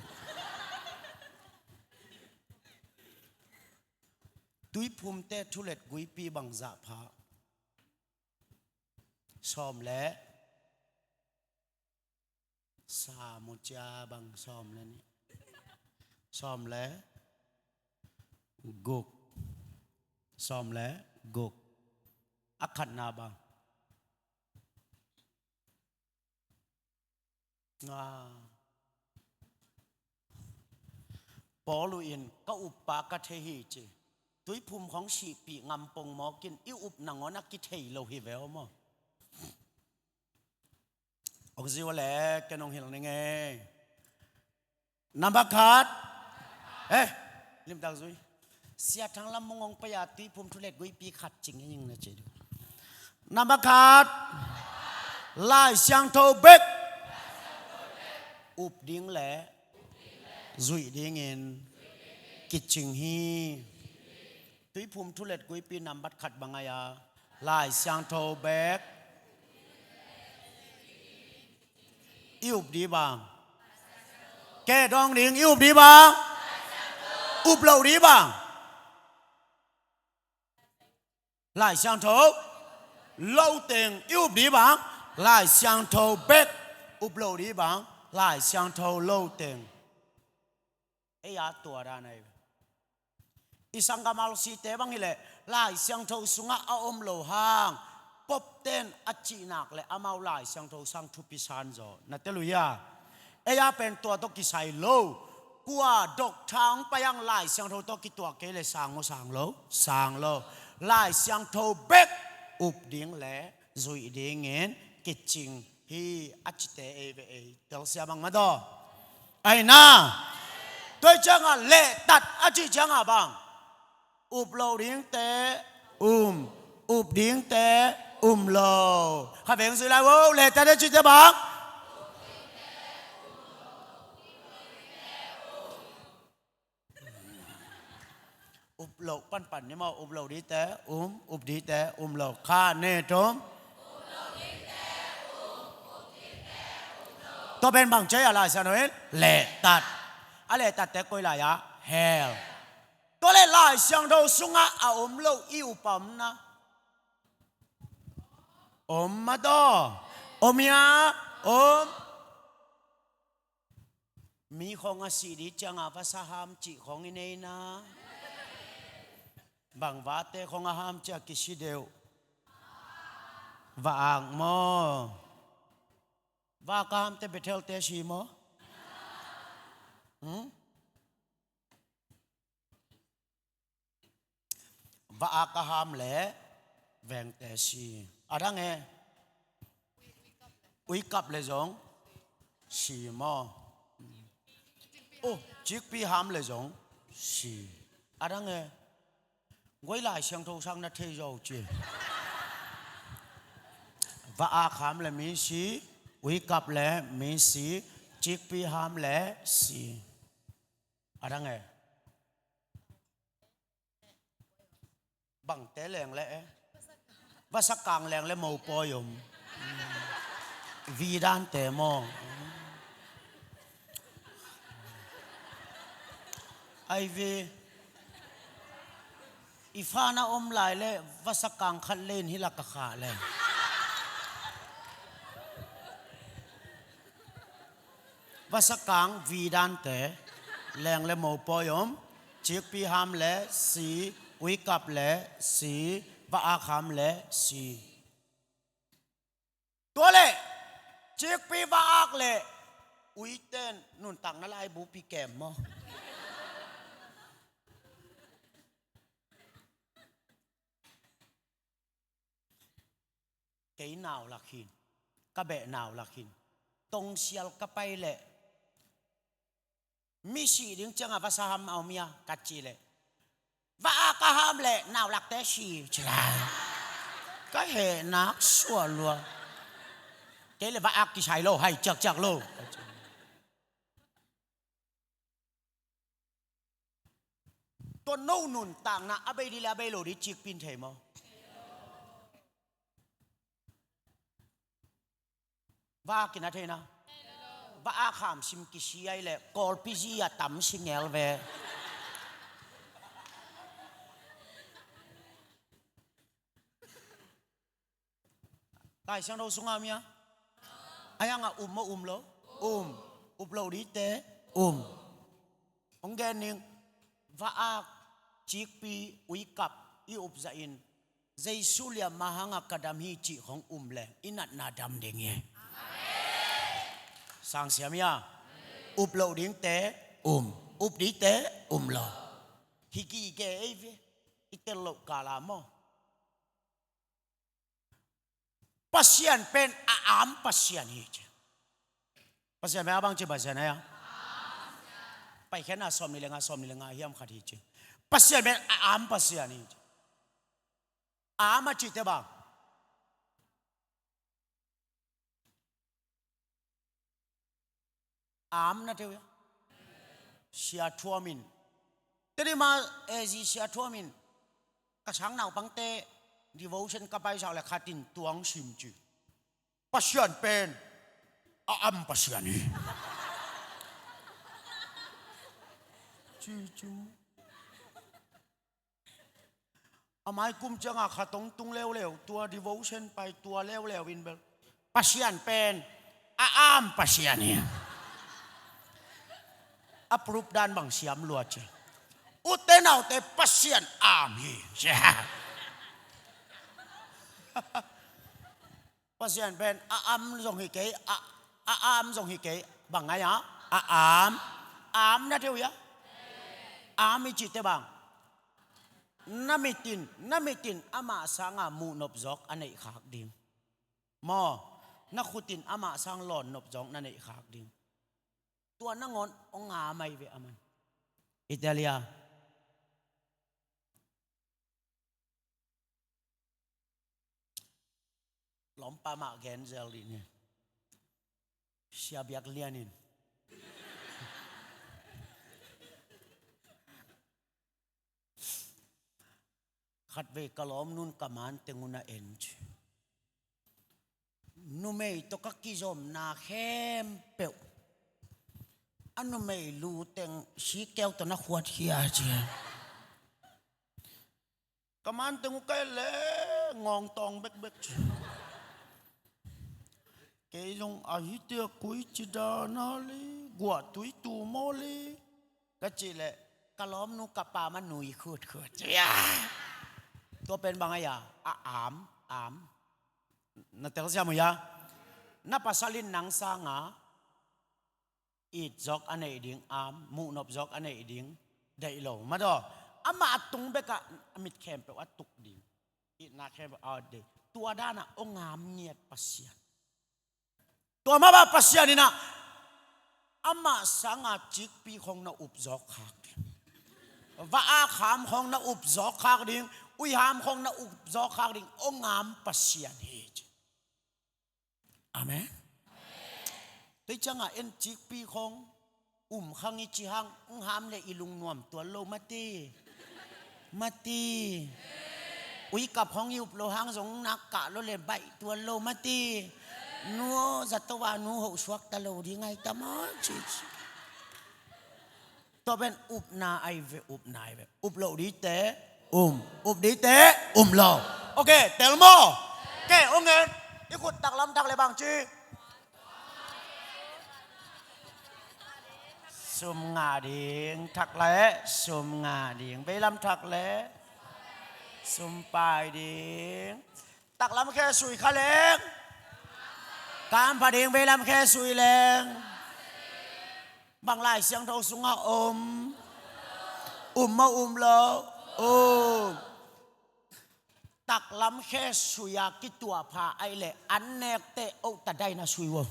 Tuiphumte thulet guipi bang zahpha? Sawm le sa mu cia bang, sawm le nih. Sawm le guk. Sawm le guk. A khatna bang. Ah. Paul in ka uppa ka thei hi ci. Tuiphum khong sihpih ngam pongmawk in i up nangawn a kithei lo hi ve aw maw? Ong zi ua le, ken ong hilh ning ei. Number khat. Eh, limtak zui. Sia Thang Lam Mung ong pai a tuiphum thulet guipi khat cing ing na ci. Number khat. Lai Siangtho bek up ding le zuih dingin kicing hi. Tuiphum thulet guipi nambat khat bang ai a, Lai Siangtho bek i up ding bang. Ke dong ding, i up ding bang. Up lo ding bang. Lai Siangtho lo teng i up ding bang. Lai Siangtho bek up lo ding bang. Lai Siangtho lo teng. Ei a tua dan ai. I sanggam R C te bang hileh Lai Siangtho sungah a om lo hang, Pope ten a cihnak le amau Lai Siangtho sang thupi san zaw. Na tel uh hia? Ei a pen tua tawh kisai lo. Kua doctor hong pai hang Lai Siangtho tawh kituak kei le sang uh sang lo, sang lo. Lai Siangtho bek up ding le zuih dingin kicing hi a cite ei ve ei. Telsia bang mataw. Aina. Tua ciangah lehtat a cih ciangah bang. Up lo dingte um, up dingte um lo. Kha veng zui lai vo, lehtat a cihte bang. Up lo panpan ni maw, up lo dingte um, up dingte um lo. Kha ne tum. Tua pen bang ci a Lai Siangtho in lehtat. A lehtatte koi lai a? Hell. Tua le Lai Siangtho sungah a om lo i upa om na? Om mataw. Om hia? Om. Mi khong a sih ding ciangah vasa ham cih khong i nei na. Bang vate khong a ham ciah kisi deuh. Va-ak maw? Va-ak a hamte Bethel te si maw? Hmm? Va-ak a ham le vengte si. A dang e. Uikap le zong si maw? Oh, cikpi ham le zong si. A dang e. Guai Lai Siangtho sang na thei zaw ci. Va-ak ham le mi si, uikap le mi si, cikpi ham le si. A dang e. Bangte leng le e. Vasa kang leng le mopawi om. Vidante maw? Ai ve. I fa na om lai le vasa kang khat le in hi lak a khah le. Vasa kang vi dante, leng le mopawi om, cikpi ham le si, uikap le si, va-ak ham le si. Tua le cikpi, va-ak le uiten nuntakna laibu pi kem maw? Kei nau lak hin, ka beh nau lak hin. Tongsial ka pai leh, mi sih ding ciangah vasa ham a om hia ka cih leh, va-ak a ham leh nau lakte si ci lai. Ka hehnak suah lua. Kei le va-ak kisai lo, hai ciakciak lo. Tua no nuntakna a bei dih le a bei lo dih cikpi in thei maw? Va-ak in a thei na. Va-ak ham sim kisi ai le kawlpi zi a tam si ngel ve. Laisiangtho sungah om hia? A hiangah um maw, um lo? Um. Up lo dite um. Hong gen ning. Va-ak, cikpi, uikap i up zahin, Jesu liamma hangah ka dam hi cih khong um leng i natna dam ding hi. Sangsiam hia? Up lo dingte um. Up dite um lo. Hi gige ei ve. I tel loh kala maw? Pasian pen a am Pasian hi ci. Pasian pen a bang ci Pasian hi a? Paikhiatna sawmnih le nga, sawmnih le nga hiam khat hi ci. Pasian pen a am Pasian hi ci. A am a cihte bang? A am na thei uh hia? Sia Thuam in, Tedim a zi Sia Thuam in, ka sang naupangte devotion ka paisak le khat in tuang sim ci. Pasian pen a am Pasian hi. Ci ci. A mai kum ciangah khat hong tung leuleu, tua devotion pai tua leuleu in bel, Pasian pen a am Pasian hi. A proof dan bang siam lua ci. Ute naute, Pasian am hi. Pasian pen a am zong hi kei, a, a am zong hi kei. Bang ngai a? A am. Am na thei uh hia? Am i cihte bang? Na mit in, na mit in amah sangah muh nop zawk a neih khak ding. Maw, na khut in amah sang lawn nop zawk na neih khak ding. Tua nangawn hong am ai ve a man. Italia. Lawmpa mah gen zel dih ni. Sia Biak Lian in, khatvei ka lawmnu'n ka man teng un a en ci. Numei tawh ka kizomna khempeuh a numei lu teng sikeu tawh na khuat khia ci. Ka man teng uh ka en le ngawng tawng bekbek ci. Kei zong a hite a kui ci dan a li, guahtui tu maw li ka cih leh, ka lawmnu ka pa ma nui khutkhut ci. Tua pen bang a hia? A am, am. Na telsiam uh hia? Na pasal in nang sangah it zawk a neih ding, am, muhnop zawk a neih ding deih lo. Madaw, amah a tung bekah a mit khempeuh a tuk ding, itna khempeuh a deih. Tua danah hong am ngiat Pasian. Tua mah bang Pasian in ah amah sangah cikpi khong na up zawk khak ding, va-ak ham khong na up zawk khak ding, ui ham khong na up zawk khak ding hong am Pasian hi ci. Amen. Tei ciangah en cikpi khong um khang i ci hang, hong ham le i lungnuam tuan lo mati. Mati. Ui kap khong i up lo hang zong nak kah lo le baih tuan lo mati. Nu aw, zato a nu hoh suak ta lo ding ai ta maw ci ci. Tua pen upna ai ve, upna ai ve. Up loh dite um, up dite um lo. Ok, tel maw? Ok, ong en. I khut taklam thak le bang ci? Sum ngah ding. Thak le sum ngah ding. Veilam thak le sum pai ding. Taklam khe sui kha leng, kam pha ding. Veilam khe sui leng, bang Lai Siangtho sungah om? Um maw, um lo? Um. Taklam khe sui a kituah pha ai leh an nekte ota daina sui vo.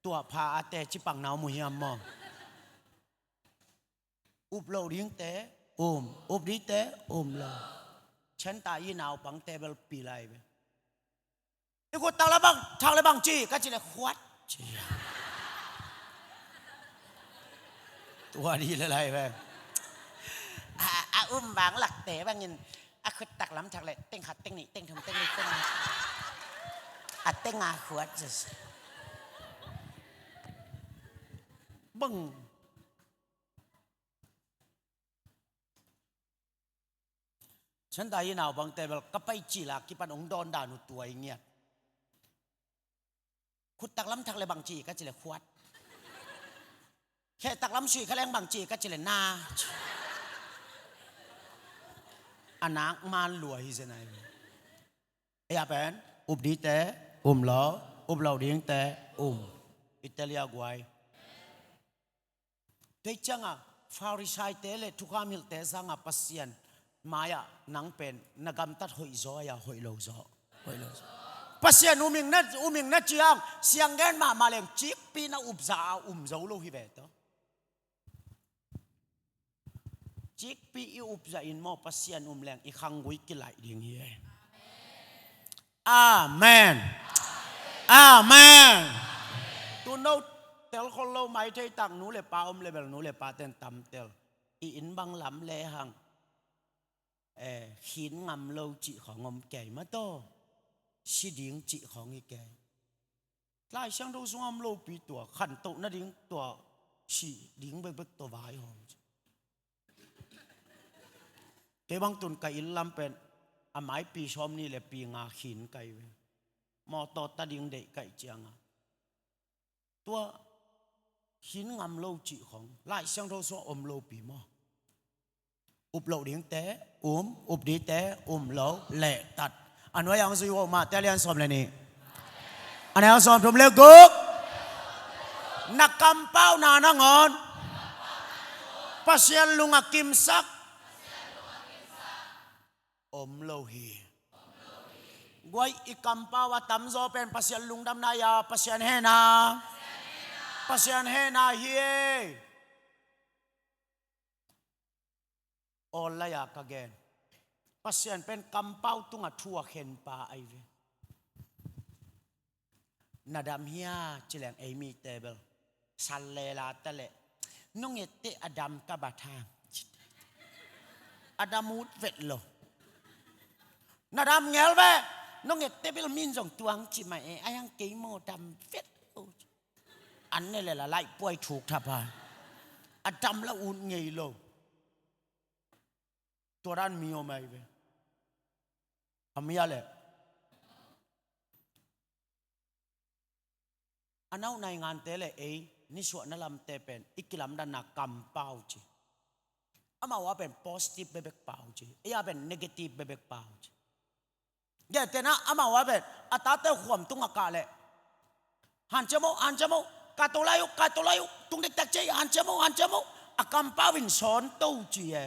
Tuah pha a teci pang na om uh hiam maw? Up loh dingte um, up dingte um lo. Chan ta i naupangte bel pi lai ve. I khut tak le bang, thak le bang ci, ka ci le khuat ci. Tua di le lai ve. A, a um bang lakte bangin a khut taklam thak le teng khat, teng nih, teng thum, teng li, teng a, a teng a khuat ci. Bang. Chan ta i naupangte bel ka pai cil a kipan ong dawn dan uh tua i ngiat. Khut taklam thak le bang ci, ka ci le khuat. Khe taklam sui kha leng bang ci, ka ci le na. A nak man lua hi zen ai. Ei a pen, up dingte um lo, up lo dingte um. Italia guai. Tua ciangah Farisaite le thukham hilhte sangah Pasian mai-ah nang pen na gamtat hoih zaw a, hoih lo zaw? Hoih lo zaw. Pasian uming na, uming na ciang siang gen mahmah leng cikpi na upzah a um zo lo hi ve tawh. Cikpi i upzah in maw, Pasian um leng i khanggui kilaih ding hi e. Amen. Amen. Tu no tel khol lo mai thei tak, nu le pa om le bel nu le pa ten tam tel. I inn bang lam le hang, eh, khin ngam lo cih khawng om kei mah tawh. Si ding cih khawng hi kei. Lai Siangtho sungah om lopi tua, khantoh nading tua, si ding bekbek tua vaihawm. Kei bang tun ka inn lam pen a maipi sawm nih le pi nga khin kai ve. Mawtaw ta ding deih kai cianga. Tua khin ngam lo cih khawng Lai Siangtho sungah om lopi maw? Up loh dingte um, up dingte um lo, lehtat. A nuai-ah hong zui uh mah, Mate lian sawm le nih, a neu sawm thum le guk. Na kampauna nangawn Pasian lung a kimsak om lo hi. Guai, i kampau a tamzaw pen Pasian lungdamna hi a, Pasian hehna, Pasian hehna hi e. Awl lai-a ka gen, Pasian pen kampau tungah thu a khenpa ahi ve. Na dam hia ci leng ei mite bel san lela ta leh, nong etteh a dam ka bat hang. A dam ut vet lo. Na dam ngel ve. Nong etteh bel min zong tuang ci mah e, a yang kei maw dam vet lo. An ne lela laih puai thuk thapa. A dam la ut ngei lo. Tua dan mi om ahi ve. A mi a leh a nau naingante le ei nisuahna lamte pen i kilamdanna kampau ci. Amau a pen positive bekbek pau ci, ei a pen negative bekbek pau ci. Gentehna amau a pen a tate uh khuam tungah kah leh, hanciam o, hanciam o, kah to lai uh, kah to lai uh, tung dektak ci ei, hanciam o, hanciam o. A kampau in sawn to ci e.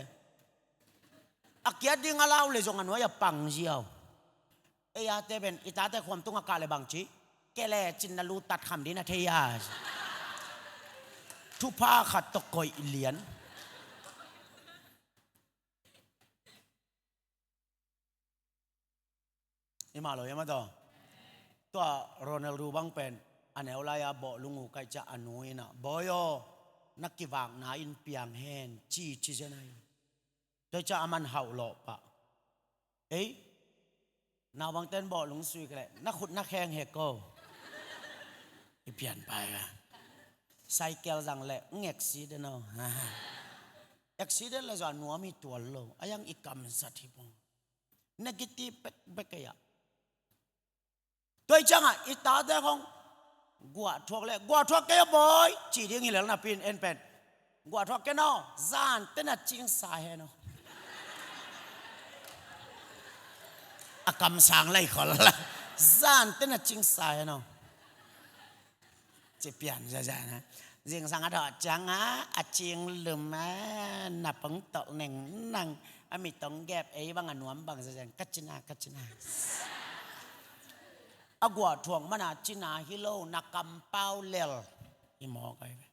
A kiat ding a lau le zong a nuai-ah pang ziau. Ei a te pen i tate khuam tungah kah le bang ci, kele cin na lu tat kham ding na thei a. Thupha khat tawh koih lian. I mah lo i mah tawh. Tua Ronaldo bang pen a neu lai-a bawhlung uh kaih ciah a nu in ah, bawi aw, na kivakna in piang hen, ci ci zen ahi. Tua ciah a man hauh lawh pah. Ei, naupangten bawhlung sui ka leh na khut na kheng hek ko. I pian pai ve. Cycle zang le ng accident aw. Accident le zong a nuam hi tuan lo. A yang i kamsat hi pong. Negative bekbek ei ah. Tua i ciangah i tate khong guah thuak le, guah thuak kei aw bawi ci ding hi lel napi in en pen. Guah thuak kei naw, zan tena cingsa hen aw. A kamsang lai khol la. Zan tena cingsa hen aw. Ci pian zaza na. Zingsang a dawh ciangah a cing lum a na pong tolh neng nang a mi tong gep ei bang a nuam bang zaza ka cina ka cina. A guah thuak mana cina hi lo na kampau lel. I mawk ai ve.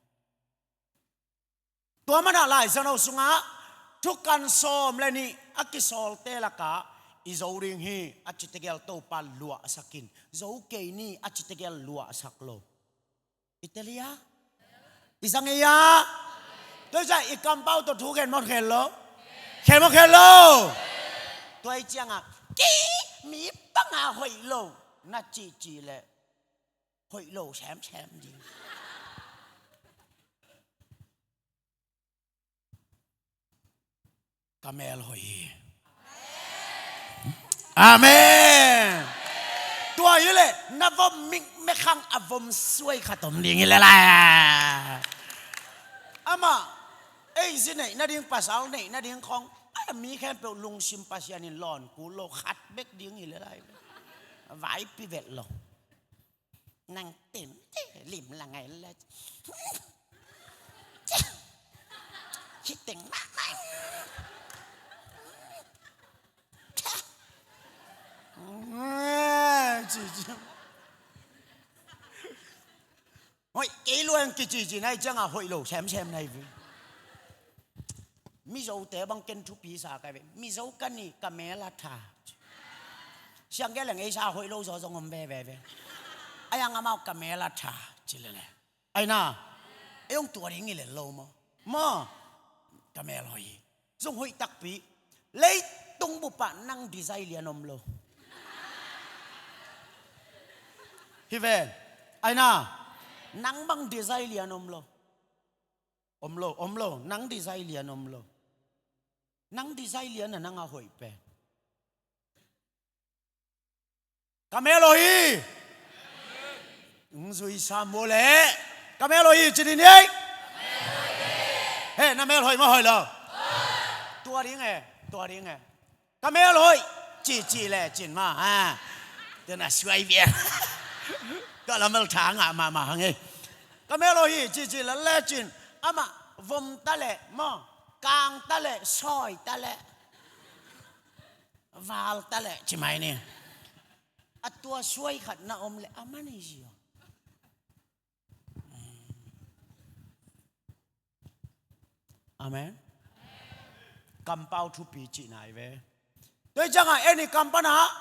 Tua mana Lai Siangtho sungah thukan sawm le nih a kisawlte lakah i zo ding hi a ci tegel Topa luahsak in, zo kei ni a ci tegel luahsak lo. I tel hi a? I zang hi a? Tua i ciah i kampau tawh thu khen maw khen lo? Khen maw khen lo? Tua i ciangah kei mi panga hoih lo na cihcih leh hoih lo semsem ding. Ka mel hoih hi. Amen. Tua hi leh na vom mik mekhang a vom suai khat om ding hi leh lai. Amah ei zi neih nading pasal neih nading khong a mi khempeuh lungsim Pasian in lawn kul lo khat bek ding hi leh lai. Vaipi vet lo. Nang tente lim la ngai la. Ci teng mah mah. Ci ci. Hoih kei luang kici ci nai ciangah hoih lo semsem nai ve. Mizote bang ken thupi sa kai ve. Mizo ka ni ka mel a tha. Siang ge leng ei sa hoih lo zaw zong om veve ve. A yang amau ka mel a tha ci lele. Ai na. Ei ong tua ding i lel lo maw? Maw? Ka mel hoih hi. Zong hoih takpi. Leitung bupah nang design lian om lo. Hi ven. Ai na. Nang bang design lian om lo. Om lo, om lo, nang design lian om lo. Nang design lian a nang a hoih pen. Ka mel hoih hi. Ng zui sam bo le. Ka mel hoih hi ci din ei. He, na mel hoih maw hoih lo? Tua ding e, tua ding e. Ka mel hoih ci ci le cin ma ha. Tena suai bia. Ka la mel tha ngah mahmah hang ei. Ka mel hoih hi ci ci le le cin. Amah vom ta le maw, kang ta le, sawi ta le, val ta le ci mai ni. A tua suai khat na om le a man hi zio. Amen. Kampau thupi cih nai ve. Tua i ciangah en i kam panah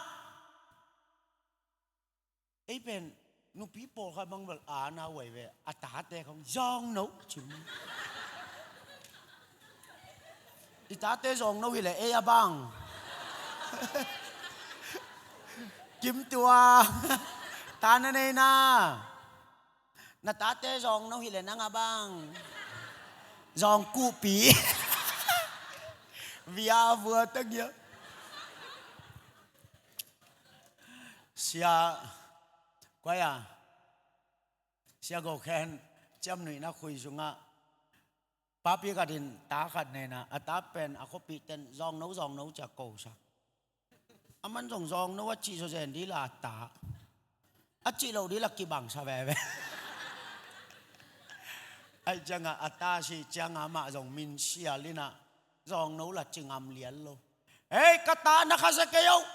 ei pen nupi pawlkhat bang bel a na uai ve. A tate khong zawngno cim. I tate zawngno hileh ei a bang. Kim tua. Ta na nei na. Na tate zawngno hileh nang a bang. Zawngkuhpi. Via vua tagia. Sia. Kuaya. Sia go khen ciamnuihna khui sungah papi khat in ta khat nena a ta pen a khuapihten zawngno zawngno cia kosak. A man zong zawngno a cih zawzen dih la a ta a cih loh dih la kibangsa veve. Aih ciangah a ta sih ciangah amah zong min sial inah zawngno la ci ngam lian lo. Hei ka ta na kha sia kei oh.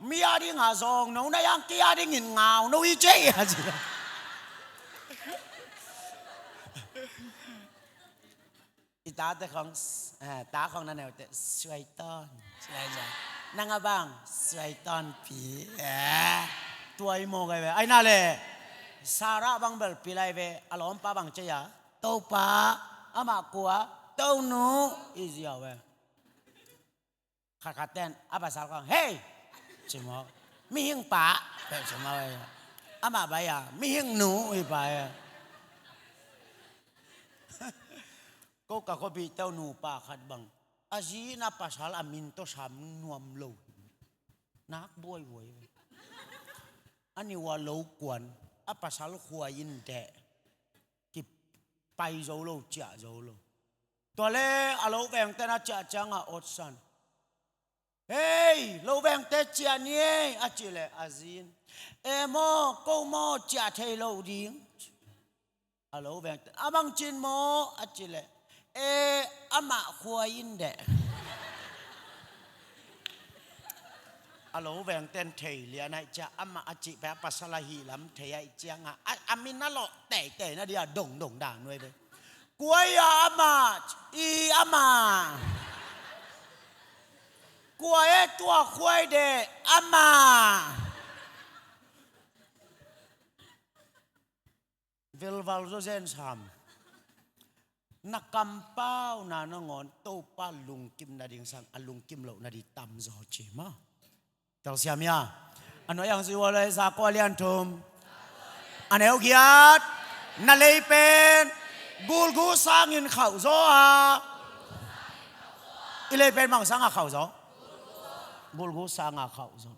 Mi a dingah zawngno na yang kei a dingin ngauno hi cei a ci. I tate khong ta khong na neute suaitawn. Nang a bang suaitawnpi. Tua i mawk ai ve ai na le. Sarah bang bel pil ai ve a lawmpa bang cei a Topa amah kua Tonu i ziau ve. Khatkhatten a pasal khong hei cimawk mihing pah peh cimawk. Amah bai a, mihing nu hi pai a. Ko ka khuapihte uh nupa khat bang, a zi in a pasal a min tawh sam nuam lo. Nak buaibuai ve. A ni ua lo kuan, a pasal khua in deh. Kipai zo lo, ciah zo lo. Tua le a lo vengte na ciah ciangah otsan. "Hei, lo vengte ciah ni ei," a cih leh a zi in, "E maw, ko maw ciah thei lo ding?" A lo vengte, "A bangcin maw?" a cih leh, "E, amah khua in deh." A lo vengte in thei lian ahih ciang, amah a cih pen a pasal ahih lam thei ahih ciangah, a, a min a lawh teitei na dih a dongdong dan nuai ve. "Kua i a amah, i amah. Kua e tua khua i deh, amah." Velval zaw zen sam. Na kampauna nangawn Topa lungkim nading sang a lungkim loh nading tamzaw ci maw? Telsiam ia. A nuai ang zui ua le Zakua lian thum, a neu giat. Na lei pen bulgu sangin khauh zaw a. I lei pen bang sangin khauh zaw? Bulgu sangin khauh zaw.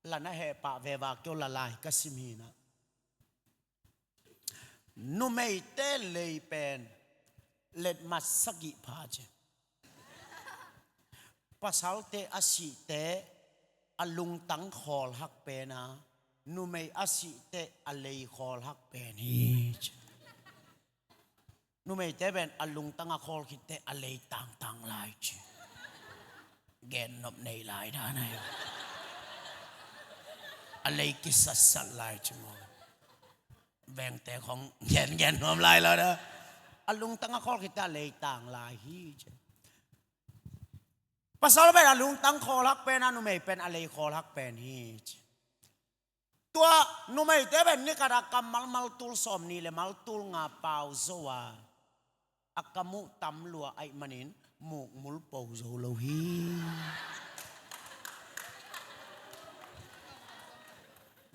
La na heh pah veva keu la lai ka sim hi na. Numeite lei pen letmat sagih pha ci. Pasalte a sihte a lungtang khawl hak pen a, numei a sihte a lei khawl hak pen hi ci. Numeite pen a lungtang a khawl khitte a lei tangtang lai ci. Gennop nei lai dan ahi. A lei kisatsat lai ci maw? Vengte khong gengen nuam lai lo da. A lungtang a khawl khitte a lei tang lai hi ci. Pasal pen a lungtang khawl hak pen a, numei pen a lei khawl hak pen hi ci. Tua numeite pen ni khat a kam malmal tul sawmnih le mal tul nga pau zo a, a kam uh tam lua ahih manin mukmul po zo lo hi.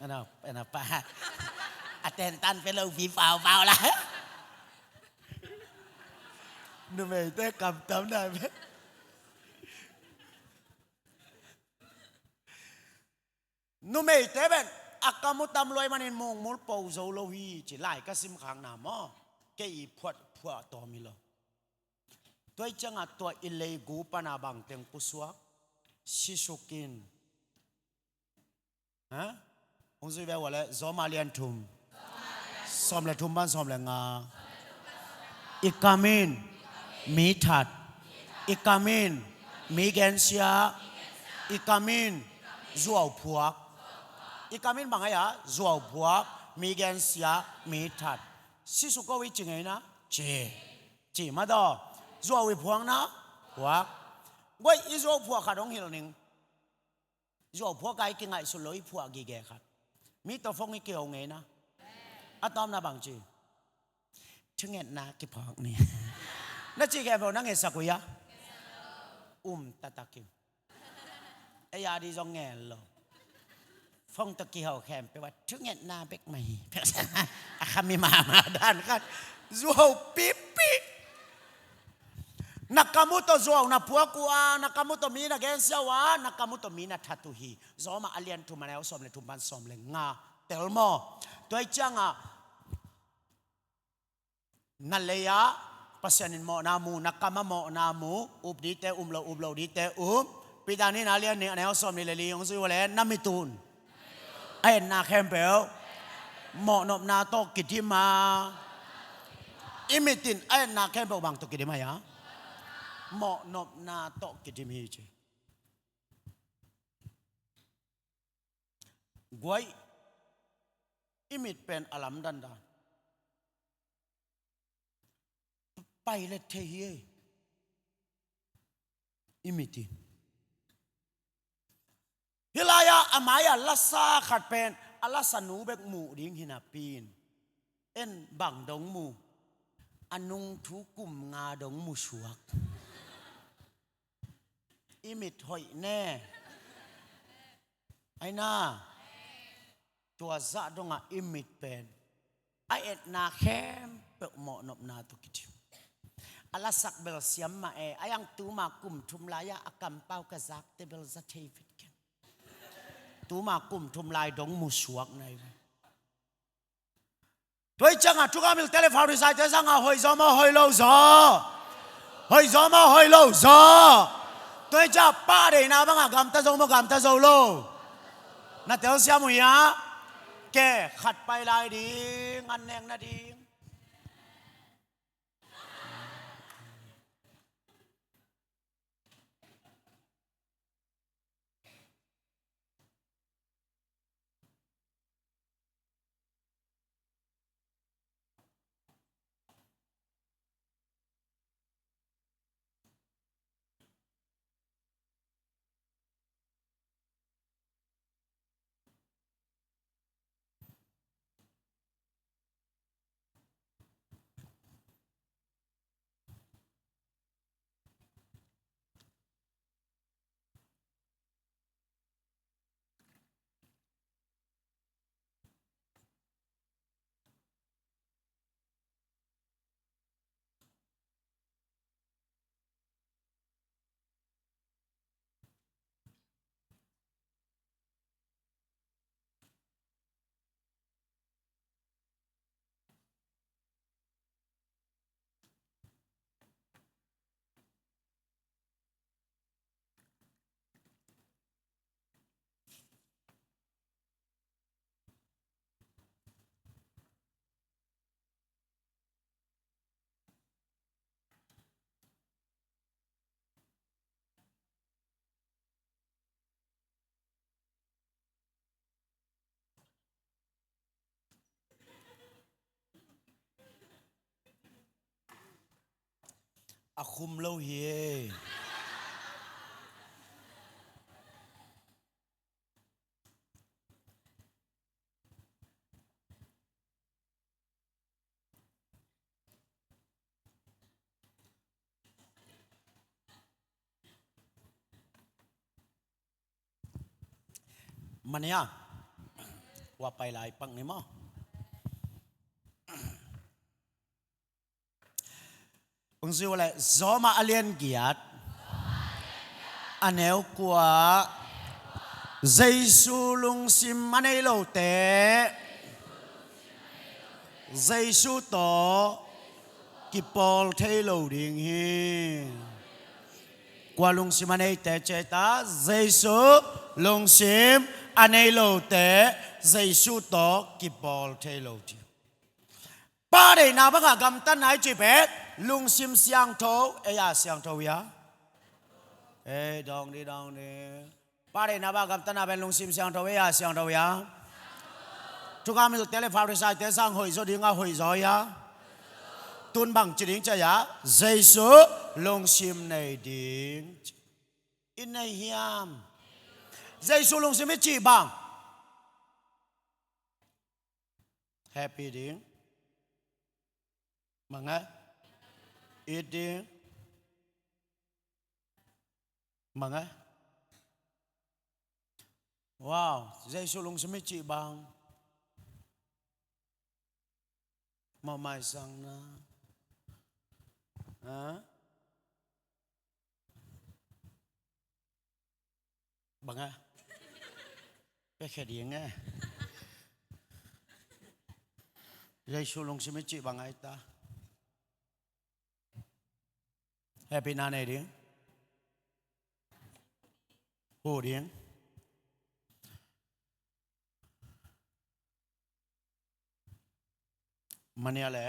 Ana, ana pa. A tentan pe lo pi pau pau la. Numeite kam tam na pe. Numeite pen a kam uh tam lua ahih manin mukmul po zo lo hi ci, lai ka sim khakna maw? Kei i phuah phuah tawm hi lo. Tua ahih ciangah tua i lei gu pana bangteng pusuak, sisuk in. Ha? Hong zui ve ua le, Zawma lian thum, sawm le thum pan sawm le nga. I kam in mi that. I kam in mi gensia. I kam in zuau phuak. I kam in bang ahi a, zuau phuak, mi gensia, mi that. Sisuk ko i ci ngei na? Ci. Ci mah daw. Zuau i phuak na? Phuak. Guai, i zuau phuak khat hong hilh ning. Zuau phuak a i kingaihsun lo i phuah gige khat. Mi tawh phone i kiho ngei na. A tawpna bang ci? Thungetna kiphawk ni. Na cih khempeuh na ngetsak uh hia? Um taktak in. Ei a dih zong ngen lo. Phone tawh kiho khempeuh a thungetna bek mah hi. A khami mahmah dan khat. Zuau pipih. Na kam uh tawh zuau na phuak uh a, na kam uh tawh mi na gensia uh a, na kam uh tawh mi na that uh hi. Zawma a lian thum a neu sawm le thum pan sawm le nga. Tel maw? Tua ahih ciangah na lei ah Pasian in mawhna mu, na kam ah mawhna mu, up dingte um lo, up lo dingte um. Peter nihna a lian nih a neu sawmnih le li hong zui uh leh, na mit un a etna khempeuh mawhnopna tawh kidim a, i mit in a etna khempeuh bang tawh kidim a hia? Mawhnopna tawh kidim hi ci. Guai, i mit pen a lamdang dan. Pai le thei hi ei. I mit in. Hih lai-ah a mai-ah lasa khat pen a lasanu bek muh ding hi napi-in, en bang dong mu? A nungthu kum nga dong mu suak. I mit hoih ne. Ai na. Tua zah dongah i mit pen a etna khempeuh mawhnopna tawh kidim. A lasak bel siam mah e, a iang tuma kum thum lai-ah a kampau ka zakte bel za thei vet ken. Tuma kum thum lai dong musuak nai ve. Tua i ciangah thukham milte le Pharisaite sangah hoih zaw maw hoih lo zaw? Hoih zaw maw hoih lo zaw? Tua i ciah pahdeihna bangah gamta zo maw gamta zo lo? Na telsiam uh hiam? Ke khat pai lai ding, an nek nading. A khum lo hi e. Mania, wa pai lai pak ni maw? Ung zui uh leh Rom a lian giat, a neu kua, Jesu lungsim a nei lote Jesu tawh kipawl thei lo ding hi. Kua lungsim a neite ci ta, Jesu lungsim a nei lote Jesu tawh kipawl thei lo ding. Pahdeihna bangah gamtatna i cih pen lungsim siangtho, ei a siangtho ia? Ei, dawng dih, dawng dih. Pahdeihna bangah gamtatna pen lungsim siangtho, ei a siangtho ia? Thukham milte le Pharisaite sang hoih zaw dingah hoih zaw ia? Tun bang ci ding ci a ia? Jesu lungsim nei ding. I nei hiam? Jesu lungsim i cih bang? Happy ding. Bang e? It ding. Bang e? Wow, Jesu lungsim i cih bang? Mawhmaisangna. Ha? Bang e? Pe khe ding e. Jesu lungsim i cih bang ai ta. Happy na nei ding. Hu ding. Mania le.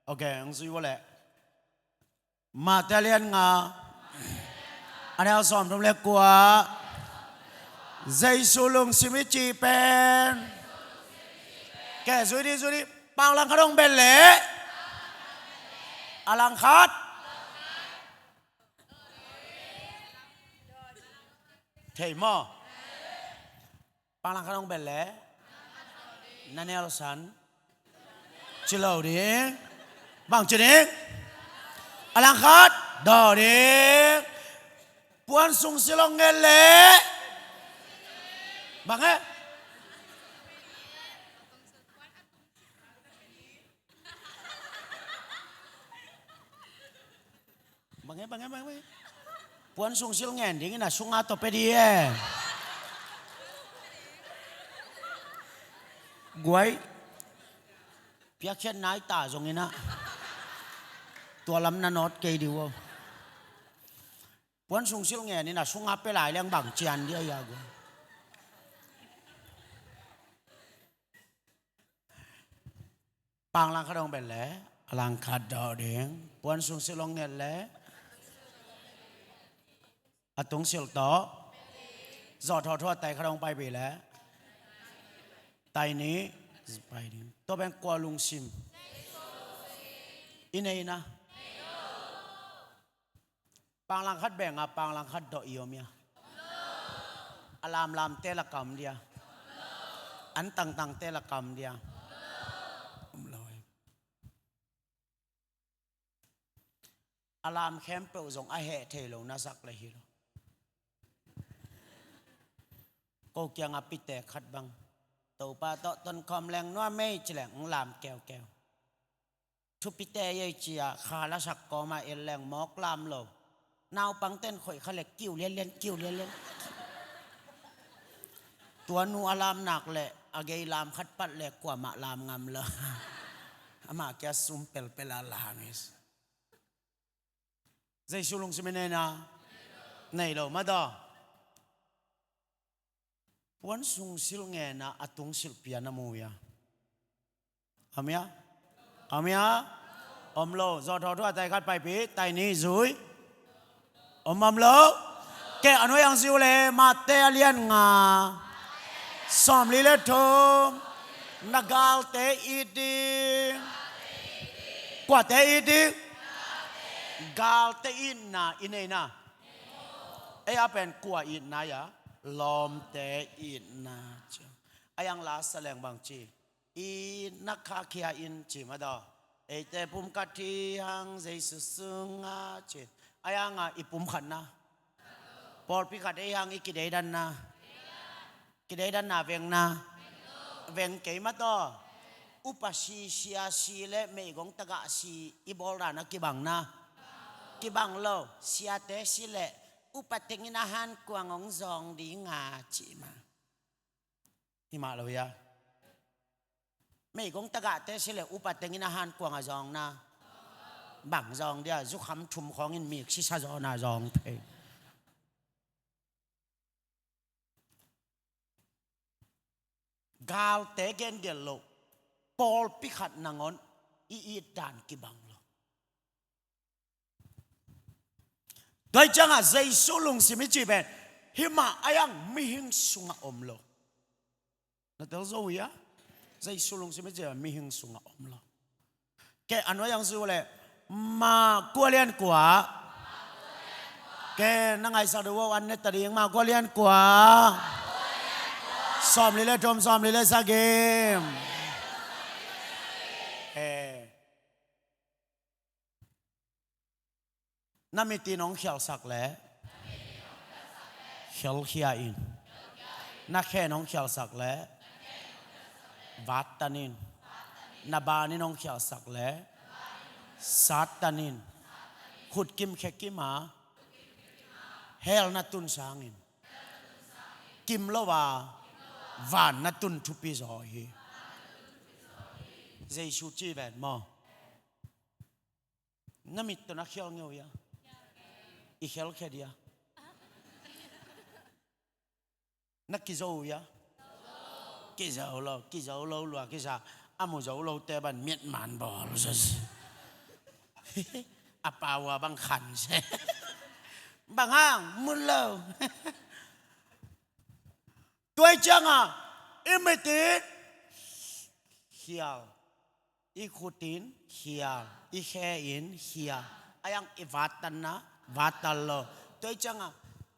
Ok, ang zui ua le. Mate lian nga. A neu sawm thum le kua. Jesu lungsim i cih pen. Ke, zui dih, zui dih. Pang langkhat hong bel le. A langkhat. Thei maw? Pang langkhat hong bel le. Na Nelson. Ci lo ding. Bang ci ding? A langkhat. Daw ding. Puan sung silong ngen le. Bang e? Puan sung sil ngen dingin a sunga tawh pia di e. Guai. Piakkhiat nai ta zongin ah, tua lam na nawt kei di uh. Puan sung sil ngenin a sunga pia lai leng bang cian dia ia guai. Pang langkhat hong bel le a langkhat dawh ding. Puan sung sil hong nget le a tung sil tawh zawh thawhthaw a tai khat hong paipih le tai nih pai ding. Tua pen kua lungsim? I neihna. Pang langkhat benga pang langkhat dawh i om ia? A lamlamte laka om dia? An tangtangte laka om dia? Om lo e. A lam khempeuh zong a heh thei lo na sak le hi lo. Ko kianga pitek khat bang Topa tawh tonkhawm leng nuam ei ci leng lam keukeu. Thupite ei ci-a kha lasak kawma en leng mawk lam lo. Naupangten khoih kha le kiu lianlian kiu lianlian. Tua nu a lam nak le a gei lam khat pat le kuamah lam ngam lo. Amah kia sum pelpel a lam is. Jesu lungsim i neihna nei lo mah daw. Puan sung sil ngen a a tung silh pia na mu ia? Om ia? Om ia? Om lo. Zawh thawhthaw a tai khat paipih tai nih zui. Om om lo. Keh a nuai ang ziu le Mate a lian nga sawmli le thum. Na galte it ding. Kuate it ding? Galte itna i neihna. Ei a pen kua itna ia? Lawmte itna ci. A iang la sa leng bang ci? Itna khakhia in ci mah daw. Eite pumkhat hi hang Jesu sunga ci. A ianga i pumkhatna. Pawlpi khat ei hang i kideidanna. Kideidanna vengna. Veng kei mah taw. Upa si, sia si le meigong tagah si i bawldan a kibangna. Kibang lo. Siate si le upa tengin a hankuang hong zawng dinga ci mah. Hi mah lo hia? Meigong tagahte si le upa tengin a hankuang a zawngna. Bang zawng dia? Zukham thum khawngin mik sisa zawna zawng phei. Galte gengelh loh pawlpi khat nangawn i itdan kibang lo. Tua hi ciangah Jesu lungsim i cih pen himah a iang mihing sungah om lo. Na tel zo uh hia? Jesu lungsim i cih pen mihing sungah om lo. Keh a nuai ang zu le Mark kua lian kua. Keh na ngaihsak deuh uh an ne ta ding. Mark kua lian kua. Sawmli le thum, sawmli le sagih. Eh. Na mitin hong khialsak le khelkhia in. Na khen hong khialsak le vattan in. Na banin hong khialsak le sattan in. Khut kim khe kim a hell na tun sangin kim lo a van na tun thupi zaw hi. Jesu ci ven maw? Na mit tawh na khial ngeu hia? I khelkhia dia? Na kizo uh hia? Kizo lo, kizo lo lua kisa. A mu zo lote ban miat man bawl zaw. A pau a bang khan se. Bang hang mun lo. Tua hi cianga i mitin khial, i khutin khial, i khe in khial. A iang i vattanna vattan lo. Tua hi cianga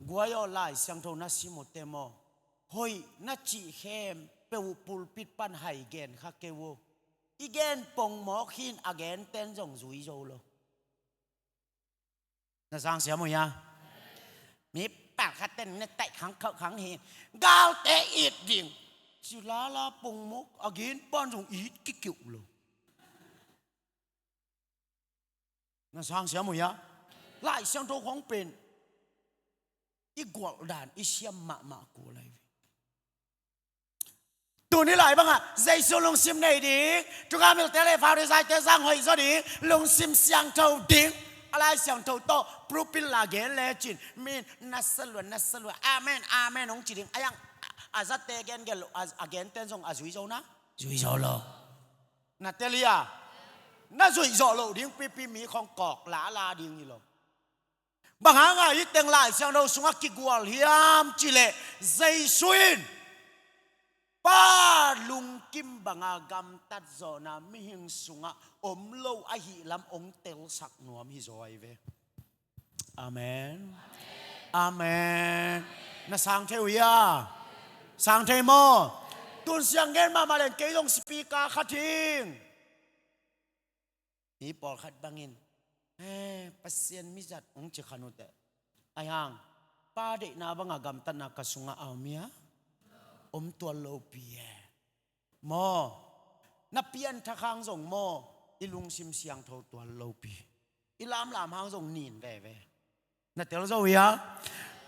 guai aw, Lai Siangtho na sim uh te maw? Hoih na cih khempeuh uh pulpit pan hai gen kha kei uh. I gen pongmawk hin a genten zong zui zo lo. Na sang siam uh hia? Mi pal khaten na taih khang khauh khang hi. Galte it ding ci lala pongmawk a gen pan zong it kikiuh lo. Na sang siam uh hia? Lai Siangtho khong pen I gualh dan i siam mahmah kul lai ve. Tuni lai bangah Jesu lungsim nei ding, thukham hilhte le Farisaite zang hoih zaw ding, lungsim siangtho ding. A Lai Siangtho tawh pulpit la gen lecin mi in na sa lua, na sa lua, amen, amen hong ci ding. A yang a zate gen gen lo, a, a genten zong a zui zo na, zui zo lo. Na tel hia? Na zuih zawh loh ding pipi, mi khong kawk lala ding hi lo. Bang hanga hih teng Lai Siangtho sungah kigual hiam cih leh, Jesu in Pa lungkim banga gamtat zawhna mihing sungah om lo ahih lam hong telsak nuam hi zaw ahi ve. Amen. Amen. Na sang thei uh hia? Sang thei maw? Tun siang gen mahmah leng kei zong speaker khat hing. Mi pawlkhat bangin, eh, Pasian mizat hong ci khan uh teh. Ahi hang, Pa deihna banga gamtatna ka sungah a om hia? Om tuan lopi e. Maw, na pianthak hang zong maw, i lungsim siangtho tuan lopi. I lamlam hang zong nin veve. Na tel zo hia?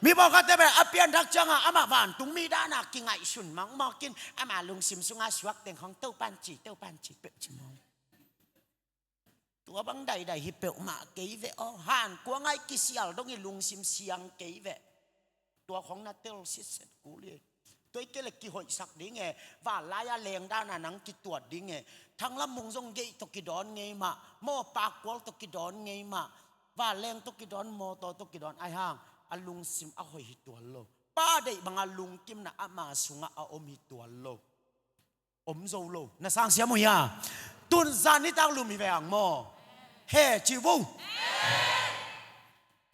Mi pawlkhatte bel a pianthak ciangah amah vantungmi dana kingaihsun mangmawkin, ama lungsim sunga suak teng khong Topan ci, Topan ci peuh ci maw. Tua bang daidai hi peuhmah kei ve aw. Hankuang ah i kisial dong i lungsim siang kei ve. Tua khong na tel sitset kul hi. Tua i kei le kihoihsak ding e. Vanlai-a lengdana nang kituat ding e. Thanglam mung zong gate tawh kidawn ngei mah, maw, Pakkual tawh kidawn ngei mah, vanleng tawh kidawn, mawtaw tawh kidawn, ahi hang a lungsim a hoih hi tuan lo. Pa deih banga lungkimna ama sungah a om hi tuan lo. Om zo lo. Na sang siam uh hia? Tun zan nitak lum hi ve hang maw? He ci vo.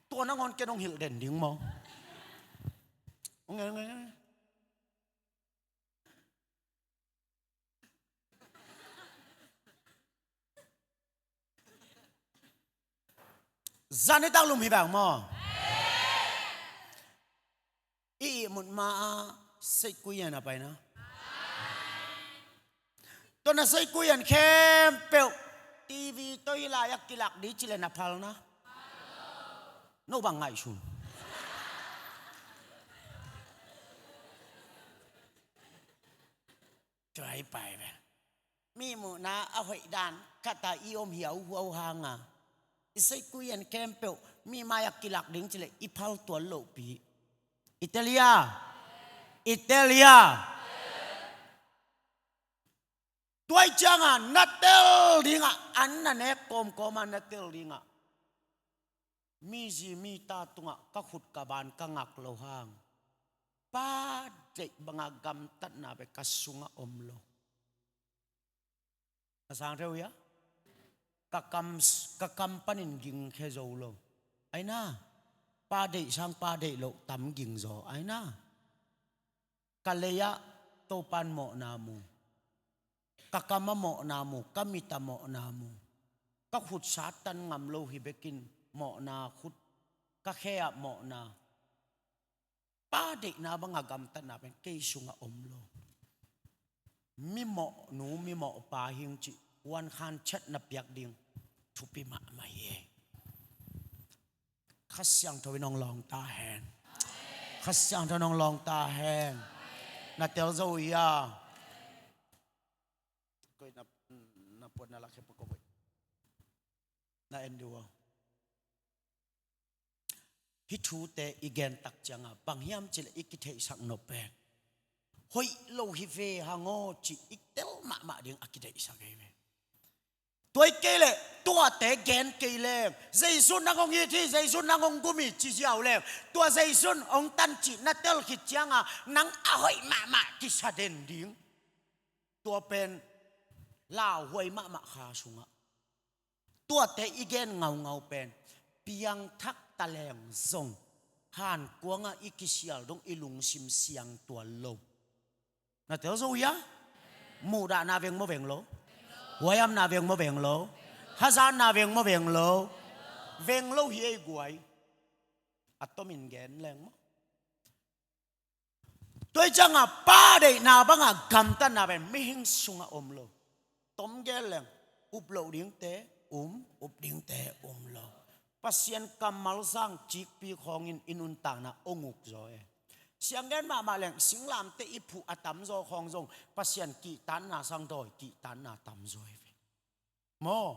Tua nangawn ken hong hilh den ding maw? Hong ngen, hong ngen. Zan nitak lum hi ve hang maw? I ihmut ma-a Seikuian a pai na. Tua na Seikuian khempeuh TV tawh hih lai-ah kilak ding ci le na phal na. No bang ngaihsun. Tua i pai ve. Mi muhna a hoih dan khat a i om hiauhuau hanga, i Seikuian khempeuh mi mai-ah kilak ding ci le i phal tuan lohpi. I tel hia? I tel hia? Tua i cianga na tel dingah, an na nek kawmkawma na tel dingah, mi zi mi ta tungah ka khut ka ban ka ngak loh hang, Pa deih banga gamtatna bek ka sungah om lo. Na sang thei uh hia? Ka kam, ka kam panin gingkhia zo lo. Aina, Pa deih sang Pa deih loh tam ging zaw. Aina, ka lei-ah Topan mawhna mu, ka kamah mawhna mu, ka mitah mawhna mu, ka khut Satan ngam lo hi bekin mawhna, khut ka khe-ah mawhna. Pa deihna banga gamtatna pen kei sungah om lo. Mimawhnu mimawhpa hing cih huankhan chet na piak ding thupi mahmah hi. Kha Siangtho in hong lawng ta hen. Kha Siangtho in hong lawng ta hen. Na tel zo uh hia? Koi na, na puan na lak khempeuh ko voi. Na en dih uh. Hih thute i gen tak cianga bang hiam cih leh i kitheihsak nop pen hoih lo hi ve hang aw cih i tel mahmah ding a kideihsak hi ve. Tua i kei leh tuate gen kei leng, Jesu nang hong it hi, Jesu nang hong gum hi ci ziau leng, tua Jesu hong tan cih na tel khit cianga nang a hoih mahmah kisa den ding. Tua pen lauhuai mahmah kha sungah. Tuate i gen ngaungau pen piangthak taleng zong hankuangah i kisial dong i lungsim siang tuan lo. Na tel zo uh hia? Muhdahna veng maw veng lo? Huaihamna veng maw veng lo? Hazatna veng maw veng lo? Veng lo hi ei guai. A tomin gen leng maw? Tua i cianga Pa deihna banga gamtatna pen mihing sungah om lo. Tom gen leng, up loh dingte um, up dingte um lo. Pasian kammal sang cikpi khawngin i nuntakna hong uk zaw e. Sianggen mahmah leng singlamteh i phuh a tamzaw khawng zong Pasian kihtakna sang dawi kihtakna tamzaw e ve. Maw,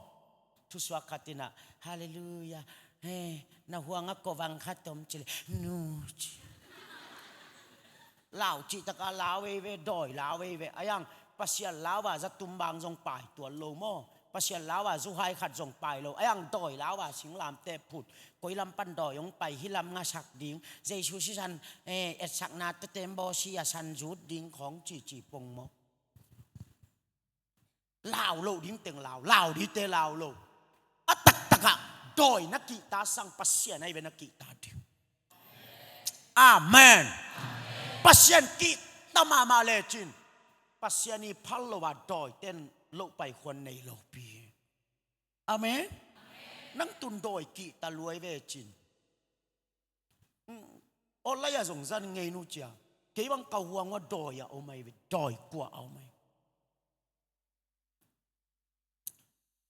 thusuak khat in ah, "Halleluiah, he, na huangah kawvang khat om," ci leh, "Nu," ci. Lau cih takah lau ei ve, dawi lau ei ve. A iang Pasian lau a za tumbang zong pai tuan lo maw. Pasian lau a zuhai khat zong pai lo. A iang dawi lau a singlamteh phut. Koi lam pan dawi hong pai, hih lam ngasak ding. Jesu sisan, eh, etsakna tete bawl si a san zut ding khawng cici pong maw. Lau loh ding teng lau, lau dingte lau lo. A taktakah dawi na kihta sang Pasian ahi ve na kihta ding. Amen. Pasian kihta mahmah lecin Pasian i phal lo a dawiten loh paikhuan nei lopi. Amen. Nang tun dawi kihta luai vecin. Awlai a zong zan ngei nu cia. Kei bang ka huang ua dawi a om ahi ve, dawi kua a om ahi.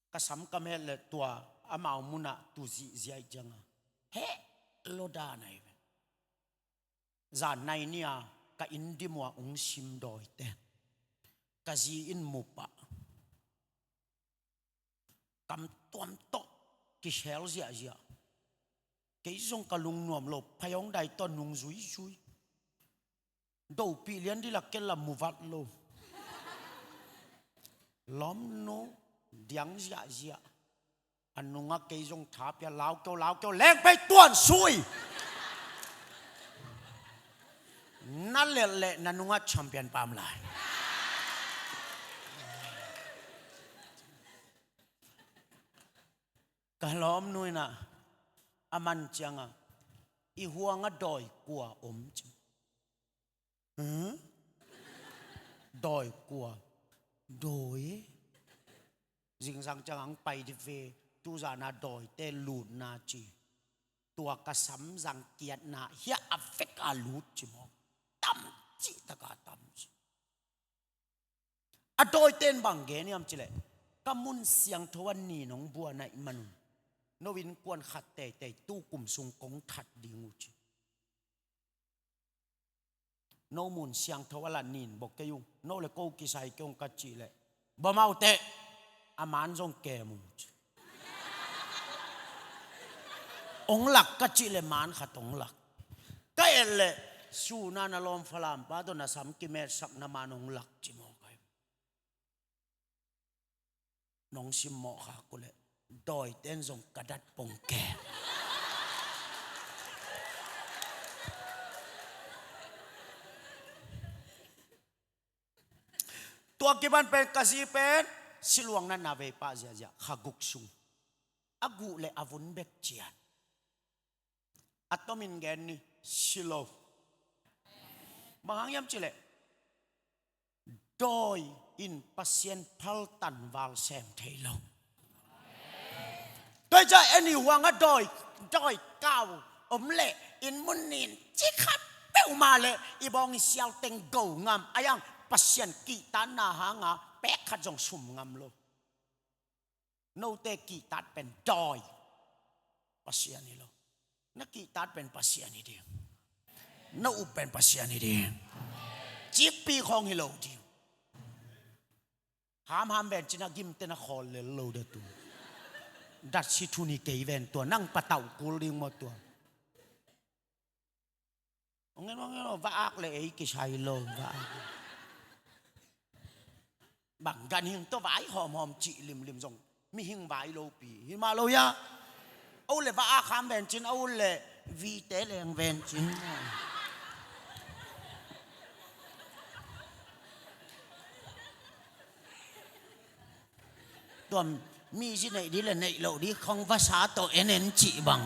Ka sam ka met le tua amau munah tu zihziah cianga heh lo dan ahi ve. Zan nai nia ka inn dim ua ung sim dawite ka zi in mupah kam tuam tawh kisel ziahziah. Kei zong ka lungnuam lo, phayawng dai tawh nung zuizui. Dopih lian dila ken la muvat lo. Lawmnu diang ziahziah. A nungah kei zong thapia, "Lau keo, lau keo, leng pei tuan sui." Na lelh leh na nungah champion pam lai. Ka lawmnu inah a man cianga, "I huanga dawi kua om?" ci. "Huh? Dawi kua?" "Dawi?" Zingsang ciang ang pai di ve, tuzana dawite lutna ci. Tua ka samzang kiatna hiah a vek a lut ci maw. Tam cih taka tam ci. A dawiten bang gen hiam cileh, ka mun siangtho a nin hong buana i manun, no innkuan khat teitei tu kum sung kong that ding uh ci. No mun siangtho a la nin bawk kei ung, no le ko kisai kei ung ka cih leh, bamaute a man zong kem ung ci. Ong lak ka cih leh man khat ong lak. Ka et leh suna na lawm Falam pa tawh na sam kimetsak na man ong lak ci maw kai. Nong simmawh khak uh leh dawiten zong ka dat pong ke. Tua kiban pen ka zi pen siluang natna vei pah ziahziah kha guk sung a guh le a vun bek cian. A tomin gen ni, si lo. Bang hang hiam cileh, dawi in Pasian phal tangval sem thei lo. Tua hi ciah en i huangah dawi, dawi kau om leh in mun nin ci khat peuhmah leh i bawng i siauteng go ngam a iang Pasian kihtakna hanga pek khat zong sum ngam lo. Note kihtak pen dawi, Pasian hi lo. Na kihtak pen Pasian hi ding. Na up pen Pasian hi ding. Cikpi khawng hi lo ding. Hamham ven cin a gimte na khawl lel lo datu. Dat si thun hi kei ven tua, nang patauh kul ding maw tua. Ong en, ong en, va ak le ei kisai lo, va ak. Bang ganhing tawh vai hawmhawm cih limlim zong mihing vai lopi hi mah lo hia. A ut le va ak ham ven cin, a ut le vite leng ven cin. Tua mi zi neih dih le neih loh dih khong vasa tawh en en cih bang.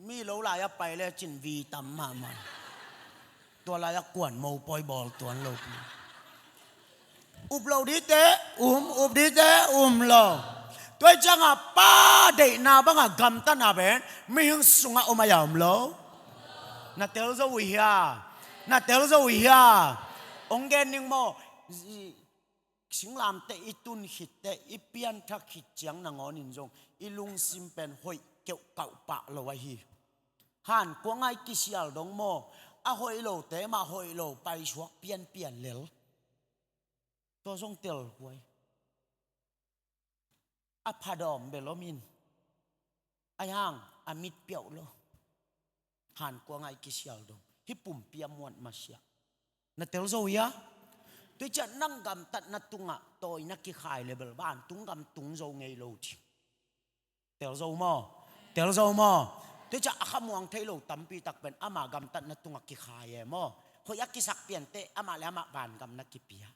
Mi lo lai a pai le cin vi tam mahmah. Tua lai a kuan mo poi bawl tuan lo. Up lo dite um, up dite um lo. Tua hi cianga pa deihna banga gamtatna pen mihing sungah om a ya om lo. Na tel zo uh hia? Na tel zo uh hia? Ong gen ning maw? singlamteh i tun khitteh, i pianthak khit ciang nangawnin zong i lungsim pen hoih keuhkauh pah lo ahi. Hankuang ah i kisial dong maw, a hoih lote mah hoih lo paisuak pianpian lel. Tua zong telhuai. A phadawm bel om in, a hiang a mit piauh lo. Hankuang ah i kisial dong, hih pumpi a muat masiah. Na tel zo hia? Tua ciah nang gamtatna tungah tawi na kikhai le bel vantung gam tung zo ngei lo ding. Tel zo maw? Tel zo maw? Tua ciah a khamuang thei lo tampi tak pen ama gamtatna tungah kikhai e maw? Hoih a kisak pianteh amah le amah vangam na kipia.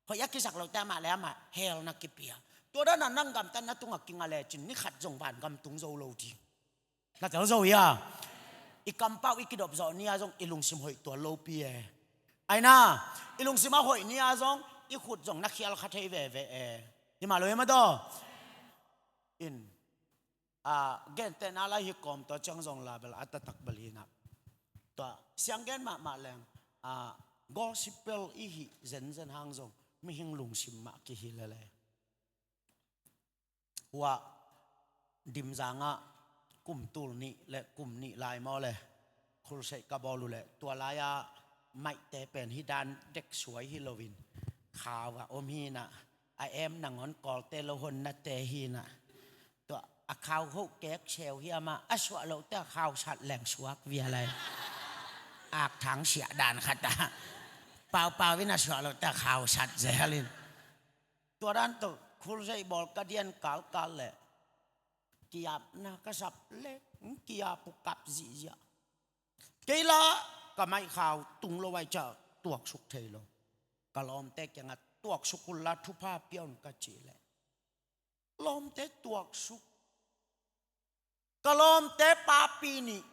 Hoih a kisak lote amah le amah hell na kipia. Tua dana nang gamtatna tungah kinga lecin ni khat zong vangam tung zo lo ding. Na tel zo hia? I kampau i kidop zawh ni-a zong i lungsim hoih tuan lopi e. Aina, i lungsim a hoih ni-a zong i khut zong na khial kha thei veve e. Hi mah lo hi mah taw. In, a, gentehna lai hi kawm tua ciang zong la bel a taktak bel hi na. Tua siang gen mahmah leng, a, gospel i hih zenzen hang zong mihing lungsim mah kihi lele. Hua Dimzang ah kum tul nih le kum nih lai maw le, khulseih ka bawl uh le, tua lai-a maihte pen hih dan dek suai hi loin khau ah om hi na, a em nangawn kawlte lo honnate hi na. Tua a khau hoh kek seu hiam ah, a suah lohte a khau sat leng suak via lai. Akthang siah dan khat ah paupau in a suah lohte a khau sat zel in. Tua dan tawh khulseih bawl ka dian kalkal leh kiapna ka sap leh, kiap uh kap zihziah. Kei la ka maihkhau tung lo ai ciah tuaksuk thei lo. Ka lawmte kiangah tuaksuk unla thupha pia un ka cih leh, lawmte tuaksuk. Ka lawmte papi nih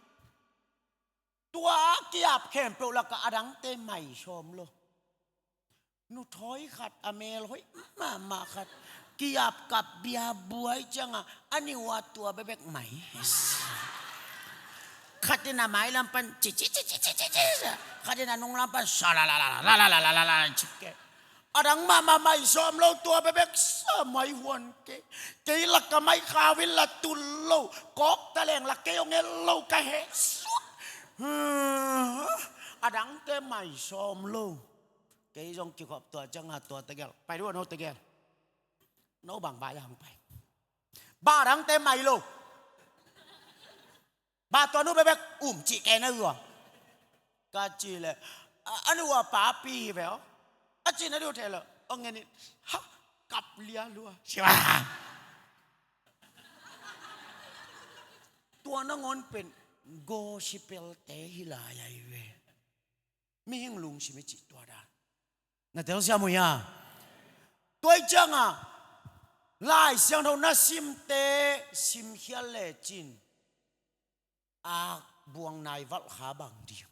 tua a kiap khempeuh lakah a dangte mai sawm lo. Nuthawi khat a mel hoih mahmah khat kiap kap bia buai ciangah a niuh ah tua bekbek mai. Khatin a mailam pan cici cici cici cici, khatin a nunglam pan sa la la la la la la la la la la cik ke. A dang mahmah mai sawm lo, tua bekbek sa mai huan kei. Kei la ka maihkhau in la tul lo, kawk taleng la kei hong el lo ka heh suak. A dangte mai sawm lo. Kei zong kikhop tua ciangah tua tegel pai dua no tegel. No bang vai hang pai. Ba a dangte mai lo. Ba tua nu bekbek um cih kei na ua. Ka ci leh, a, a nu a papi hi ve aw. A ci na diu thei lo. Ong ngen in, ha, kap lia lua. Siwa. Tua nangawn pen gospel te hi lai ai ve. Mihing lungsim i cih tua dan. Na telsiam uh hia? Tua i ciangah Lai Siangtho na simte simkhial lecin a buang nai valhkha bang ding.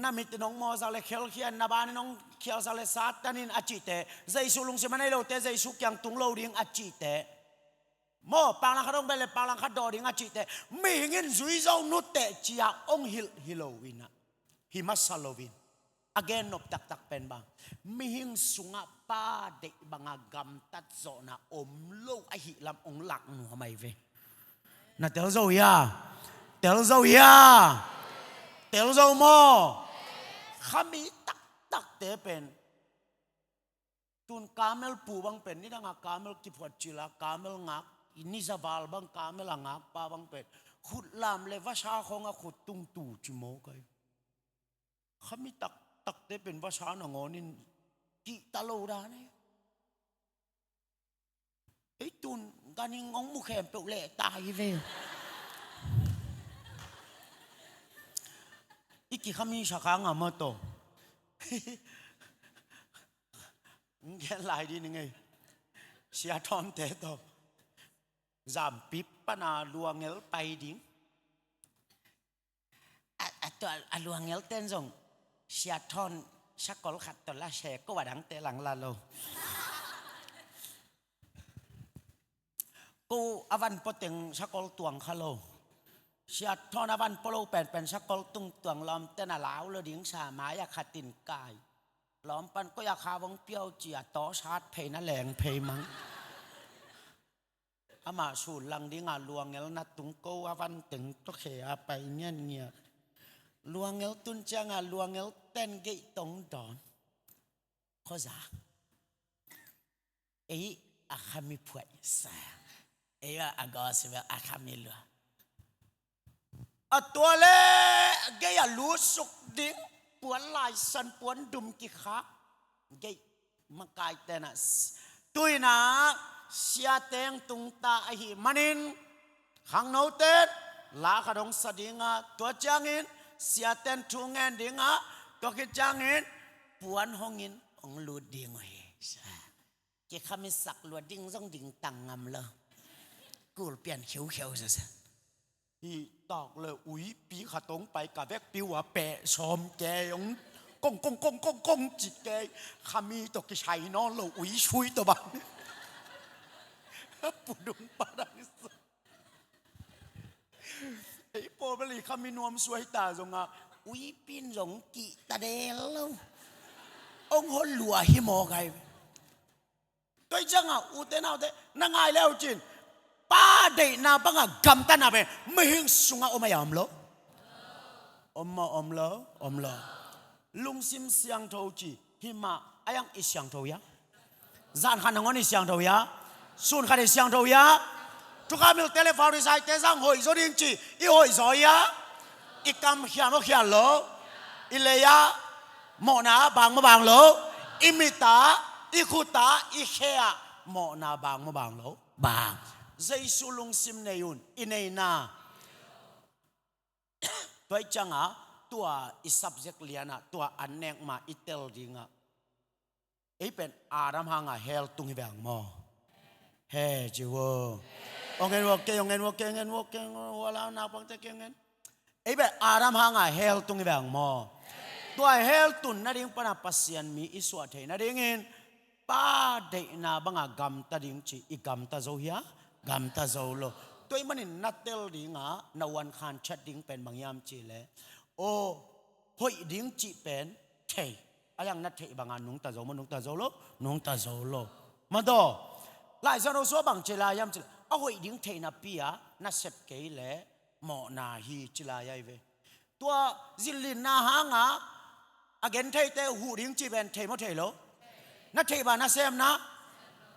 Na mit in hong mawsak le khelkhia in, na ban in hong khialsak le Satan in a cihte, Jesu lungsim a nei lote Jesu kiang tung lo ding a cihte, maw, paklang khat hong bel le paklang khat daw ding a cihte, mihing in zui zo nutteh ci-a hong hilh hi lo in ah, hi masa lo in. A gennop taktak pen bang, mihing sungah pa deih banga gamtat zawhna om lo ahih lam hong lak nuam ahi ve. Na tel zo hia? Tel zo hia? Tel zo maw? Khami taktakte pen, tun kamel pu bang pen, nidangah kamel kiphuat cila kamel ngak, nizaval bang kamel a ngakpa bang pen khut lam le vasa khawngah khut tung tu ci maw kai. Khami taktakte pen vasa nangawnin kihta lo dan e. Ei tun ganhing hong mu khempeuh leh tai ve. I kikhami sakha ngam a tawh. Ngen lai ding ning ei. Sia Thawnte tawh Zampi pana luangel pai ding. A, a tua a luangel ten zong Sia Thawn sakol khat tawh la se, ko a dangte lang la lo. Ko a van pua teng sakol tuang kha lo. Sia Thawn a van pua lo penpen sakol tung tuang lawm ten a lau lo ding sa mai a khatin kai. Lawm pan koi a kha vong piau ci a tawsat phei na leng phei mang. Amah sullang ding a luangel na tung ko a van teng tawh khe a pai ngian ngian. Luangel tun ciang a luangel ten geih tong dawn. Khuaza. Ei a khami phuai sa. Ei a gospel a khami lua. A tua le gei a lutsuk ding, puan laisan puan dum kikhak. Gei makai tena s-, tuina siateng tungta ahi manin khangnote la khat hong sa dinga, tua ciangin siaten thu ngen dinga, tua khit ciangin puan hongin hong lut ding uh hi. Kikhamisak lua ding zong ding tang ngam lo. Kul pian khiukheu sasa. Hi tak le uipi khat hong pai ka vekpi uh a peh sawm ke hong kong kong kong kong kong ci ke. Khami tawh kisai nawn lo, ui sui tawh bang. Pudung padang sa. Ei pawlpi khami nuam suai ta zong a uipin zong kihta del lo. Hong hol lua hi maw kai. Tua hi cianga ute naute na ngai le uh cin, pa deihna banga gamtatna pen mihing sunga om a, om lo? Om maw, om lo? Om lo. Lungsim siangtho ci hi mah, a iang i siangtho hia? Zan khat nangawn i siangtho hia? Sun khat i siangtho hia? Thukham milte le Farisaite zang hoih zaw ding ci i hoih zaw hia? I kam khial maw khial lo? I lei ah mawhna bang maw bang lo? I mit ah, i khut ah, i khe ah mawhna bang maw bang lo? Bang. Jesu lungsim nei un, i neina. Tua hi cianga tua i subject lianah tua an nek ma i tel dingah, ei pen Adam hanga hell tung hi veng maw? He ci vo. Ong en vo kei, ong en vo kei, ong en vo kei, ong en vo la naupangte kei, ong en. Ei pen Adam hanga hell tung hi veng maw? Tua hell tun nading pana Pasian mi i suah thei nadingin pa deihna banga gamta ding ci i gamta zo hia? Gamta zo lo. Tua hi manin na tel dinga na uan khan chat ding pen bang hiam ci le, aw, hoih ding cih pen thei. A iang na theih banga nungta zo maw, nungta zo lo? Nungta zo lo. Madaw. Laisiangtho sua bang ci lai hiam ci le, a hoih ding theihna pi a na sep kei le mawhna hi ci lai ahi ve. Tua zinlinna hanga a gentheite huh ding ci pen thei maw thei lo? Na theih ba na sem na,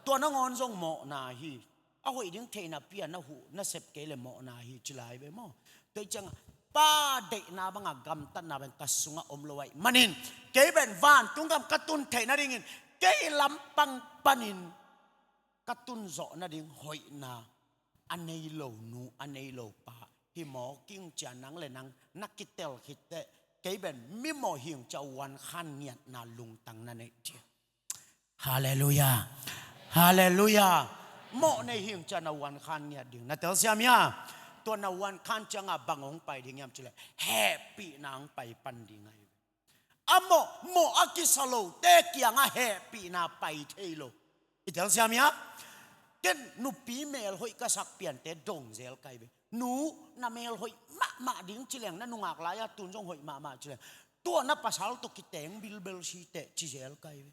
tua nangawn zong mawhna hi. A hoih ding theihna pi a na huh na sep kei le mawhna hi ci lai ve maw? Tua hi cianga pa deihna banga gamtatna pen ka sunga om lo ahi manin kei pen vantung gam ka tun theih nadingin kei lampang panin ka tun zawh nading hoihna a nei lo nu, a nei lo pa hi mawk ing cia nang le nang na kitel khitteh kei pen mimawh hing cia uan khan ngiatna lungtang na neih cia. Halleluiah. Halleluiah. Mawh nei hing cia na uan khan ngiat ding na telsiam hia? Tua na uan khan cianga bang hong pai ding hiam cileh hehpihna hong pai pan ding ahi. A mawh, mawh a kisa lote kiangah hehpihna pai thei lo. I telsiam hia? Ken nupi melhoih ka sak piante dong zel kai ve. Nu, na melhoih mahmah ding cileng na nungak lai-a tun zong hoih mahmah cileng tua na pasal tawh kiteng bilbel siteh ci zel kai ve.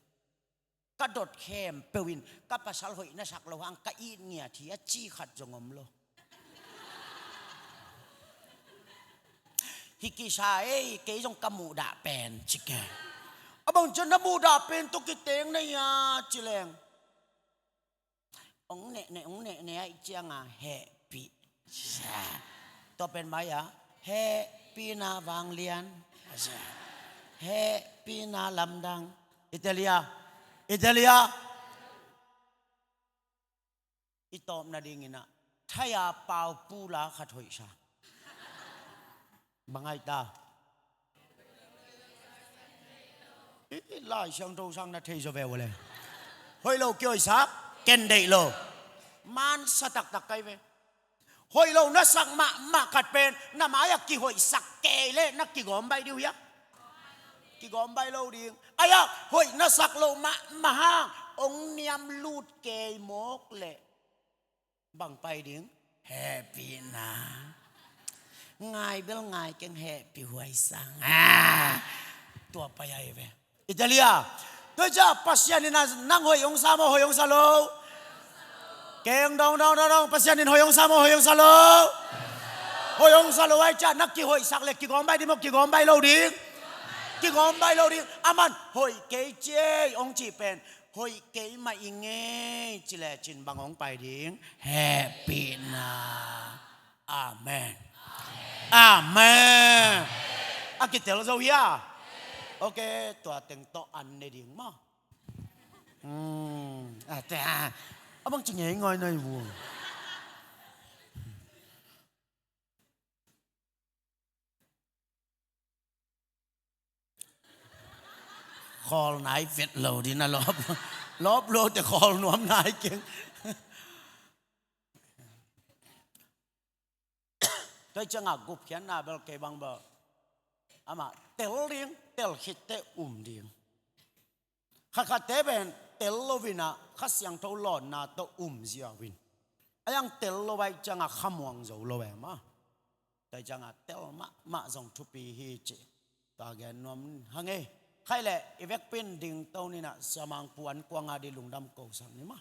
Ka dot khempeuh in ka pasal hoih na sak lo hang ka it ngiat hi a ci khat zong om lo. Hi kisa ei, kei zong ka muhdah pen ci ke. A bang cian na muhdah pen tawh kiteng na hia cileng. Ong neh neh, ong neh neh aih cianga hehpih. Tua pen mai a hehpihna vanglian. Hehpihna lamdang. I tel hia? I tel hia? I tawpna dinginah thaia pau pula khat hoihsa. Bang aita? I, i Lai Siangtho sang na thei zaw ve uh le. Hoih lo kihoihsak ken deih lo. Mansa taktak kai ve. Hoih lo na sak mahmah khat pen na mai-ah kihoihsak kei leh na kigawm baih dih uh hiam? Kigawm baih lo ding. Ai-ah hoih na sak lo mahmah hang hong niam lut kei mawk leh bang pai ding? Hehpihna. Ngai bel ngai keng, hehpih huai sang. Ah, tua pai ahi ve. Italia. Tua ciang Pasian in a nang hoih hong sa maw, hoih hong sa lo? Keng dong dong dong dong, Pasian in hoih hong sa maw, hoih hong sa lo? Hoih hong sa lo ahih ciang na kihoihsak le kigawm baih ding maw, kigawm baih lo ding? Kigawm baih lo ding. Aman hoih kei ci ei hong cih pen hoih kei mah i ngei ci lecin bang hong pai ding? Hehpihna. Amen. Amen. A kitel zo hia? Ok, tua teng tawh an ne ding maw? Hmm, a te a, a bang ci ngeingai nai vua. Khawl nai vet lo ding a, lawp, lawp lo te khawl nuam nai keng. Tua ciangah gupkhiatna bel kei bang bel amah tel ding, tel khit teh um ding. Khatkhatte pen tel lo in a, Kha Siangtho lawnna tawh um ziau in. A yang tel lo ahih ciangah khamuang zo lo e maw. Tua ciangah tel mahmah zong thupi hi ci. Tua gen nuam hang e. Khaih leh i vekpi in dingto ni in a, Sia Mang Pu An Kuang a ding lungdam kosak ni maw.